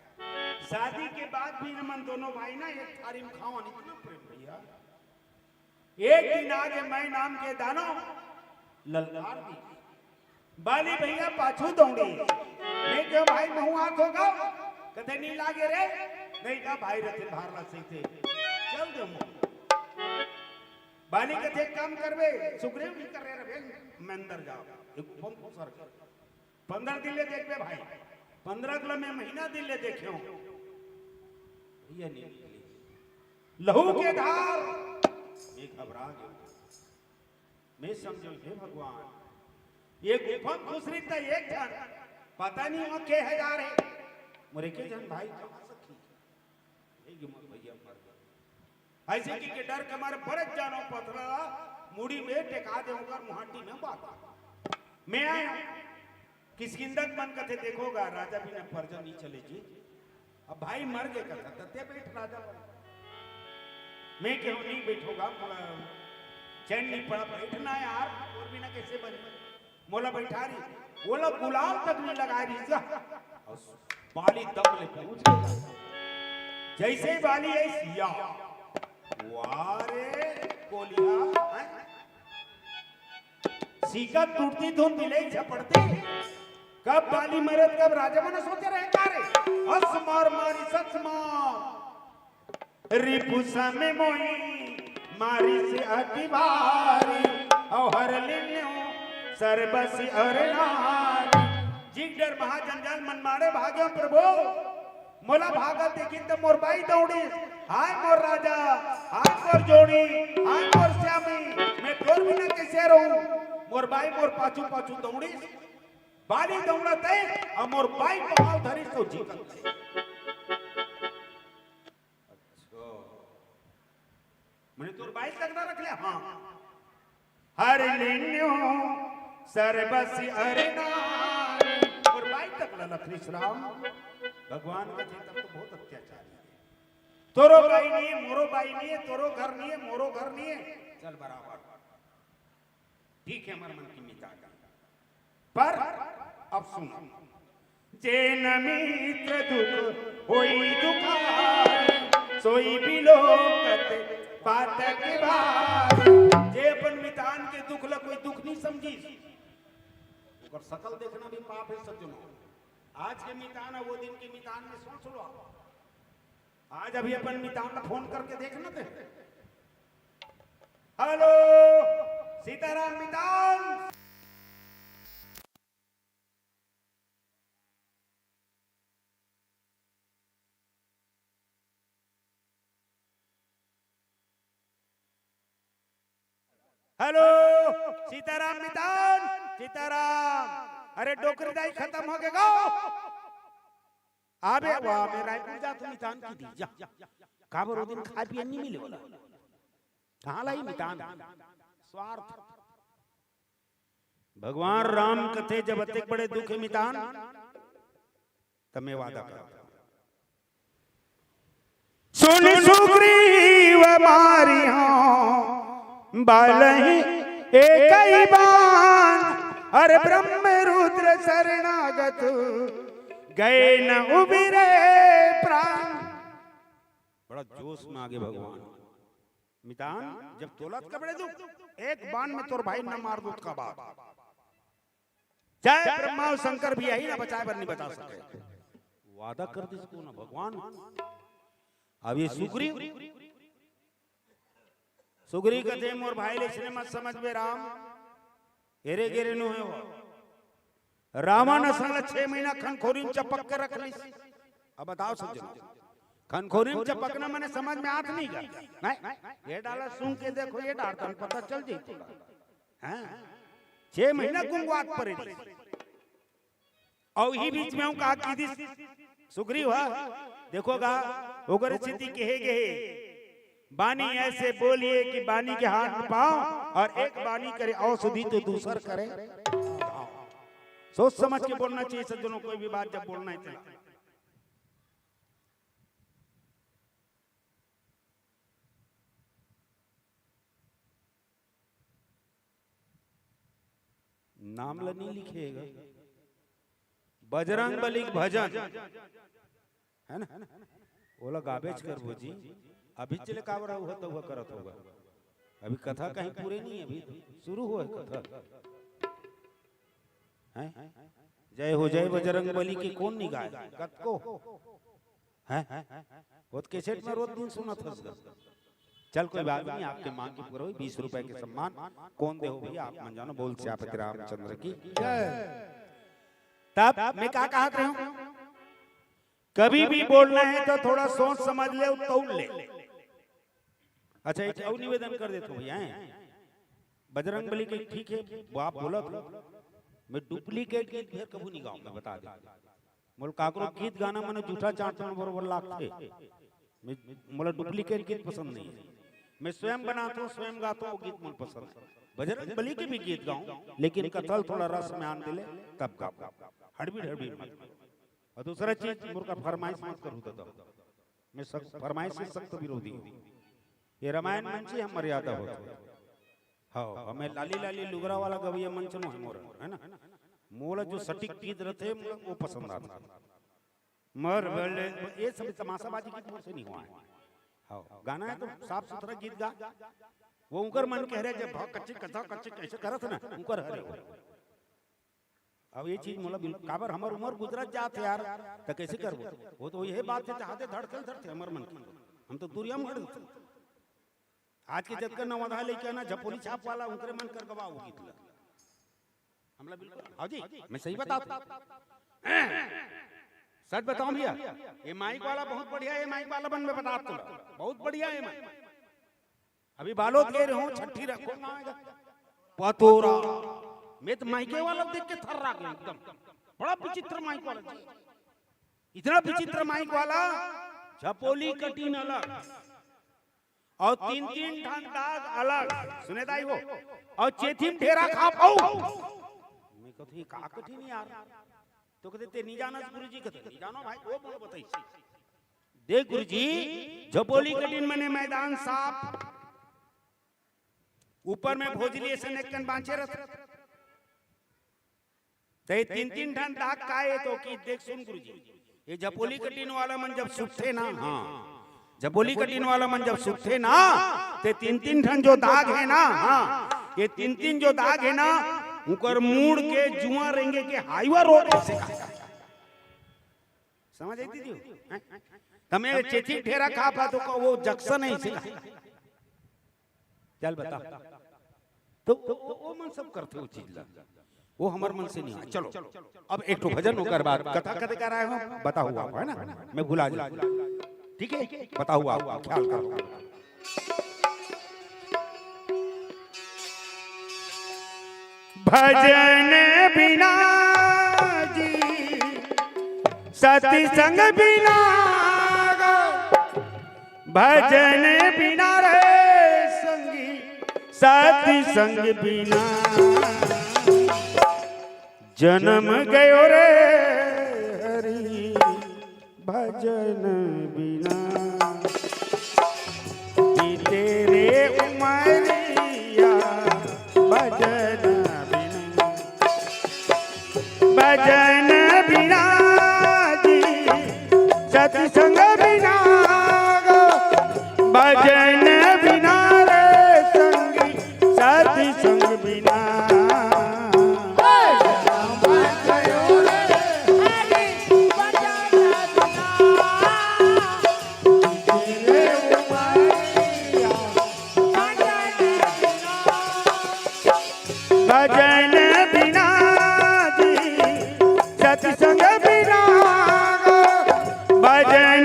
शादी के बाद भी इनमन दोनों भाई ना एक थारी में खावन, इतना प्रेम भैया। एक दिन आगे मैं नाम के दानव ललकार दी। बाली भैया पाछू दौड़ी। मैं कहेंव भाई महूं आत हों गा, कथे नी लागे रे, नहीं का भाई रथे भार ला सही थे। चल दे मुंह। बाली कथे एक काम करबे, सुग्रीव भी कर रहे रहे, मैं अंदर जाओ। एक पंप सर कर। पंद्रह दिन ले देखबे भाई, पंद्रह अगला मैं महीना दिन ले देखेंव। भैया नहीं निकली। लहू के धार। मैं घबरा गया। मैं समझेंव, हे भगवान, ये गुफा खुसरी त एक झन, पता नहीं वहां के हजार हे। मोर एके झन भाई कहां सखी? हे गे मोर भैया मर गे। अइसे कहिके डर के मारे बड़े जानो पथरा मुड़ी में टेका दे ओकर मुहाटी में बात। मैं आया। किष्किंधा के मन कथे, देखो गा, राजा बिना परजा नी चले जी। अब भाई मर गे कथा, त ते बैठ राजा बन। मैं कहेंव, नी बैठों गा, मोला चैन नी पड़ा, बैठ ना यार, तोर बिना कैसे बने? मोला बैठा रही, ओला गुलाल तक नी लगा रही जा। अउ बाली दम ले पहुंच गे। जैसे ही बाली आई, सिया, वाह रे, गोलिया, हैं? सीकत टूटती धुन दिले झपड़ती। कब बाली मरत, कब राजा मन सोचे रहे का रे? हंस मार मारी सच मार। रिपु सम मोहि मारिस अति भारी, अउ हर लिन्यो सरबसि अउर नारी। जिग डर महाजंजाल मन माड़े भाग्यो प्रभु। मोला भागत देखिन त मोर बाई दौड़िस, हाय मोर राजा, हाय मोर जोड़ी, हाय मोर श्यामी, मैं तोर बिना कैसे रहूं? मोर बाई मोर पाछू पाछू दौड़िस, बाली दौड़त हे, अउ मोर बाई पहाल धरिस तो जीतत हे। अच्छा। मने तोर बाई तक ना रख ले, हाँ। हर लिन्यो सरबसि अउर नारी। मोर बाई तक ला लखनी राम। भगवान का चेतन तो बहुत अत्याचारी हे। तोरो बाई नहीं हे, मोरो बाई नहीं हे, तोरो घर नहीं हे, मोरो घर नहीं हे। चल बराबर। ठीक हे, हमर मन की मितान। पर अब सुनो, जेन मित्र दुख होई दुखारी, सोई बिलोकत पातक भारी। जे अपन मितान के दुख ला कोई दुख नहीं समझिस, ओकर शकल देखना भी पाप हे सज्जनों। आज के मितान अउ वो दिन के मितान में सोच लो। आज अभी अपन मितान ला फोन करके देख ना ते। हेलो, सीताराम मितान। हेलो, सीताराम मितान, सीताराम। अरे डोकरी दाई खतम होगे गा। अबे वाह, मैं रायपुर जात हूं मितान की दी, जा। काबर ओ दिन खाए पिए नहीं मिले वाला। कहां लाई मितान? स्वार्थ। भगवान राम कथे जब अतेक बड़े दुख हे मितान, त मैं वादा करत हंव। सुन सुग्रीव मारिहौं बालहि एकहि बान, अरे ब्रह्म रुद्र शरणागत गए न उबिरे प्राण। बड़ा जोश में आगे भगवान। मितान, जब तोला अतका बड़े दुख, एक बान में तोर भाई न मार दूं त का बात। चाहे ब्रह्मा अउ शंकर भी आही ना बचाए बर नहीं बचा सके। वादा कर दिस कोन भगवान। अब ये सुग्रीव, सुग्रीव कथे मोर भाई ले इसने मत समझ बे राम, एरे गेरे नो हे वो। रावण असन ला छह महीना खनखोरी में चपक के रख लिस। अब बताओ सज्जन, खनखोरी में चपकना मने समझ में आत नहीं गा? नहीं, ये डाला सूंघ के देखो, ये डार तन पता चल जाई तोला। हाँ? छह महीना गुंगवात परे रहिस। अउ इही बीच में हूं का की दिस सुग्रीव हा, देखो गा, ओकर स्थिति कहे गए, बानी ऐसे बोलिए कि बानी के हाथ में पांव, अउ एक बानी करे औषधि तो दूसर करे। सोच समझ के बोलना चाहिए सज्जनों, कोई भी बात जब बोलना है तो। नाम ल नहीं लिखेगा। बजरंग बली के भजन, है ना? ओला गाबेच करबो जी। अभी चले काबर हुआ तो हुआ करत होगा। अभी कथा कहीं पूरे नहीं है, अभी शुरू हुआ है कथा। हैं? जय हो जय बजरंग बली के कोन नि गाय? कतको हैं? वो तो कैसेट में रोज दिन सुनत हस। चल, कोई बात नहीं, आपके मांग के पूरा होई, बीस रुपए के सम्मान। कोन दे हो भैया, आप मन जानो। बोल सियापति रामचंद्र की। जय। तब मैं का कहत रहे हूँ, कभी भी बोलना है तो थोड़ा सोच समझ ले और तौल ले। अच्छा, एक और निवेदन कर देता हूँ भैया, हैं? बजरंग बली के ठीक है, वो आप बोला था, मैं डुप्लीकेट गीत फेर कभू नहीं गाऊं, मैं बता दे। मोला काकरो गीत गाना मने जूठा चांट मन बरोबर लागथे। मैं, मोला डुप्लीकेट गीत पसंद नहीं है। मैं स्वयं बनाता हूँ, स्वयं गाता हूँ, वो गीत मन पसंद है। बजरंग बली के भी गीत गाऊं, लेकिन कथल थोड़ा रस में आन दिले, तब गाऊं। हड़बीड़ हड़बीड़ मत। और दूसरा चीज, मोर का फरमाइश मत करू दादा। मैं सख्त, फरमाइश के सख्त विरोधी हूँ। ये रामायण मंच ही हम मर्यादा होत हे। हाँ, हमें लाली लाली लुगरा वाला गवैया मंच नो है मोर, है ना? मोला जो सटीक गीत रहते हैं, मोला वो पसंद आता है। मर बले, ये सब तमाशाबाजी गीत मोर से नहीं हुआ है। हाँ, गाना है तो साफ सुथरा गीत गा। वो उनकर मन कह रहे, जब भाव कच्ची कथा कच्ची कैसे करत ना, उनकर हरे हो। अब ये चीज मोला बिल-, काबर हमर उमर गुजरत जात हे यार, त कैसे करबो? वो तो यही बात है, चाहते धड़कन धरते हमर मन की। हम तो दुरिया में हट देते। आज के जतका नवादा लेके आना, झपोली छाप वाला, उनकरे मन कर गवा वो गीत ला। हमला बिल्कुल, हाँ जी, मैं सही बता, सच बताऊं भैया, ये माइक वाला बहुत बढ़िया है, ये माइक वाला बन में बता तुम, बहुत बढ़िया है माइक। अभी बालोद गए रहो, छठी रखो ना आएगा। पतोरा। मैं तो माइके वाला देख के थर्रा गया एकदम। बड़ा विचित्र माइक वाला जी। इतना विचित्र माइक वाला, झपोली कटिन अलग और तीन तीन ठन दाग अलग। सुने दाई हो, और चेथी म ढेरा खा पाऊ। मैं कहती, "का कटिन यार?" तो कहते, "ते नहीं जाना गुरुजी?" कहते, "नहीं जानो भाई, वो बोलो बताई।" देख गुरुजी, झपोली कटिन मने मैदान साफ, ऊपर में भोजली ऐसे नेकन बांचे रहते। ते तीन तीन ठन दाग काहे तो कि देख सुन गुरुजी, ये झपोली कटिन वाला मन जब सुखते ना, हाँ, झपोली कटिन वाला मन जब सुखते ना, ते तीन तीन ठन जो दाग है ना, हाँ, ये तीन तीन जो दाग है ना, उनकर मूड़ के जुआ रेंगे के हाईवा रोड ऐसे का। समझ आई दीदी हो? हैं? तमे चेथी ढेरा खा पा तो को वो जंक्शन है इसे का। चल बता। तो वो, वो, वो मन सब करते वो चीज ला। वो हमर मन से नहीं है। चलो, अब एक ठो भजन ओकर बाद कथा कथे कर आए हो, बताओ आप, है ना? मैं भुला जाऊँ। ठीक है, बताओ आप, ख्याल करो। भजन बिना जी, सत्संग बिना गो, भजन बिना रे संगी, सत्संग बिना जनम गयो रे हरि। भजन बिना बीते रे उमरिया, भजन बिना, भजन बिना जी, सत्संग बिना गो, भजन बिना रे संगी, सत्संग बिना। भजन बिना जी, सत्संग बिना, भजन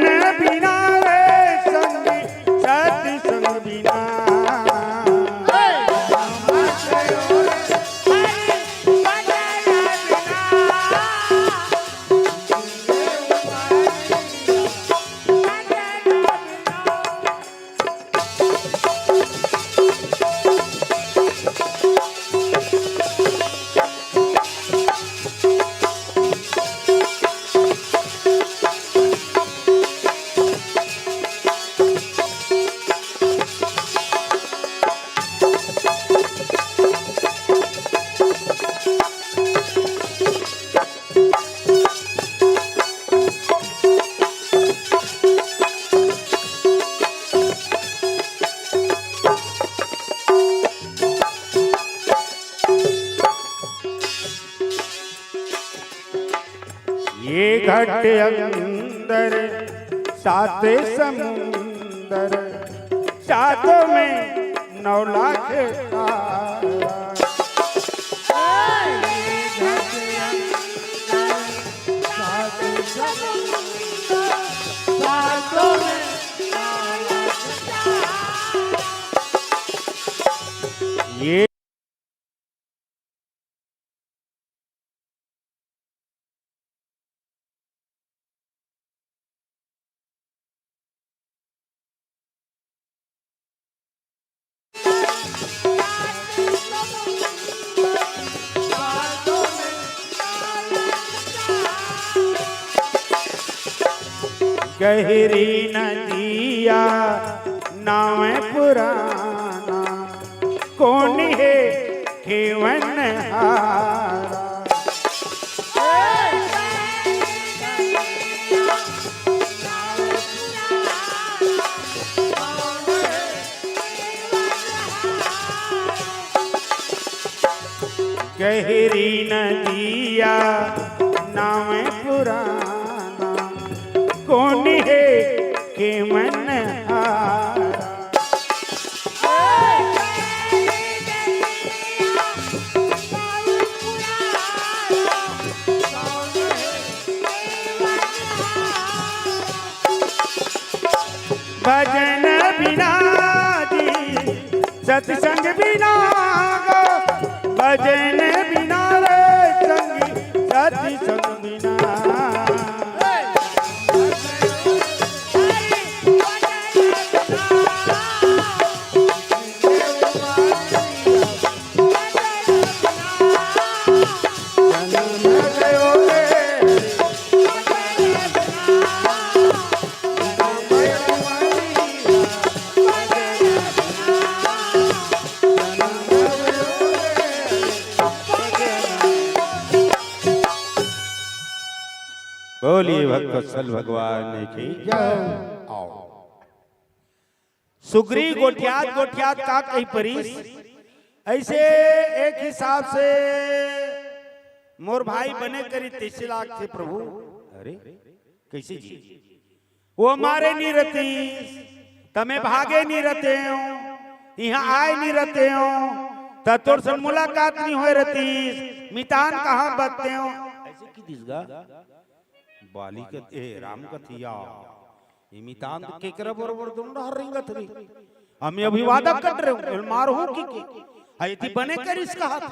ये घट अंदर सात समुंदर, सातों में नौ लाख तारा। ये गहरी नदिया नाव पुराना, कोन हे खेवनहारा। गहरी नदिया नाव पुराना, कोन हे खेवनहारा। भजन बिना जी सत्संग बिना गो, भजन बिना रे संगी, सत्संग बिना। बोलिए भक्तवत्सल भगवान की जय। आओ। सुग्रीव गोठियात गोठियात का कहि परिस, अइसे एक हिसाब से मोर भाई बने करी तइसे लागथे प्रभु। अरे कइसे जी? वो मारे नी रतिस, त मैं भागे नी रतेंव, इहाँ आए नी रतेंव, त तोर सन मुलाकात नी होय रतिस, मितान कहाँ बतेंव? अइसे कहि दिस गा। बाली कथे, ए, राम कथे, या, ए मितान तो केकरा बरोबर दोनों डहर रेंगत रे। हमें अभी वादा कट रहे हो, मार हो कि के? हा, एती बने करिस कहा था।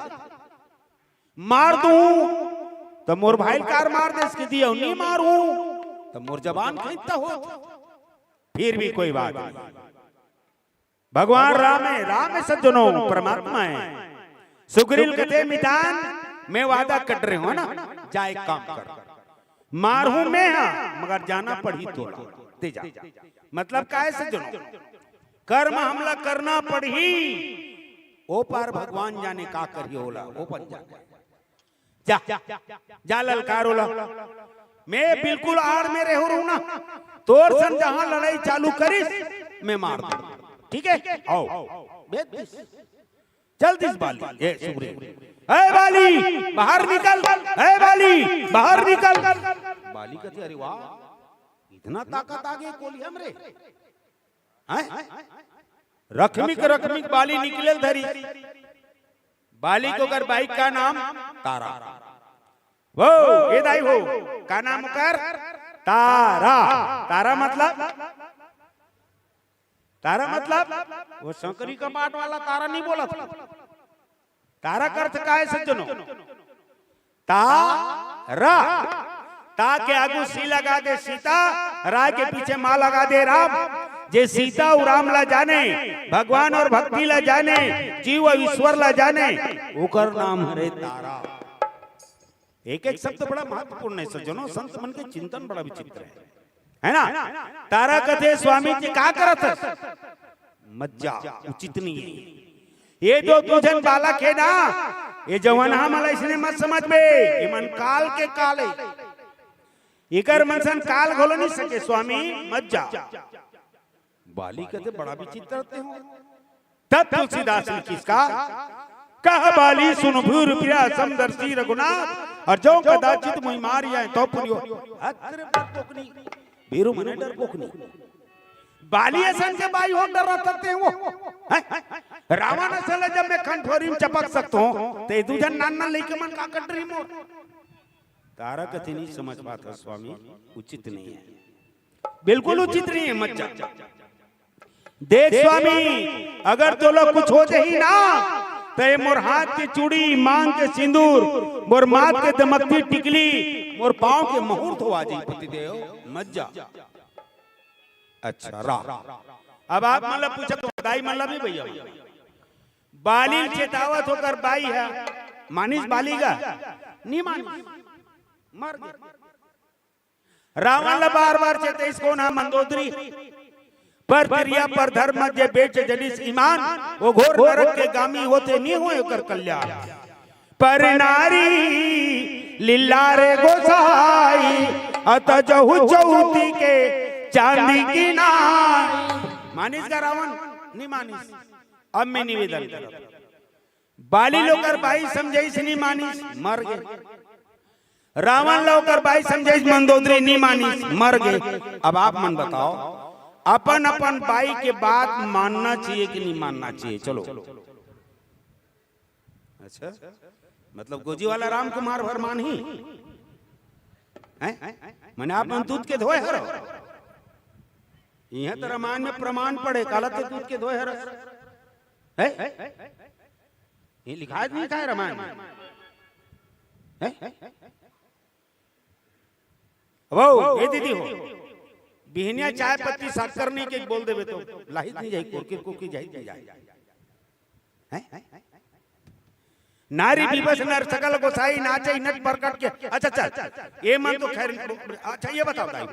मार दूं, त मोर भाई कार मार देस कि दियो, नी मारूं, त मोर जबान खींचता हो। फिर भी कोई बात नहीं। भगवान राम हे, राम हे सज्जनों, परमात्मा हे। सुग्रीव कथे, मितान, मैं वादा कट रहे हूं ना, जा एक काम कर, मारहूं मैं हा, मगर जाना पड़ही तोला, ते जा। मतलब का हे सज्जनों, कर्म हमला करना पड़ही, ओ पार भगवान जाने का करही ओला, ओ पर जाने। जा, जा ललकार ओला। मैं बिल्कुल आड़ में रहूं ना, तोर सन जहां लड़ाई चालू करिस, मैं मार दूं। ठीक हे? आओ। भेज दिस। चल दिस बाली। ए सुग्रीव, ए बाली, बाहर निकल। ए बाली, बाहर निकल। बाली कथे, अरे वाह, इतना ताकत आ गई कोलिया में रे। हैं? रखमिक रखमिक बाली निकले धरी। बाली के ओकर बाई के का नाम? तारा। वो, ए दाई हो, का नाम ओकर? तारा। तारा मतलब? तारा मतलब? वो संकरी कपाट वाला तारा नहीं बोलत। तारा का अर्थ का हे सज्जनों? तारा। ता के आगू सी लगा दे सीता, रा के पीछे मा लगा दे राम। जे सीता अउ राम ला जाने, भगवान अउ भक्ति ला जाने, जीव अउ ईश्वर ला जाने, ओकर नाम हरे तारा। एक एक शब्द बड़ा महत्वपूर्ण हे सज्जनों, संत मन के चिंतन बड़ा विचित्र हे। हे ना? तारा कथे, स्वामी जी का करत हस? मत जा, उचित नहीं हे। ये जो दू झन बालक हे ना, ये जवन हमला इसने मत समझ में, ये मन काल के काल हे। इकर मन सन काल घोलो नहीं सके, स्वामी मत जा। बाली कथे, बड़ा विचित्र ते हो। तब तुलसीदास ने किसका कहा, बाली सुन भूर प्रिया समदर्शी रघुनाथ, अउ जो कदाचित मुहि मारि जाय, तउ पुनि हो। अत रे डरपोकनी, भीरू मने डरपोकनी। बाली असन के बाई हो डर रहता ते वो। हैं? रावण असन ला जब मैं खंठोरी में चपक सकत हों, त ए दू झन नान नान लइका मन का कर डरही मोर? तारा कथे नहीं समझ पात हस स्वामी, उचित नहीं है, बिल्कुल उचित नहीं है, मत जा। देख स्वामी, अगर तोला कुछ हो जाही ना, त ए मोर हाथ के चूड़ी, मांग के सिंदूर, मोर माथ के दमकती टिकली, मोर पांव के महुर धोवा जाही पतिदेव, मत जा। अच्छा, रहा। अब आप मन ला पूछत हों, दाई मन ला भी भैया, बाली ल चेतावत हों ओकर बाई ह, मानिस बाली गा? नी मानिस, मर गे। रावण ला बार बार चेतइस कोन ह? मंदोदरी। पर त्रिया पर धर्म जे बेच जनिस ईमान, ओ घोर नरक के गामी होथे नी होय ओकर कल्याण। पर नारी लीला रे गोसाई, अत जहु चौथी के चांदी की नाई। मानिस गा रावण? नी मानिस। अब मैं निवेदन करत हों, बाली ल ओकर बाई समझाइस, नी मानिस, मर गे। रावण ल ओकर बाई समझाइस, मंदोदरी, नी मानिस, मर गे। अब आप मन बताओ, अपन अपन बाई के बात मानना चाहिए कि नहीं मानना चाहिए? चलो। अच्छा, मतलब गोजी वाला राम कुमार भर मानही? हैं? माने आप मन दूध के धोए हरो? इहाँ त रामायण में प्रमाण पड़े, काला ते दूध के धोए हरस? हैं? ये लिखाय त नहीं लिखाय रामायण में? हैं? अब ओ, ए दीदी हो, बिहनिया चाय पत्ती शक्कर नहीं के बोल देबे त लाही त नहीं जाही, कोरकी कोरकी जाही त नहीं जाही। हैं? नारी विवश नर सकल गोसाई, नाचइ नट प्रकट के। अच्छा, अच्छा, ये मन तो खैर, अच्छा, ये बताओ दाई,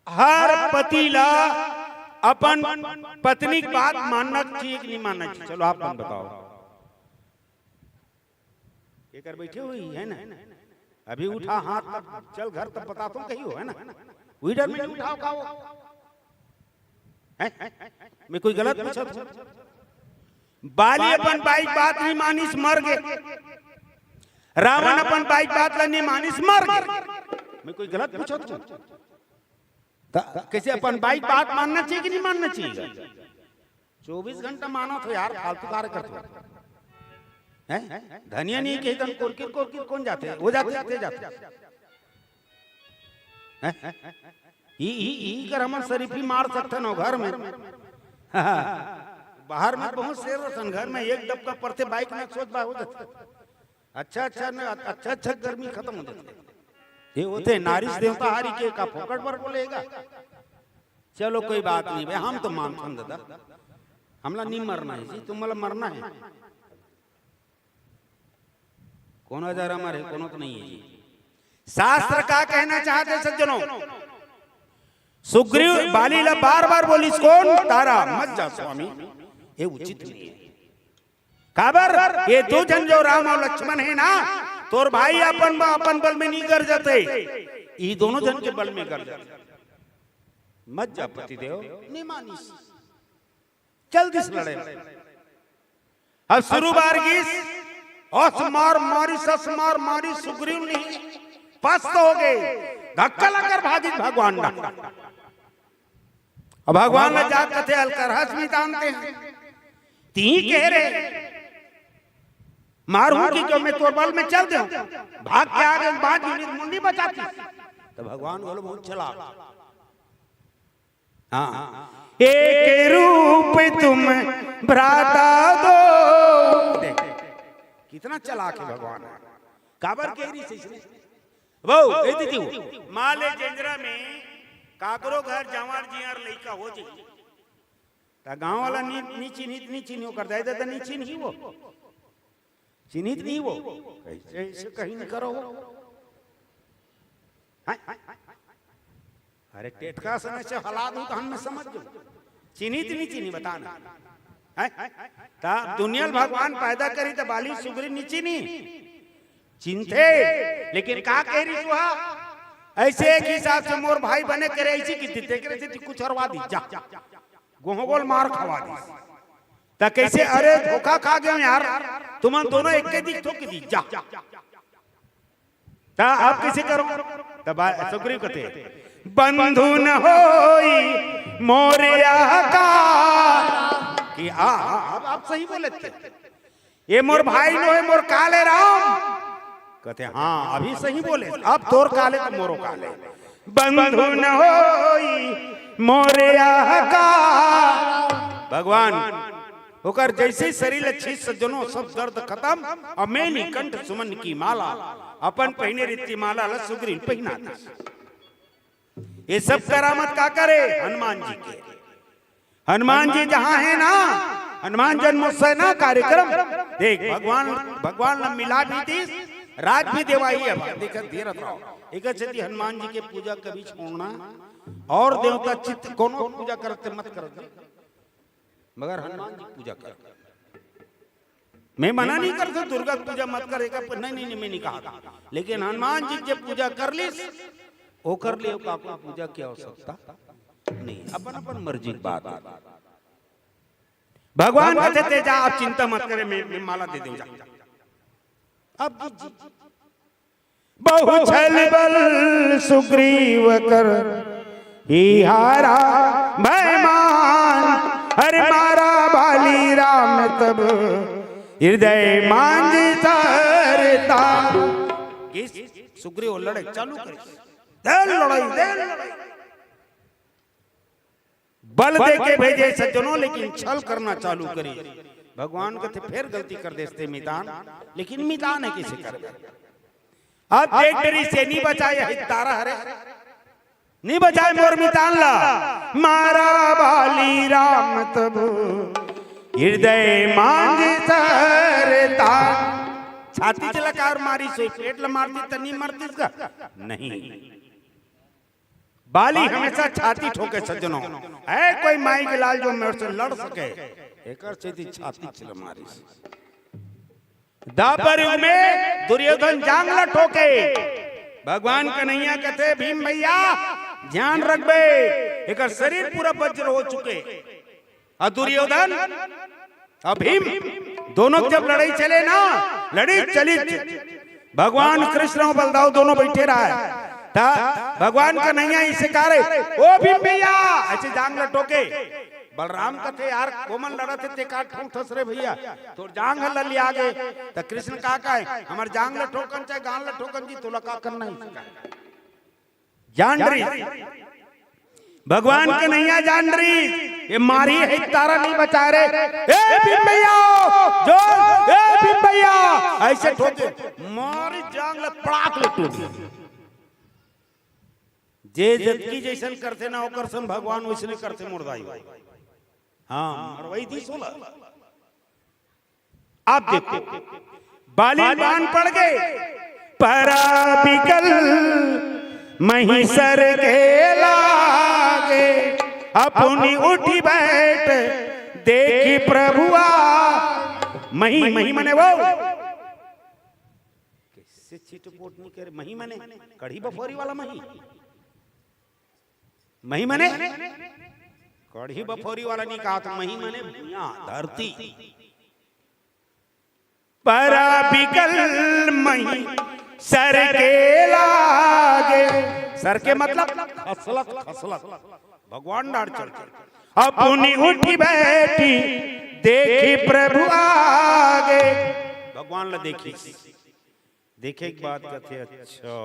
हर पति ला अपन पत्नी के बात मानना चाहिए कि नहीं मानना चाहिए? चलो, आप मन बताओ। एकर बैठे हुई है ना, अभी उठा हाथ, तब चल घर, तब बताथों कहियो, है ना? उही डर में नहीं उठाव का वो? हैं? मैं कोई गलत पूछत हों? बाली अपन बाई के बात नहीं मानिस, मर गे। रावण अपन बाई के बात ला नहीं मानिस, मर गे। मैं कोई गलत पूछत हों? त कइसे अपन बाई के बात मानना चाहिए कि नहीं मानना चाहिए? चौबीस घंटा मानत हो यार, फालतू कार्य करत हो। हैं? धनिया नहीं कही तन कोरकिर कोरकिर कोन जाथे? वो जाथे, जाथे, जाथे। हैं? ई, ई, ई कर हमन शरीफी मार सकथन हो घर में। बाहर में बहुत शेर रसन, घर में एक डबका परथे, बाइक में सोच बा हो जाथे। अच्छा, अच्छा, न, अच्छा, अच्छा, गर्मी खत्म हो जाथे। ये होथे नारिश देवता हारी के का फोकट बर बोलेगा? चलो, कोई बात नहीं भाई, हम तो मानथन दादा, हमला नी मरना है जी, तुम मला मरना है। कोनो हजार अमर है, कोनो तो नहीं है जी। शास्त्र का कहना चाहते सज्जनों? सुग्रीव बाली ला बार बार बोलिस, कौन? तारा, मत जा स्वामी, ये उचित नहीं है। काबर? ये दो झन जो राम अउ लक्ष्मण हे ना, तोर भाई अपन, अपन बल में नहीं गरजत हे, ई दोनों झन के बल में गरजत हे। मत जा पतिदेव, नहीं मानिस, चल दिस लड़े। अब शुरू बार गिस, अस मार मारिस, अस मार मारिस, सुग्रीव नहीं, पस्त हो गे, धक्का लाकर भागिस भगवान डहर। अब भगवान ला जाके कथे, अलकरहा समिधान तें, तिही कहे रहे, मारहूं कि क्यों, मैं तोर बल में चल देहूं। भाग के आगे बांध जुली मुंडी बचातिस। त भगवान बोले, बहुत चलाक। हाँ, एक रूप तुम भ्राता दो। देख, कितना चलाक हे भगवान। काबर कहि रहिस अइसने? वो, ए दीदी, वो, मान ले जेंजरा में काकरो घर जांवर जियार लइका हो जाही, त गांव वाला नी, नी चिन्हित, नी चिन्हित, ओकर दाई ददा नी चिन्ही वो, चिन्हित नहीं वो, कइसे अइसे कहि नहीं करो हो। हैं? अरे टेटका से मैं से हला दूं त हम मैं समझ जाऊं। चिन्हित नहीं चिन्ही, बता ना। हैं? त दुनिया ल भगवान पैदा करिस त बाली सुग्रीव नहीं चिन्ही। चिन्हथे, लेकिन का कहि रहिस वो? अइसे एक हिसाब से मोर भाई बने करे, अइसे कि तेकरे से कुछ हरवा दिस, जा। गोहगोल मार खवा दिस। त कइसे, अरे धोखा खा गेंव यार, तुमन दोनों एके दिखथो कहि दिस, जा। त अब कइसे करो? तब सुग्रीव कथे, बंधु न होई मोर आकार। कि आ, आ, अब आप सही बोले थे, ये मोर भाई नो हे, मोर काल हे राम। कथे, हाँ, अभी सही बोले, अब तोर काल हे त मोरो काल हे। बंधु न होई मोर आकार। भगवान ओकर जइसे ही शरीर ल छीस, सज्जनो, सब दर्द खतम। अउ मेली कंठ सुमन की माला, अपन पहिने रित्ती माला ल सुग्रीव पहिना दिस। ये सब करामत काकर हे? हनुमान जी के। हनुमान जी जहाँ हे ना, हनुमान जन्मोत्सव ना कार्यक्रम, देख, भगवान, भगवान ल मिला भी दिस, राज भी देवाही। अब देख, धीरज रहो, एक सेती हनुमान जी के पूजा कभी छोड़ना, अउ देवता चित्त कोनो पूजा करते मत करत, मगर हनुमान जी पूजा कर। मैं मना नहीं करता दुर्गा पूजा मत कर, एकर पर, नहीं, नहीं, नहीं, मैं नहीं कहा था। लेकिन हनुमान जी के पूजा कर लिस, ओकर लिए का कोई पूजा की आवश्यकता नहीं, अपन अपन मर्जी की बात हे। भगवान कथे, ते जा, आप चिंता मत करे, मैं, मैं माला दे देंव, जा। अब जी, जी, बहु छल बल सुग्रीव कर ही हारा भय मान, हर मारा बाली राम तब हृदय मांझ सरता। कि सुग्रीव लड़ई चालू करे, दे लड़ई, दे लड़ई। बल देके भेजे सज्जनों, लेकिन छल करना चालू करिस। भगवान कथे फेर गलती कर देस ते मितान, लेकिन मितान हे कइसे करबे? अब देख डरिस, ये नहीं बचाय हे तारा हरे, नहीं बचाय मोर मितान ला। मारा बाली राम तब हृदय मांझ सरता। छाती च लकार मारिस होही, पेट ल मारतिस त नहीं मरतिस का? नहीं। बाली हमेशा छाती ठोके सज्जनों। ऐ कोई माई के लाल जो मेरे से लड़ सके, एकर सेती छाती चिल मारिस। द्वापर युग में दुर्योधन जांग ल ठोके। भगवान कन्हैया कथे, भीम भैया, ध्यान रखबे, एकर शरीर पूरा वज्र हो चुके। अउ दुर्योधन अउ भीम दोनों के जब लड़ई चले ना, लड़ी चली, भगवान कृष्ण अउ बलदाऊ दोनों बइठे रहय, त भगवान कन्हैया अइसे करे, ओ भीम भैया, अइसे जांग ल टोके। बलराम कथे, यार, कोमन लड़त हे, ते का ठूंठस रे भैया, तोर जांग ह ललिया गे। त कृष्ण का कहे, हमर जांग ल ठोकन चाहे गांड ल ठोकन जी, तोला का करना हे इसका? जान डरिस। भगवान कन्हैया जान डरिस। ये मारी हे तारा नहीं बचा रे। ए भीम भैया, जो, ए भीम भैया, अइसे ठोके, मारी जांग ल पड़ाक ले टूट। जे जतकी जइसन करथे ना, ओकर संग भगवान वइसने करथे मोर दाई। हाँ, मरवई दिस ओला। आप देखो, बाली बान पड़ गे, परा बिकल मही सर के लागे, अपनी उठी बैठ देखी प्रभुआ। मही, मही मने वो, कइसे चिटपोट नहीं करे, मही मने कढ़ी बफोरी वाला मही। मही मने कढ़ी बफोरी वाला नहीं कहा, त मही मने भुइयां, धरती। परा बिकल मही सर के लागे। सर के मतलब खसलत, खसलत। भगवान डार चल के अपनी उठी बैठी देखी प्रभु आगे। भगवान ला देखिस। देखे के बाद कथे, "अच्छा,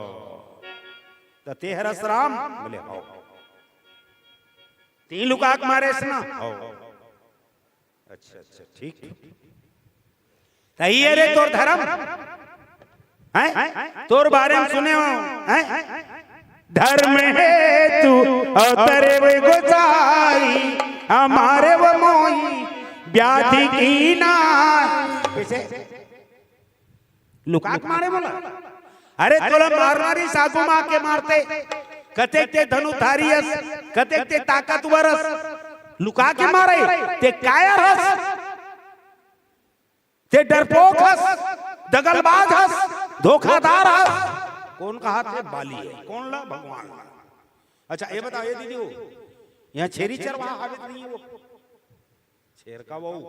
त ते हरस राम?" बोले, "हव।" "तीन लुका के मारेस ना?" "हव।" "अच्छा, अच्छा, ठीक।" "त ये रे तोर धरम, हैं? तोर बारे में सुने हों, हैं? धरम हेतु अवतरे वे गोसाई, हमारे वो मोई व्याधि की ना।" कइसे? लुका के मारे मोला। अरे तोला मारना रहिस, आगू मा के मारते। कतेक ते धनुधारी हस, कतेक ते ताकतवर हस। लुका के मारे, ते कायर हस, ते डरपोक हस, दगलबाज हस, धोखादार हस। कोन कहाथे? बाली हे। कोन ला? भगवान ला। अच्छा, ये बताओ, ये दीदी हो, यहाँ छेरी चरवाहा हावे त नहीं हे वो? छेरका बहू।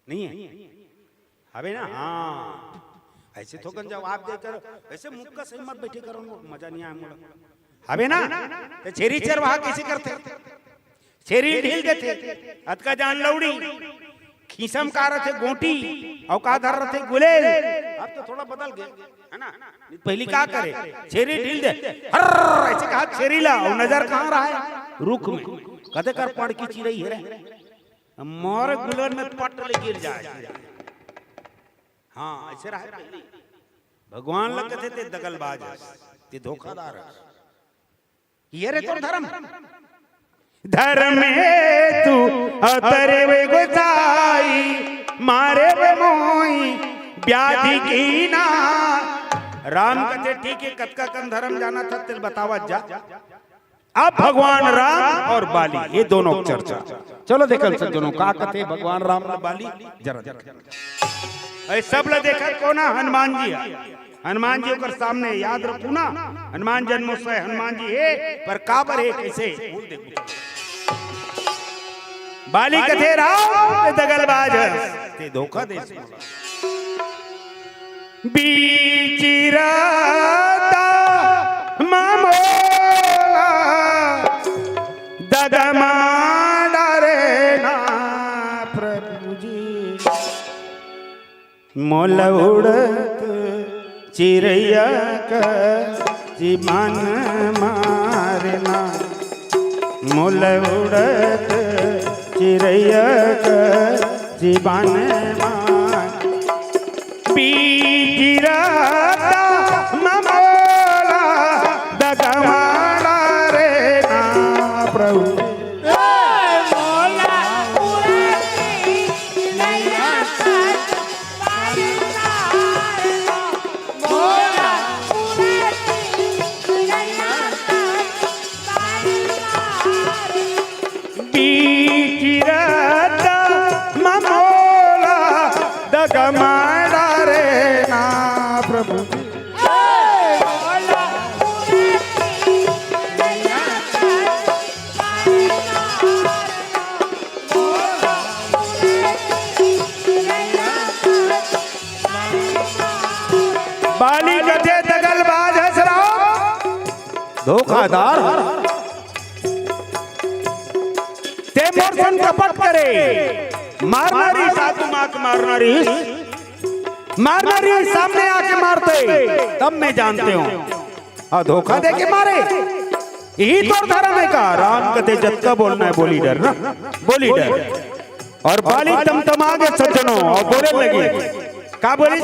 नहीं हे? हवे ना? हाँ। ऐसे थोकन जवाब दे कर, ऐसे मुक्का सही मत बैठे करो, मजा नहीं आए मोला। हवे ना? तो छेरी चरवाहा कैसे करथे? छेरी ढील देथे, अतका जान लौड़ी, खीसम का रथे गोटी, अउ का धर रथे गुलेल। अब तो थोड़ा बदल गए, है ना? नहीं तो पहली का करे? छेरी ढील दे, हर्र, ऐसे कहा छेरी ला, अउ नजर कहाँ रहा है? रुख में। कते कर पड़ की चिरई है रे, मोर गुलेल में पट ले गिर जाए। हाँ, ऐसे रहा है पहली। भगवान ला कथे ते दगलबाज हस, ते धोखादार हस। ये रे तोर धर्म। धर्म हे तू अवतरे वे गोसाई, मारे वे मोई व्याधि की ना। राम कथे ठीक है, कतका कन धर्म जाना था, तेल बतावत जा। अब भगवान राम और बाली, ये दोनों की चर्चा। चलो देखन सज्जनों, का कथे भगवान राम और बाली, जरा देखन। अरे सब ला देखत कोन हे? हनुमान जी हे। हनुमान जी ओकर सामने, याद रखू ना, हनुमान जन्मोत्सव हे, हनुमान जी हे, पर काबर हे, कैसे? बोल दे कुछ। बाली कथे राम ते दगलबाज हस, ते धोखा दे। बीच रता ममोला दगमा डरे ना प्रभु जी। मोला उड़त चिरैया का जीवन मारना, मोला उड़त चिरैया का जीवन मार। बीच रता ममोला दगमाड़ा रे ना प्रभु। बीच रता ममोला दगमाड़ा रे ना प्रभु। बाली कथे दगलबाज हस राम, धोखादार। ते मोर संग कपट करे, मारना रहिस, साधु माँ के मारना रहिस, मारना रहिस, सामने आके मारते, तब मैं जानते हूँ। हाँ, धोखा दे के मारे, यही तोर धर्म हे का? राम कथे जतका बोलना हे, बोली डर ना, बोली डर। और बाली तमतमा गे सज्जनों, और बोले लगी, का बोली?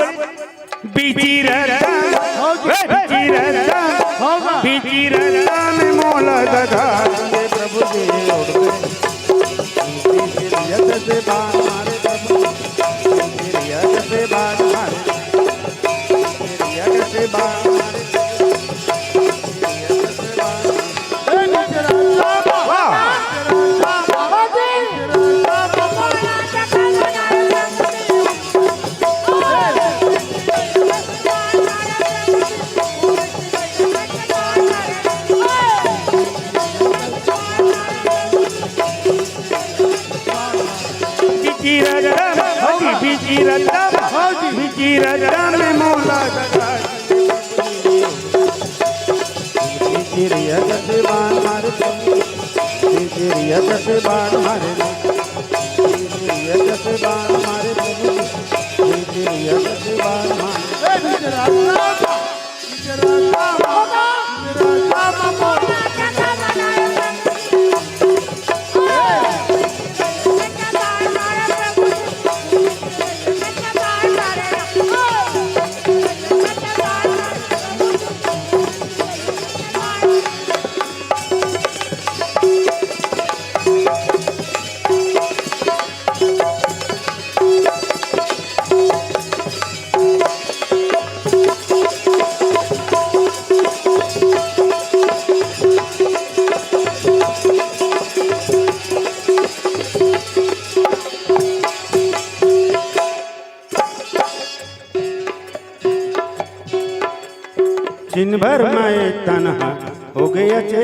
बीच रता, ए, बीच रता, बीच रता में मोला दगा दे प्रभु जी, उड़ गए। यद से बाण मारे प्रभु, यद से बाण मारे, यद से बाण मारे। बीच रता, बीच रता, बीच रता में मोला दगा। चिड़िया जैसे बाण मारे, चिड़िया जैसे बाण मारे, चिड़िया जैसे बाण मारे, चिड़िया जैसे बाण मारे। छिन भर में तनहा हो गया छे,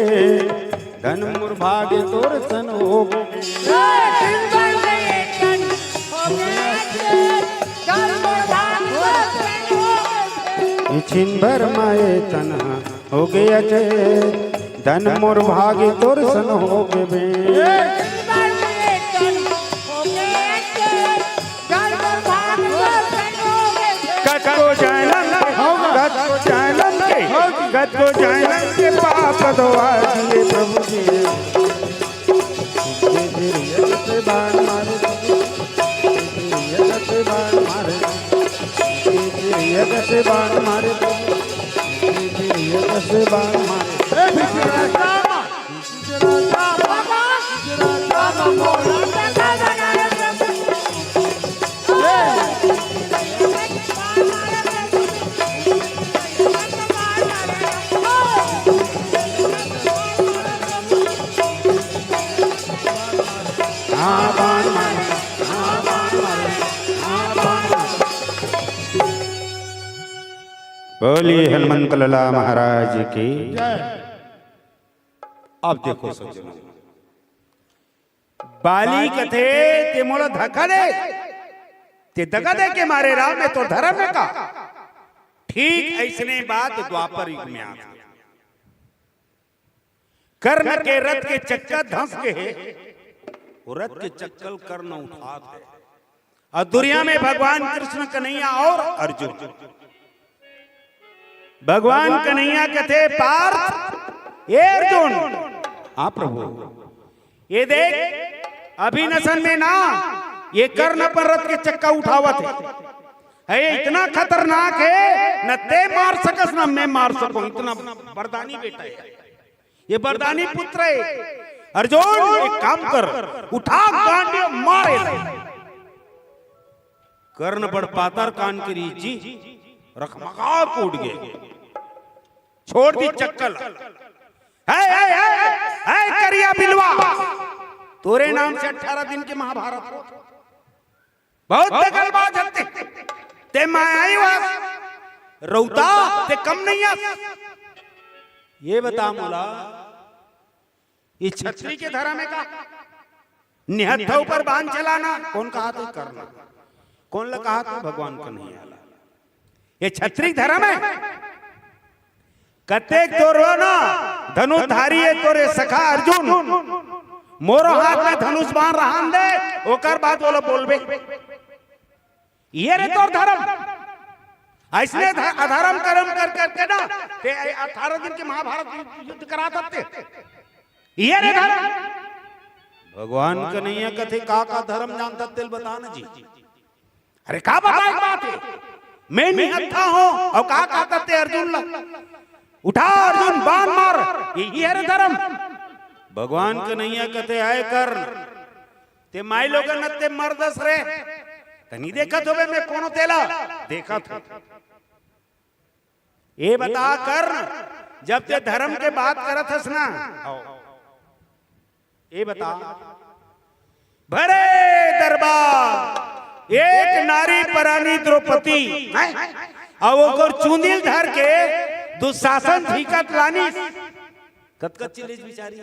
धन मोर भाग तोर सन हो गए। छिन भर में तन हो गया छे, धन मोर भाग तोर सन हो गए। इछिन भर माए तनहा हो गया चेत, धन मोर भागी तोर सन हो गे बे। कतको जानम के, कतको जानम के, कतको जानम के पाप धोवा दिए प्रभु जी। बोलिए हनुमंत लाला महाराज की। अब देखो सज्जनों, बाली कथे, "ते मोला धक्का दे, ते दगा दे के मारे राम में तो धर्म में का।" ठीक ऐसने बात द्वापर युग में आथे। कर्ण के रथ के चक्का धंस गे हे, वो रथ के चक्कल कर्ण उठात हे। अउ दुरिहा में भगवान कृष्ण कन्हैया अउ अर्जुन, भगवान कन्हैया कथे, "पार्थ, ए अर्जुन, हाँ प्रभु, ये देख, अभी नसन में ना, ये कर्ण अपन रथ के चक्का उठावत हे। हे, इतना खतरनाक हे, न ते मार सकस, न मैं मार सकूं, इतना बरदानी बेटा हे।" ये बरदानी पुत्र हे। अर्जुन, एक काम कर, उठा गांडीव मार एला। कर्ण बड़ पातर कान के रहिस जी, रखमगा के उठ गे। छोड़ दिस चक्कल। हे, हे, हे, हे, करिया बिलवा, तोरे नाम से अठारह दिन के महाभारत हो। बहुत दगलबाज हस ते। ते मायावी हस, रौता, ते कम नहीं हस। ये बता मोला, ये छतरी के धरम हे का? निहत्था ऊपर बाण चलाना, कोन कहत हे? कर्ण। कोन ला कहत हे? भगवान कन्हैया ला। ये छतरी धरम हे। कतेक तोर ना धनुषधारी हे तोरे सखा अर्जुन, मोरो हाथ में धनुष बाण रहन दे, ओकर बाद ओला बोलबे। ये रे तोर धरम। अइसने ध-, अधरम करम कर करके ना, ते अठारह दिन के महाभारत युद्ध करात हस ते। ये रे धरम। भगवान कन्हैया कथे, "का का धरम जानत हस तेला बता ना जी।" अरे का बताए के बात हे? मैं निहत्था हों अउ का कहत हस ते अर्जुन ला, "उठा अर्जुन, बाण मार।" ये, ये रे धरम। भगवान कन्हैया कथे, "हे कर्ण, ते माईलोगन ते मरदस रे, तनी देखत होबे मैं कोन हों तेला, देखत हों।" ये बता कर्ण, जब ते धरम के बात करत हस ना, ये बता, भरे दरबार, एक नारी परानी द्रौपदी, हैं? अउ ओकर चुंदी ल धर के दुशासन धीकत लानिस। कतका चिल्लिस बिचारी,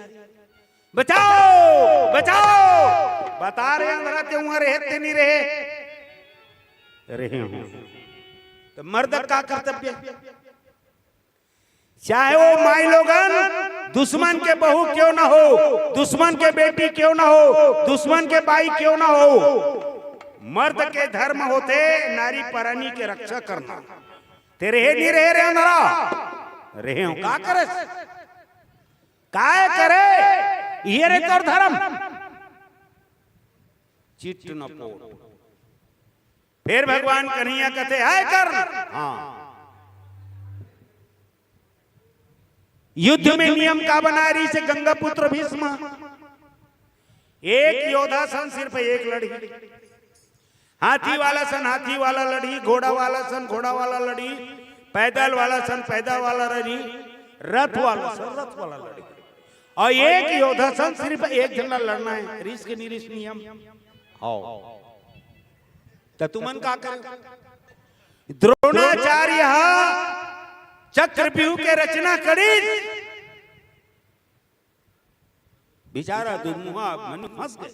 "बचाओ, बचाओ।" बता रे अंधरा, ते उहाँ रहे ते नहीं रहे? रहे हों। त मर्द का कर्तव्य? चाहे वो माईलोगन दुश्मन के बहू क्यों ना हो, दुश्मन के बेटी क्यों ना हो, दुश्मन के बाई क्यों ना हो, मर्द के धरम होथे नारी परानी के रक्षा करना। ते रहे नहीं रहे रे अंधरा? रहे हों। का करे? काय करे? ये रे तोर धरम। चिट न पोट। फेर भगवान कन्हैया कथे, "हे कर्ण।" हाँ। युद्ध में नियम का बनाए रहिसे गंगा पुत्र भीष्म? एक योद्धा सन सिर्फ एक लड़ही। हाथी वाला सन हाथी वाला लड़ही, घोड़ा वाला सन घोड़ा वाला लड़ही, पैदल वाला सन पैदल वाला लड़ही, रथ वाला सन रथ वाला लड़ही। अउ एक योद्धा सन सिर्फ एक झन ला लड़ना हे, रहिस के नहीं रहिस नियम? हाँ। त तुमन का करे? द्रोणाचार्य ह चक्रव्यूह के रचना करिस। बेचारा दुमुहा मन फंस गे।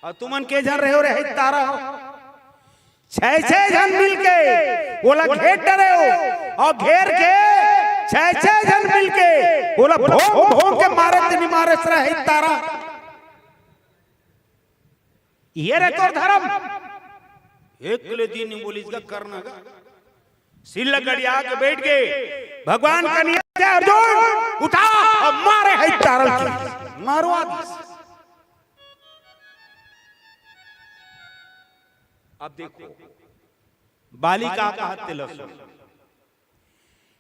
अउ तुमन के झन रहे हो, रहे तारा हो। छह छह झन मिलके ओला घेर डरे हो, अउ घेर के छह छह झन मिलके ओला भोंक भोंक के मारे ते नि मारे सरा हे तारा। ये रे तोर धरम। एक ले दिन बोलिस का करना का। सिल्ला गड़िया के बैठ के भगवान कनिया, अर्जुन उठा अउ मारे हे तारल के। मारवा दिस। अब देखो, बाली का कहत तेला सुन।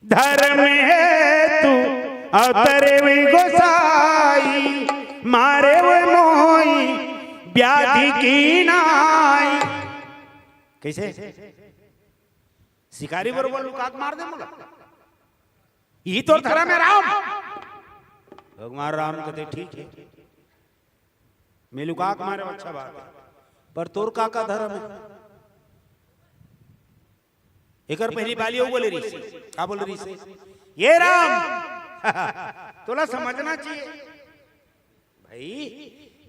धरम हेतु अवतरे हुई गोसाई, मारे हुई मोई व्याधि की नाई। कइसे? शिकारी बरोबर लुका के मार दे मोला। इही तोर धरम हे राम। भगवान राम कथे, ठीक हे, मैं लुका के मारे, अच्छा बात हे, पर तोर का का धरम हे? एकर पहिली बाली अउ बोले रहिस हे। का बोले रहिस हे? ये राम, तोला समझना चाहिए भाई,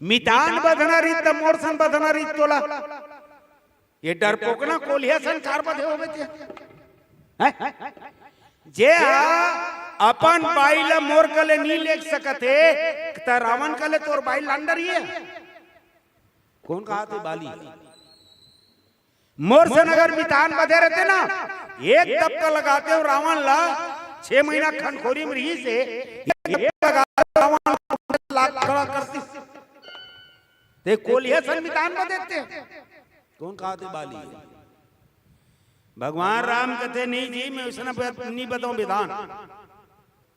मितान बधना रहिस त मोर सन बधना रहिस तोला। ये डरपोकना कोलिहा सन चार बधे होबे ते। हैं? जे हा अपन बाई ला मोर कले नी लेग सकत हे, त रावण कले तोर बाई लान डरिये। कोन कहत हे बाली? मोर सन अगर मितान बधे रहते ना, एक धपका लगाते हो रावण ला, छह महीना खनखोरी में रहिस हे, एक धपका लगाते रावण ला खड़ा करतिस। ते कोलिहा सन मितान बधे ते। कोन कहत हे बाली? भगवान राम कथे, नहीं जी, मैं उसने ब-, नहीं बताऊं विधान।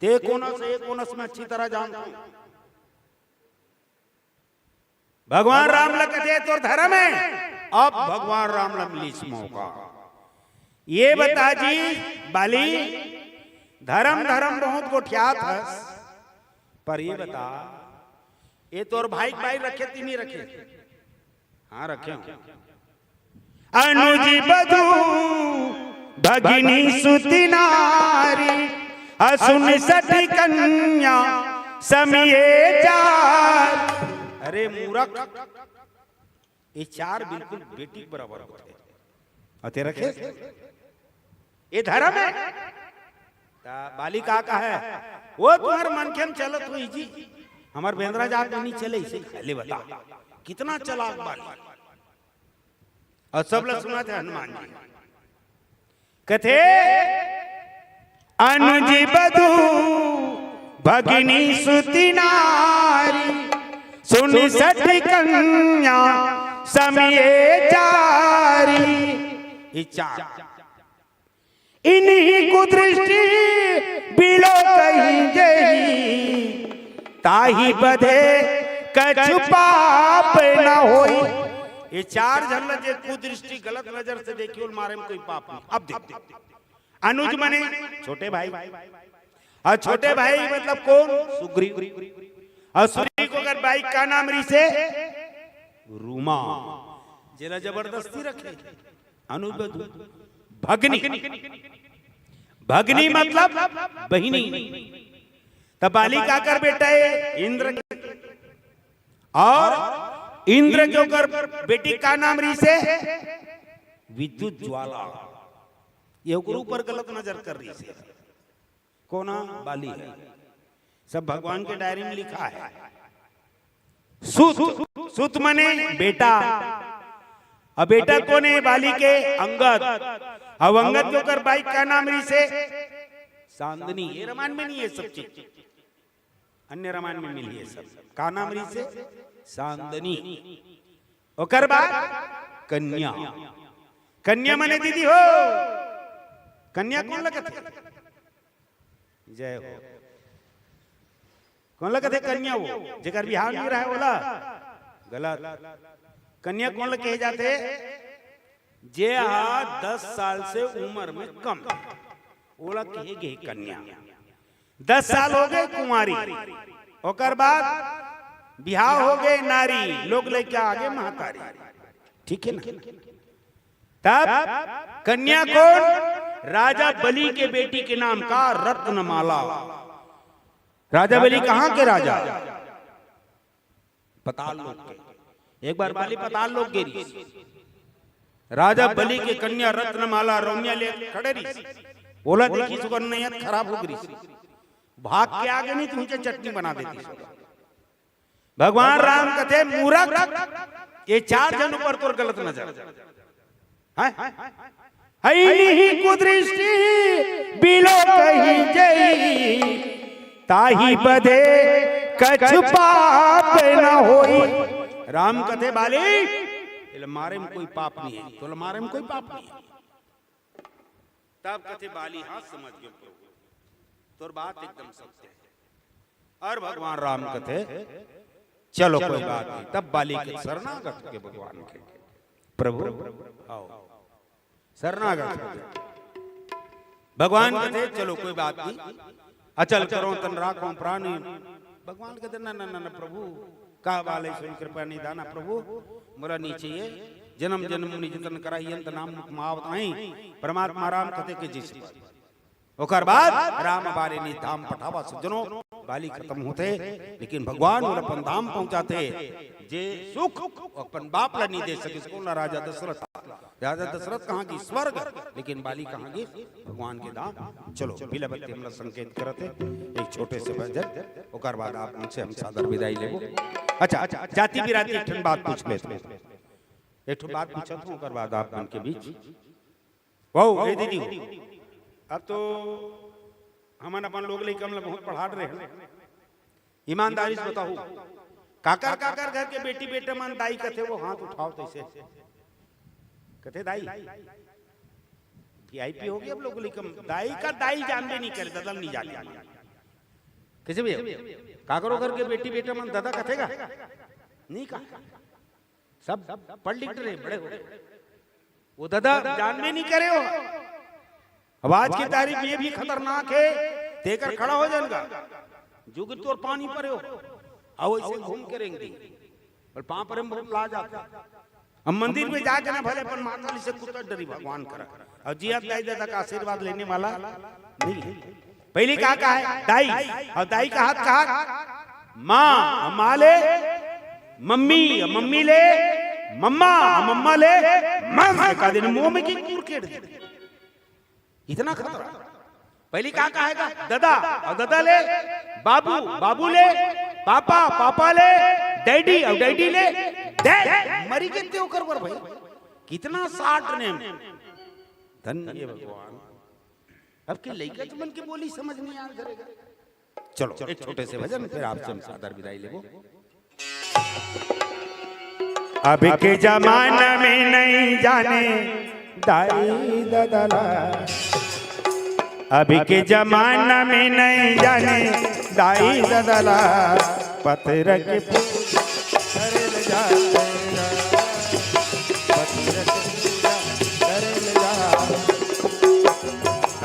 ते कोनस हे, कोनस मैं अच्छी तरह जानता हूं। भगवान राम ला कथे तोर धरम हे, अब भगवान राम ला मिलिस मौका। ये बता जी बाली, धरम धरम बहुत गोठियात हस, पर ये बता, ये तोर भाई के बाई रखे ते नहीं रखे? हाँ, रखे हो। अनुज बधू भगिनी सुत नारी, असुन सठ कन्या सम ये चार। अरे मूरख, ये चार बिल्कुल बेटी के बराबर होथे। अउ ते रखे? ये धरम हे? त बाली का कहे, वो तुम्हर मनखे म चलत होही जी, हमर बेंदरा जात म नी चले, इसे खाली बता। कितना चालाक बाली। अउ सब ला सुनाथे हनुमान जी। कथे, अनुज बधू भगिनी सुत नारी, सुन सठ कन्या सम ये चारी। ये चार। इन्हीं कुदृष्टि बिलो कहीं जही, ताहि बधे कछु पाप न होई। ये चार झन ला जे कुदृष्टि, गलत नजर से देखी, ओला मारे म कोई पाप नहीं। अब देख, अनुज मने छोटे भाई, अउ छोटे भाई मतलब कोन? सुग्रीव। अउ सुग्रीव के ओकर बाई का नाम रहिसे? रूमा, जेला जबरदस्ती रखे। अनुज बधू। भगनी, भगनी मतलब बहिनी। त बाली काकर बेटा हे? इंद्र के। अउ इंद्र के ओकर बेटी का नाम रहिसे? विद्युत ज्वाला। ये ओकर ऊपर गलत नजर कर रहिसे। कोन? बाली हे। सब भगवान के डायरी में लिखा हे। सुत, सुत मने बेटा। अब बेटा कोन हे? बाली के अंगद। अब अंगद के ओकर बाई का नाम रहिसे? चांदनी। ये रामायण में नहीं हे सब चीज, अन्य रामायण में मिलही ये सब। का नाम रहिसे? चांदनी। ओकर बाद कन्या। कन्या मने दीदी हो, कन्या कोन ला कथे? जय हो। कोन ला कथे कन्या? वो जेकर बिहाव नहीं रहे ओला? गलत। कन्या कोन ला कहे जाथे? जे हा दस साल से उम्र में कम, ओला कहे गे कन्या। दस साल हो गे कुंवारी, ओकर बाद बिहाव हो गे नारी, लोग लइका आ गे महतारी। ठीक हे ना? तब कन्या कोन? राजा बलि के बेटी के नाम का? रत्नमाला। राजा बलि कहाँ के राजा? पताल लोक के। एक बार बाली पताल लोक गे रहिस। राजा बलि के कन्या रत्नमाला रौनिया ले खड़े रहिस। ओला देखिस, ओकर नैयत खराब हो गिस। भाग के आगे नहीं, तुमचे चटनी बना देतिस। भगवान राम कथे, "मूरख, ये चार झन ऊपर तोर गलत नजर है। हइनी ही कुदृष्टि बिलो कही जई, ताही बदे कछु पाप न होई।" राम कथे, "बाली, एला मारे में कोई पाप नहीं है, तोला मारे में कोई पाप नहीं है।" तब कथे बाली, "हाँ, समझ गयो प्रभु, तोर बात एकदम सत्य है।" और भगवान राम कथे, "चलो, कोई बात नहीं।" तब बाली के शरणागत के भगवान के, "प्रभु, आओ।" शरणागत हो गए। भगवान कथे, "चलो, कोई बात नहीं, अचल करो तन राखो प्राणी।" भगवान कथे, "ना, ना, ना, ना प्रभु, का बाले सुन कृपा निदाना प्रभु, मोला नहीं चाहिए। जन्म जन्म मुनि जतन कराई, अंत नाम मुख मावत नहीं।" परमात्मा राम कथे के जिस ओकर बाद राम बाली निज धाम पठावा। सज्जनों, बाली खत्म होथे, लेकिन भगवान ओला अपन धाम पहुंचाथे। जे सुख अपन बाप ला नहीं दे सकिस, कोन ला? राजा दशरथ। राजा दशरथ कहाँ गिस? स्वर्ग, लेकिन बाली कहाँ गिस? भगवान के धाम। चलो, पीला बत्ती हमला संकेत करत हे, एक छोटे से भजन, ओकर बाद आप मन से हम सादर विदाई लेबो। अच्छा, अच्छा, जाति बिराती एक ठन बात पूछ लेथों, एक ठो बात पूछत हूँ, ओकर बाद आप मन के बीच। वाह, ए दीदी हो, अब तो हमन अपन लोग लइका मन ला बहुत पढ़ा रहे हैं। ईमानदारी से बताओ, काकर काकर घर के बेटी बेटा मन दाई कथे, वो हाथ उठाओ तैसे। कथे दाई, वीआईपी हो गई अब लोग लइका मन। दाई का दाई जानबे नहीं करे, ददा नहीं जाने। कैसे भैया, काकरो घर के बेटी बेटा मन ददा कथे का? नहीं कहा। सब पढ़ लिख रहे, बड़े हो गए। वो ददा जानबे नहीं करे हो। अब आज की तारीख ये भी खतरनाक है, तेकर खड़ा हो जाएगा। जुग तोर पानी परे हो, आओ ऐसे घूम के रेंग दी। और पाँव परे में बहुत लाज आता है। अब मंदिर में जाके ना भले अपन माता से कुत्ता डरी भगवान करा। और जिया दाई ददा का आशीर्वाद लेने वाला नहीं है। पहली का कहा है? दाई। और दाई का हाथ कहा? माँ। और माँ ले मम्मी, और मम्मी ले मम्मा, और मम्मा ले मम। का दिन मुंह में की कूर केड़ दे। इतना खतरा। पहली का कहेगा? ददा। और ददा ले बाबू, बाबू ले पापा, पापा ले डैडी, और डैडी ले डैड। मरी के ते ओकर बर भाई। कितना साठ नेम। धन्य भगवान। अब के लइका तुमन के बोली समझ नहीं आ करेगा। चलो, एक छोटे से भजन, फिर आपसे हम सादर विदाई लेबो। अब के जमाना में नहीं जाने दाई ददला, अब के जमाना में नहीं जाने दाई ददला, पत्थर के पू-, अरे ले जा, पत्थर के पूजा, अरे ले जा।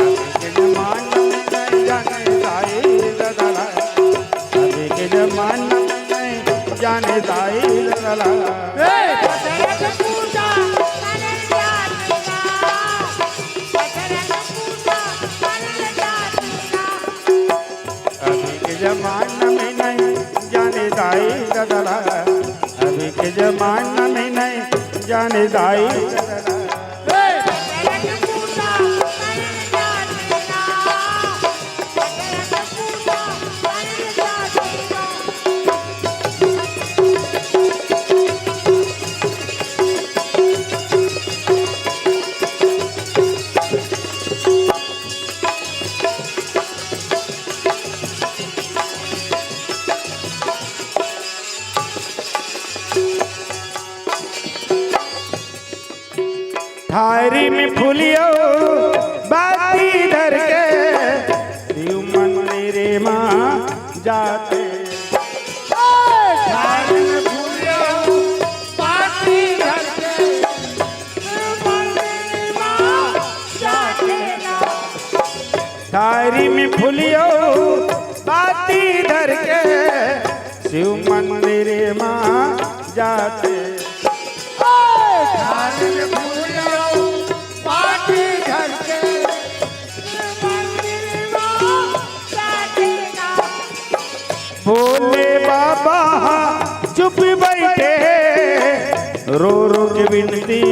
अभी के जमाना में नहीं जाने दाई ददला, अभी के जमाना में नहीं जाने दाई ददला। ए! पत्थर के पूजा करल जात हे ना, पत्थर के पूजा करल जात हे ना। अभी के जमाना में नहीं जाने दाई ददला, अभी के जमाना में नहीं जाने दाई ददला। थारी में फूलियो बाती धर के शिव मंदिर मा जाते। थारी में फूलियो बाती धर के शिव मंदिर मा जाते ना। थारी में फूलियो बाती धर के शिव मंदिर मा जाते। ओ थारी में फूलियो बाती धर के शिव मंदिर मा जाते ना। भोले बाबा चुप बैठे, रो रो के विनती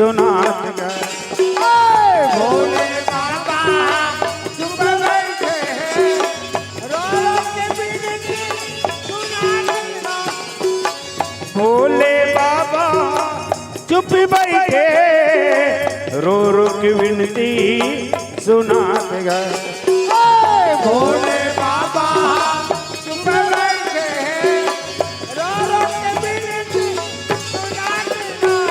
सुनात गा। ए भोले बाबा चुप बैठे हैं, रो रो के विनती सुनात गा। भोले बाबा चुप बैठे, रो रो के विनती सुनात गा। ए भोले बाबा चुप बैठे हैं, रो रो के विनती सुनात गा।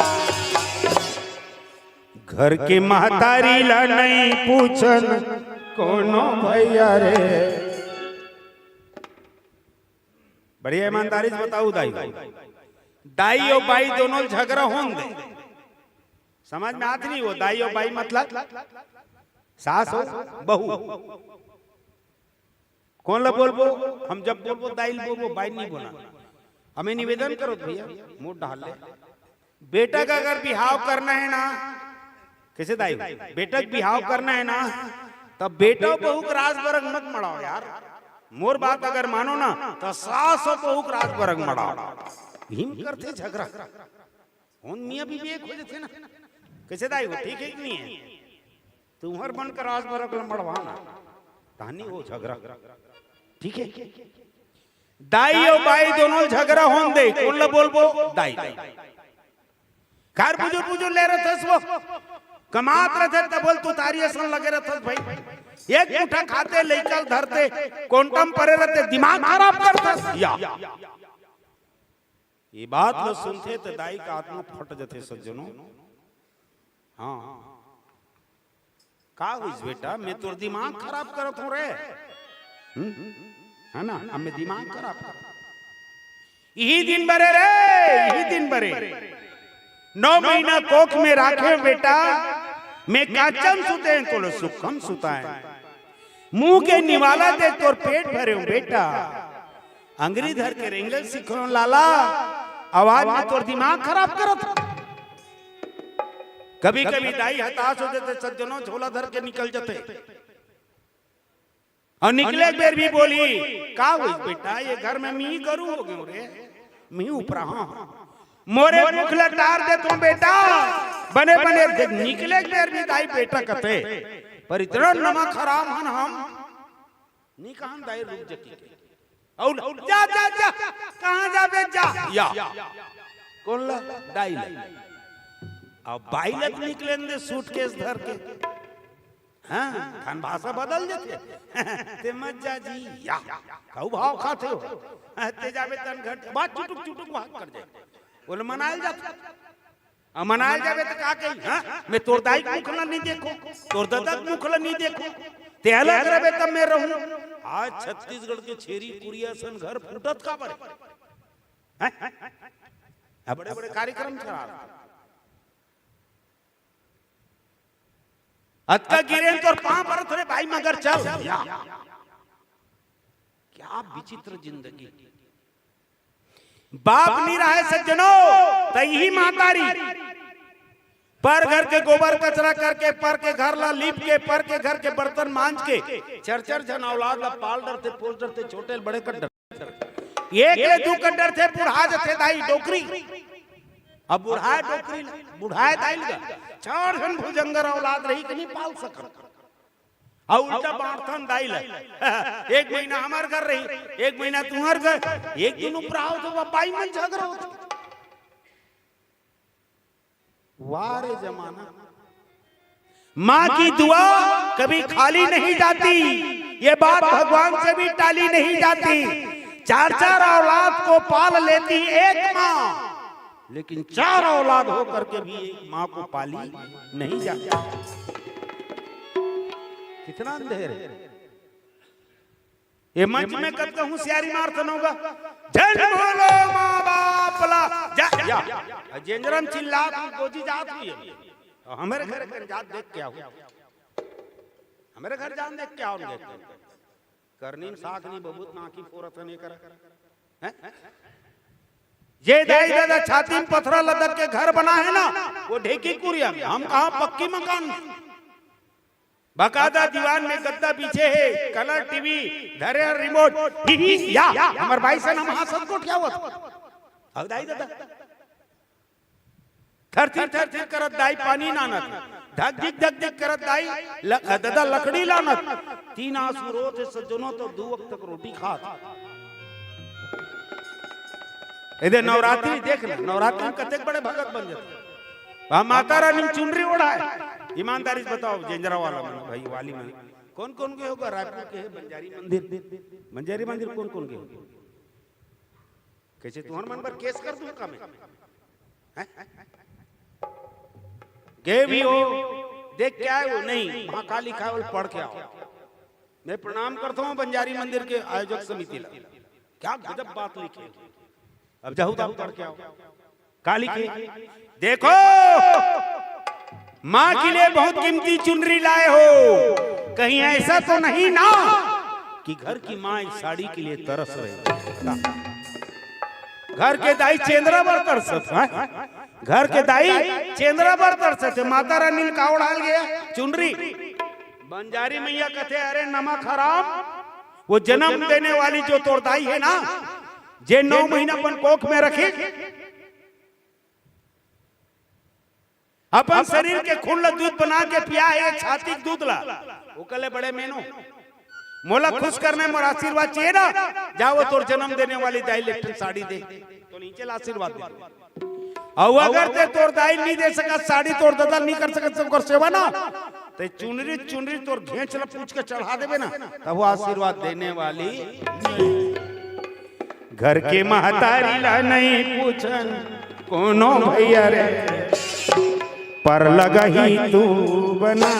घर के महतारी ला नहीं पूछन कोनो भैया रे। बढ़िया ईमानदारी से बताऊ दाई, दाई अउ बाई दोनों झगड़ा होन दे, समझ में आत नहीं हो? दाई अउ बाई मतलब सास हो, बहू। कोन ला बोलबो? हम जब बोलबो दाई ल बोलबो, बाई नहीं बोला। हमें निवेदन करो भैया, मुंह डाल ले। बेटा का अगर बिहाव करना है ना, कैसे दाई, बेटा का बिहाव करना है ना, तब बेटा बहू के राज बरग मत मड़ाओ यार। मोर बात अगर मानो ना, तो सास और बहू के राज बरग मड़ाओ। हिम करते झगड़ा। होन मियाँ बीबी एक हो जथे ना। कैसे दाई हो, ठीक है कि नहीं है? तुम्हर मन कर राज बरग ल मड़वा ना, तानी हो झगड़ा। ठीक है, दाई अउ बाई दोनों झगड़ा होन दे, कोन ला बोलबो? दाई। कार बुजुर बुजुर ले रहथस वो, कमात रहथे त बोल तू तारी असन लगे रहथस भाई। एक मुठा खाते लइका ल धरते, कोंटा म परे रहते, दिमाग खराब करथस या। ये बात ल सुनथे त दाई का आत्मा फट जथे सज्जनों। हाँ, का होइस बेटा, मैं तोर दिमाग खराब करत हूँ रे। हम्म? है ना, अब मैं दिमाग खराब करत हूँ। यही दिन बरे रे, यही दिन बरे। नौ महीना कोख में राखे बेटा, मैं काचम सुते तोले सुखम सुताए। मुंह के निवाला दे तोर पेट भरे हूँ बेटा। अंगरी धर के रेंगल सिखरो लाला, आवाज में तोर दिमाग खराब करत। कभी कभी दाई हताश हो जथे सज्जनों, झोला धर के निकल जथे। अउ निकले बेर भी बोली, का होइस बेटा, ये घर में मी गरू हो गयो रे, मी उपरा हूँ। मोरे मुख ल टार देथों बेटा, बने बने देख, निकले बेर भी दाई बेटा कथे, पर इतना नमक हराम हन हम, नी कहन दाई रुक जकी के। अउ जा, जा, जा, कहाँ जाबे जा? या। कोन ला? दाई ला। अब बाई ला निकले दे सूटकेस धर के। हाँ, खान भाषा बदल जथे। ते मत जा जी, या। कहू भाव खाथे हो। हाँ, ते जाबे तन घट, बात चुटुक चुटुक बात कर जाए। बोले मनायल जाथे। अब मनायल जाबे त का कही? हाँ? मैं तोर दाई के मुख ला नहीं देखो, तोर ददा के मुख ला नहीं देखो। ते अलग रहबे तब मैं रहूं। आज छत्तीसगढ़ के छेरी कुरिया सन घर फूटत काबर? हैं? अब बड़े बड़े कार्यक्रम चला रहा। अतका गिरे तोर पांव परत रे भाई, मगर चल। या। क्या विचित्र जिंदगी। बाप नहीं रहे सज्जनो, त यही महतारी पर घर के गोबर कचरा करके, पर के घर ला लीप के, पर के घर के बर्तन मांज के, चार चार झन औलाद ला पाल डरथे, पोस डरथे, छोटे ले बड़े कर डरथे। एक ले दू कर डरथे, बुढ़ा जथे दाई डोकरी। अब बुढ़ाए डोकरी ला, बुढ़ाए दाई ला, चार झन भुजंगर औलाद रही कि नहीं पाल सकत। अउ उल्टा बांटथन दाई ला। एक महीना हमर घर रही, एक महीना तुम्हर घर, एक दिन उपराव तो बाई मन झगड़ा होथे। वाह रे जमाना। माँ की दुआ कभी खाली नहीं जाती, ये बात भगवान से भी टाली नहीं जाती। चार चार औलाद को पाल लेती एक माँ, लेकिन चार औलाद होकर के भी एक माँ को पाली नहीं जाती। कितना अंधेर है। ये मंच में कतका होशियारी मारथन होगा। झन बोलो माँ बाप ला। जा, या। जेंजरम चिल्लात हूँ, गोजी जात हुई है। और हमारे घर के जात देख क्या हो? हमारे घर जान देख क्या हो? करनी में साग नहीं बबूत नाकी फोरत है नहीं करा। हैं? जे दाई दादा छाती में पथरा लदक के घर बना है ना, वो ढेकी कुरिया में, हम कहाँ पक्की मकान में। बाकायदा दीवान में गद्दा बिछे हे, कलर टीवी, धरे हे रिमोट, ही, ही, या, हमर बाई सन हम हाँसत गोठियावत। अब दाई दादा। थर थिर थर थिर करत दाई पानी लानत, धक धिक धक धिक करत दाई ल-, ददा लकड़ी लानत। तीन आंसू रोत हे सज्जनो, तो दू वक्त तक रोटी खात। एदे नवरात्रि देख ना, नवरात्रि में कतेक बड़े भगत बन जाथे। वहाँ माता रानी चुनरी ओढ़ाए। ईमानदारी से बताओ, जेंजरा वाला मन, भाई वाली मन, कौन कौन गे होगा? रायपुर के हे बंजारी मंदिर, बंजारी मंदिर कौन कौन गे होगा? कैसे तुहर मन बर केस कर दूं का मैं? हैं? गे भी हो, देख के आए हो? नहीं, वहां का लिखा है, वो पढ़ के आओ। मैं प्रणाम करता हूं बंजारी मंदिर के आयोजक समिति ला। क्या गजब बात लिखे। अब जाहू तो आप पढ़ के आओ। का लिखे? देखो, माँ के लिए बहुत कीमती चुनरी लाए हो, कहीं ऐसा तो नहीं ना कि घर की माँ इस साड़ी के लिए तरस रही हो। घर के दाई चेंदरा बर तरसत हे, घर के दाई चेंदरा बर तरसत हे। माता रानी ल का ओढ़ाल गया? चुनरी। बंजारी मैया कथे, अरे नमक हराम, वो जन्म देने वाली जो तोर दाई है ना, जे नौ महीना अपन कोख में रखे, अपन शरीर के खून ला दूध बना के पिया हे, छाती के दूध ला, ओकर ले बड़े मेनो। मोला खुश करने मोर आशीर्वाद चाहिए ना, जा वो तोर जन्म देने वाली दाई ले एक ठन साड़ी दे, तो नीचे ला आशीर्वाद दे। अउ अगर ते तोर दाई नहीं दे सकत साड़ी, तोर ददा नहीं कर सकत ओकर सेवा ना, ते चुनरी, चुनरी तोर घेंच ला पूछ के चढ़ा देबे ना, तब वो आशीर्वाद देने वाली। घर के महतारी ला नहीं पूछन कोनो भैया रे, पर लगही तू बना।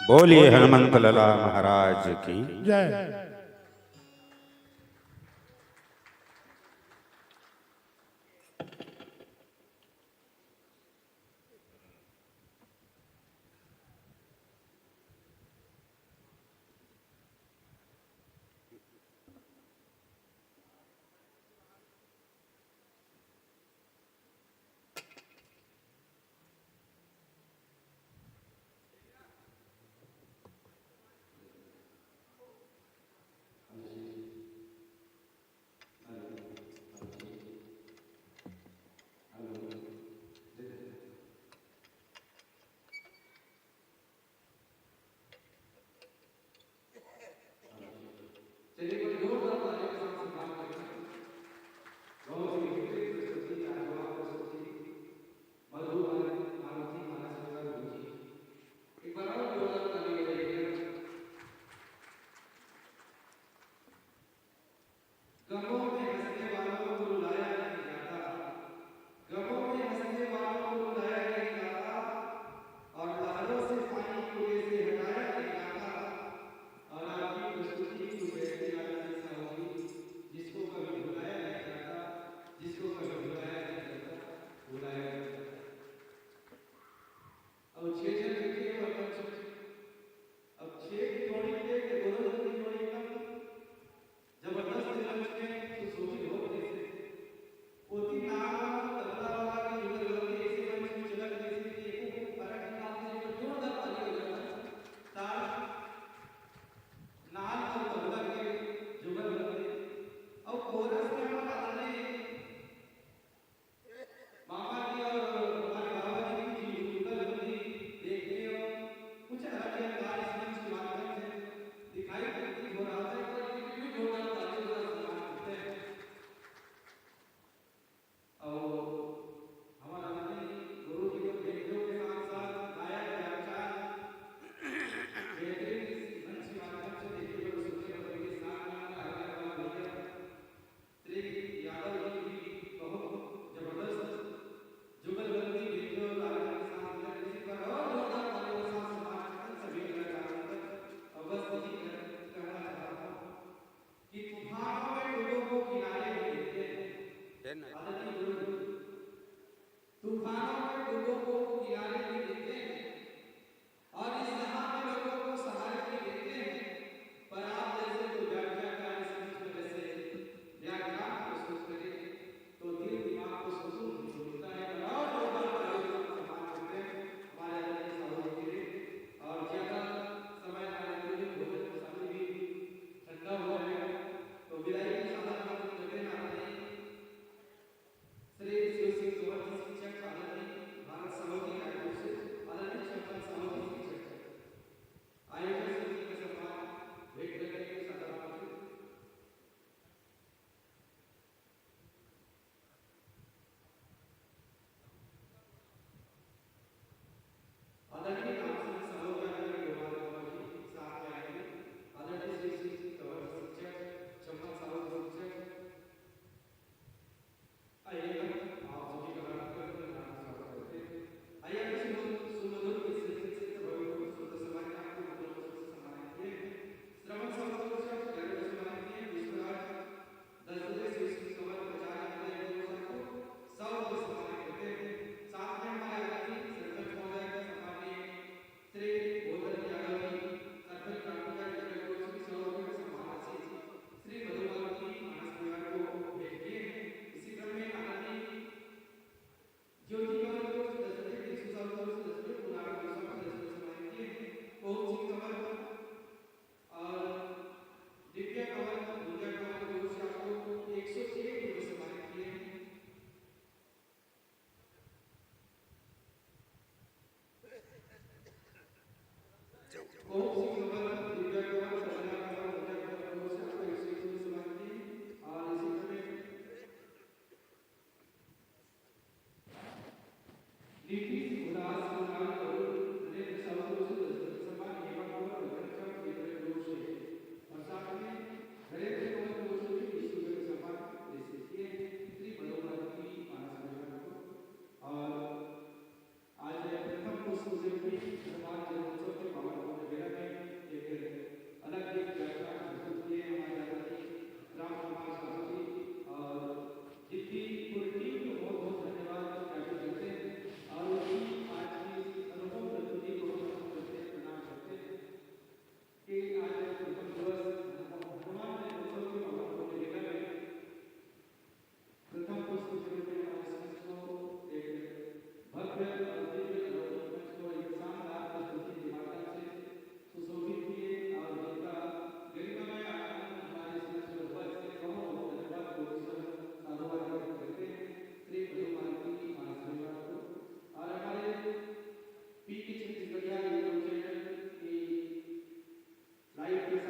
बोलिए हनुमंत लाला महाराज की। जय। गमों में हंसने वालों को रुलाया नहीं जाता, गमों में हंसने वालों को रुलाया नहीं जाता, और लहरों से पानी को ऐसे हटाया नहीं जाता, और आपकी प्रस्तुति कुछ ऐसी आ जाती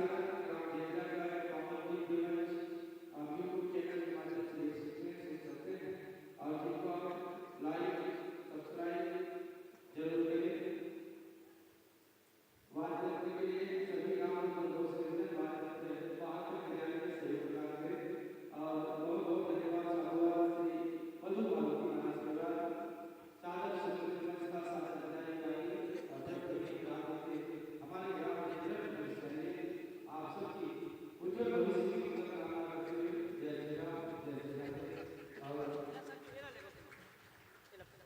राम जैसा का कॉमन वीडियो मंच और YouTube चैनल के माध्यम से ये सीखने सुन सकते हैं। और जिनको आप लाइक सब्सक्राइब जरूर करें। वाद्य यंत्र के लिए सभी राम भरोसे से वाद्य यंत्र बाहर के विद्यालय में सहयोग प्रदान करें। और बहुत बहुत धन्यवाद, साधुवाद श्री मधु मारुति महाराज के बाद सादर सुप्रभात का साथ सजाए जाएंगे। और जब कभी ग्राम के हमारे ग्राम में जन्म होने चाहिए, आप सबकी उज्जवल भविष्य की मंगल कामना करते हुए जय श्री राम, जय श्री राम। और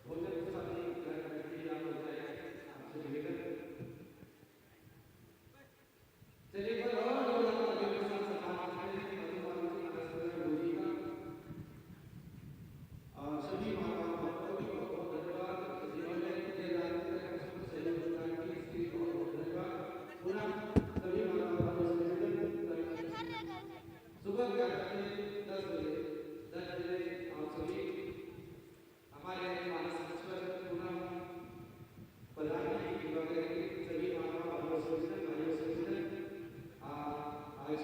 भोजन के साथ ही ग्रहण करके ही आप हो जाए, आपसे निवेदन। चलिए, एक बार और जोरदार तालियों के साथ सम्मान करते हैं मधु मारुति महाराज गुरु जी का। और सभी माताओं बहनों को भी बहुत बहुत धन्यवाद, जिन्होंने देर रात तक हम सबको सहयोग प्रदान किया, इसके लिए बहुत बहुत धन्यवाद। पुनः सभी माताओं बहनों से निवेदन, सुबह ग्यारह बजे, दस बजे, दस बजे आप सभी हमारे मानस मंच पर पुनः पधारने की कृपा करेंगे। सभी माताओं बहनों से निवेदन, भाइयों से निवेदन, आ, आज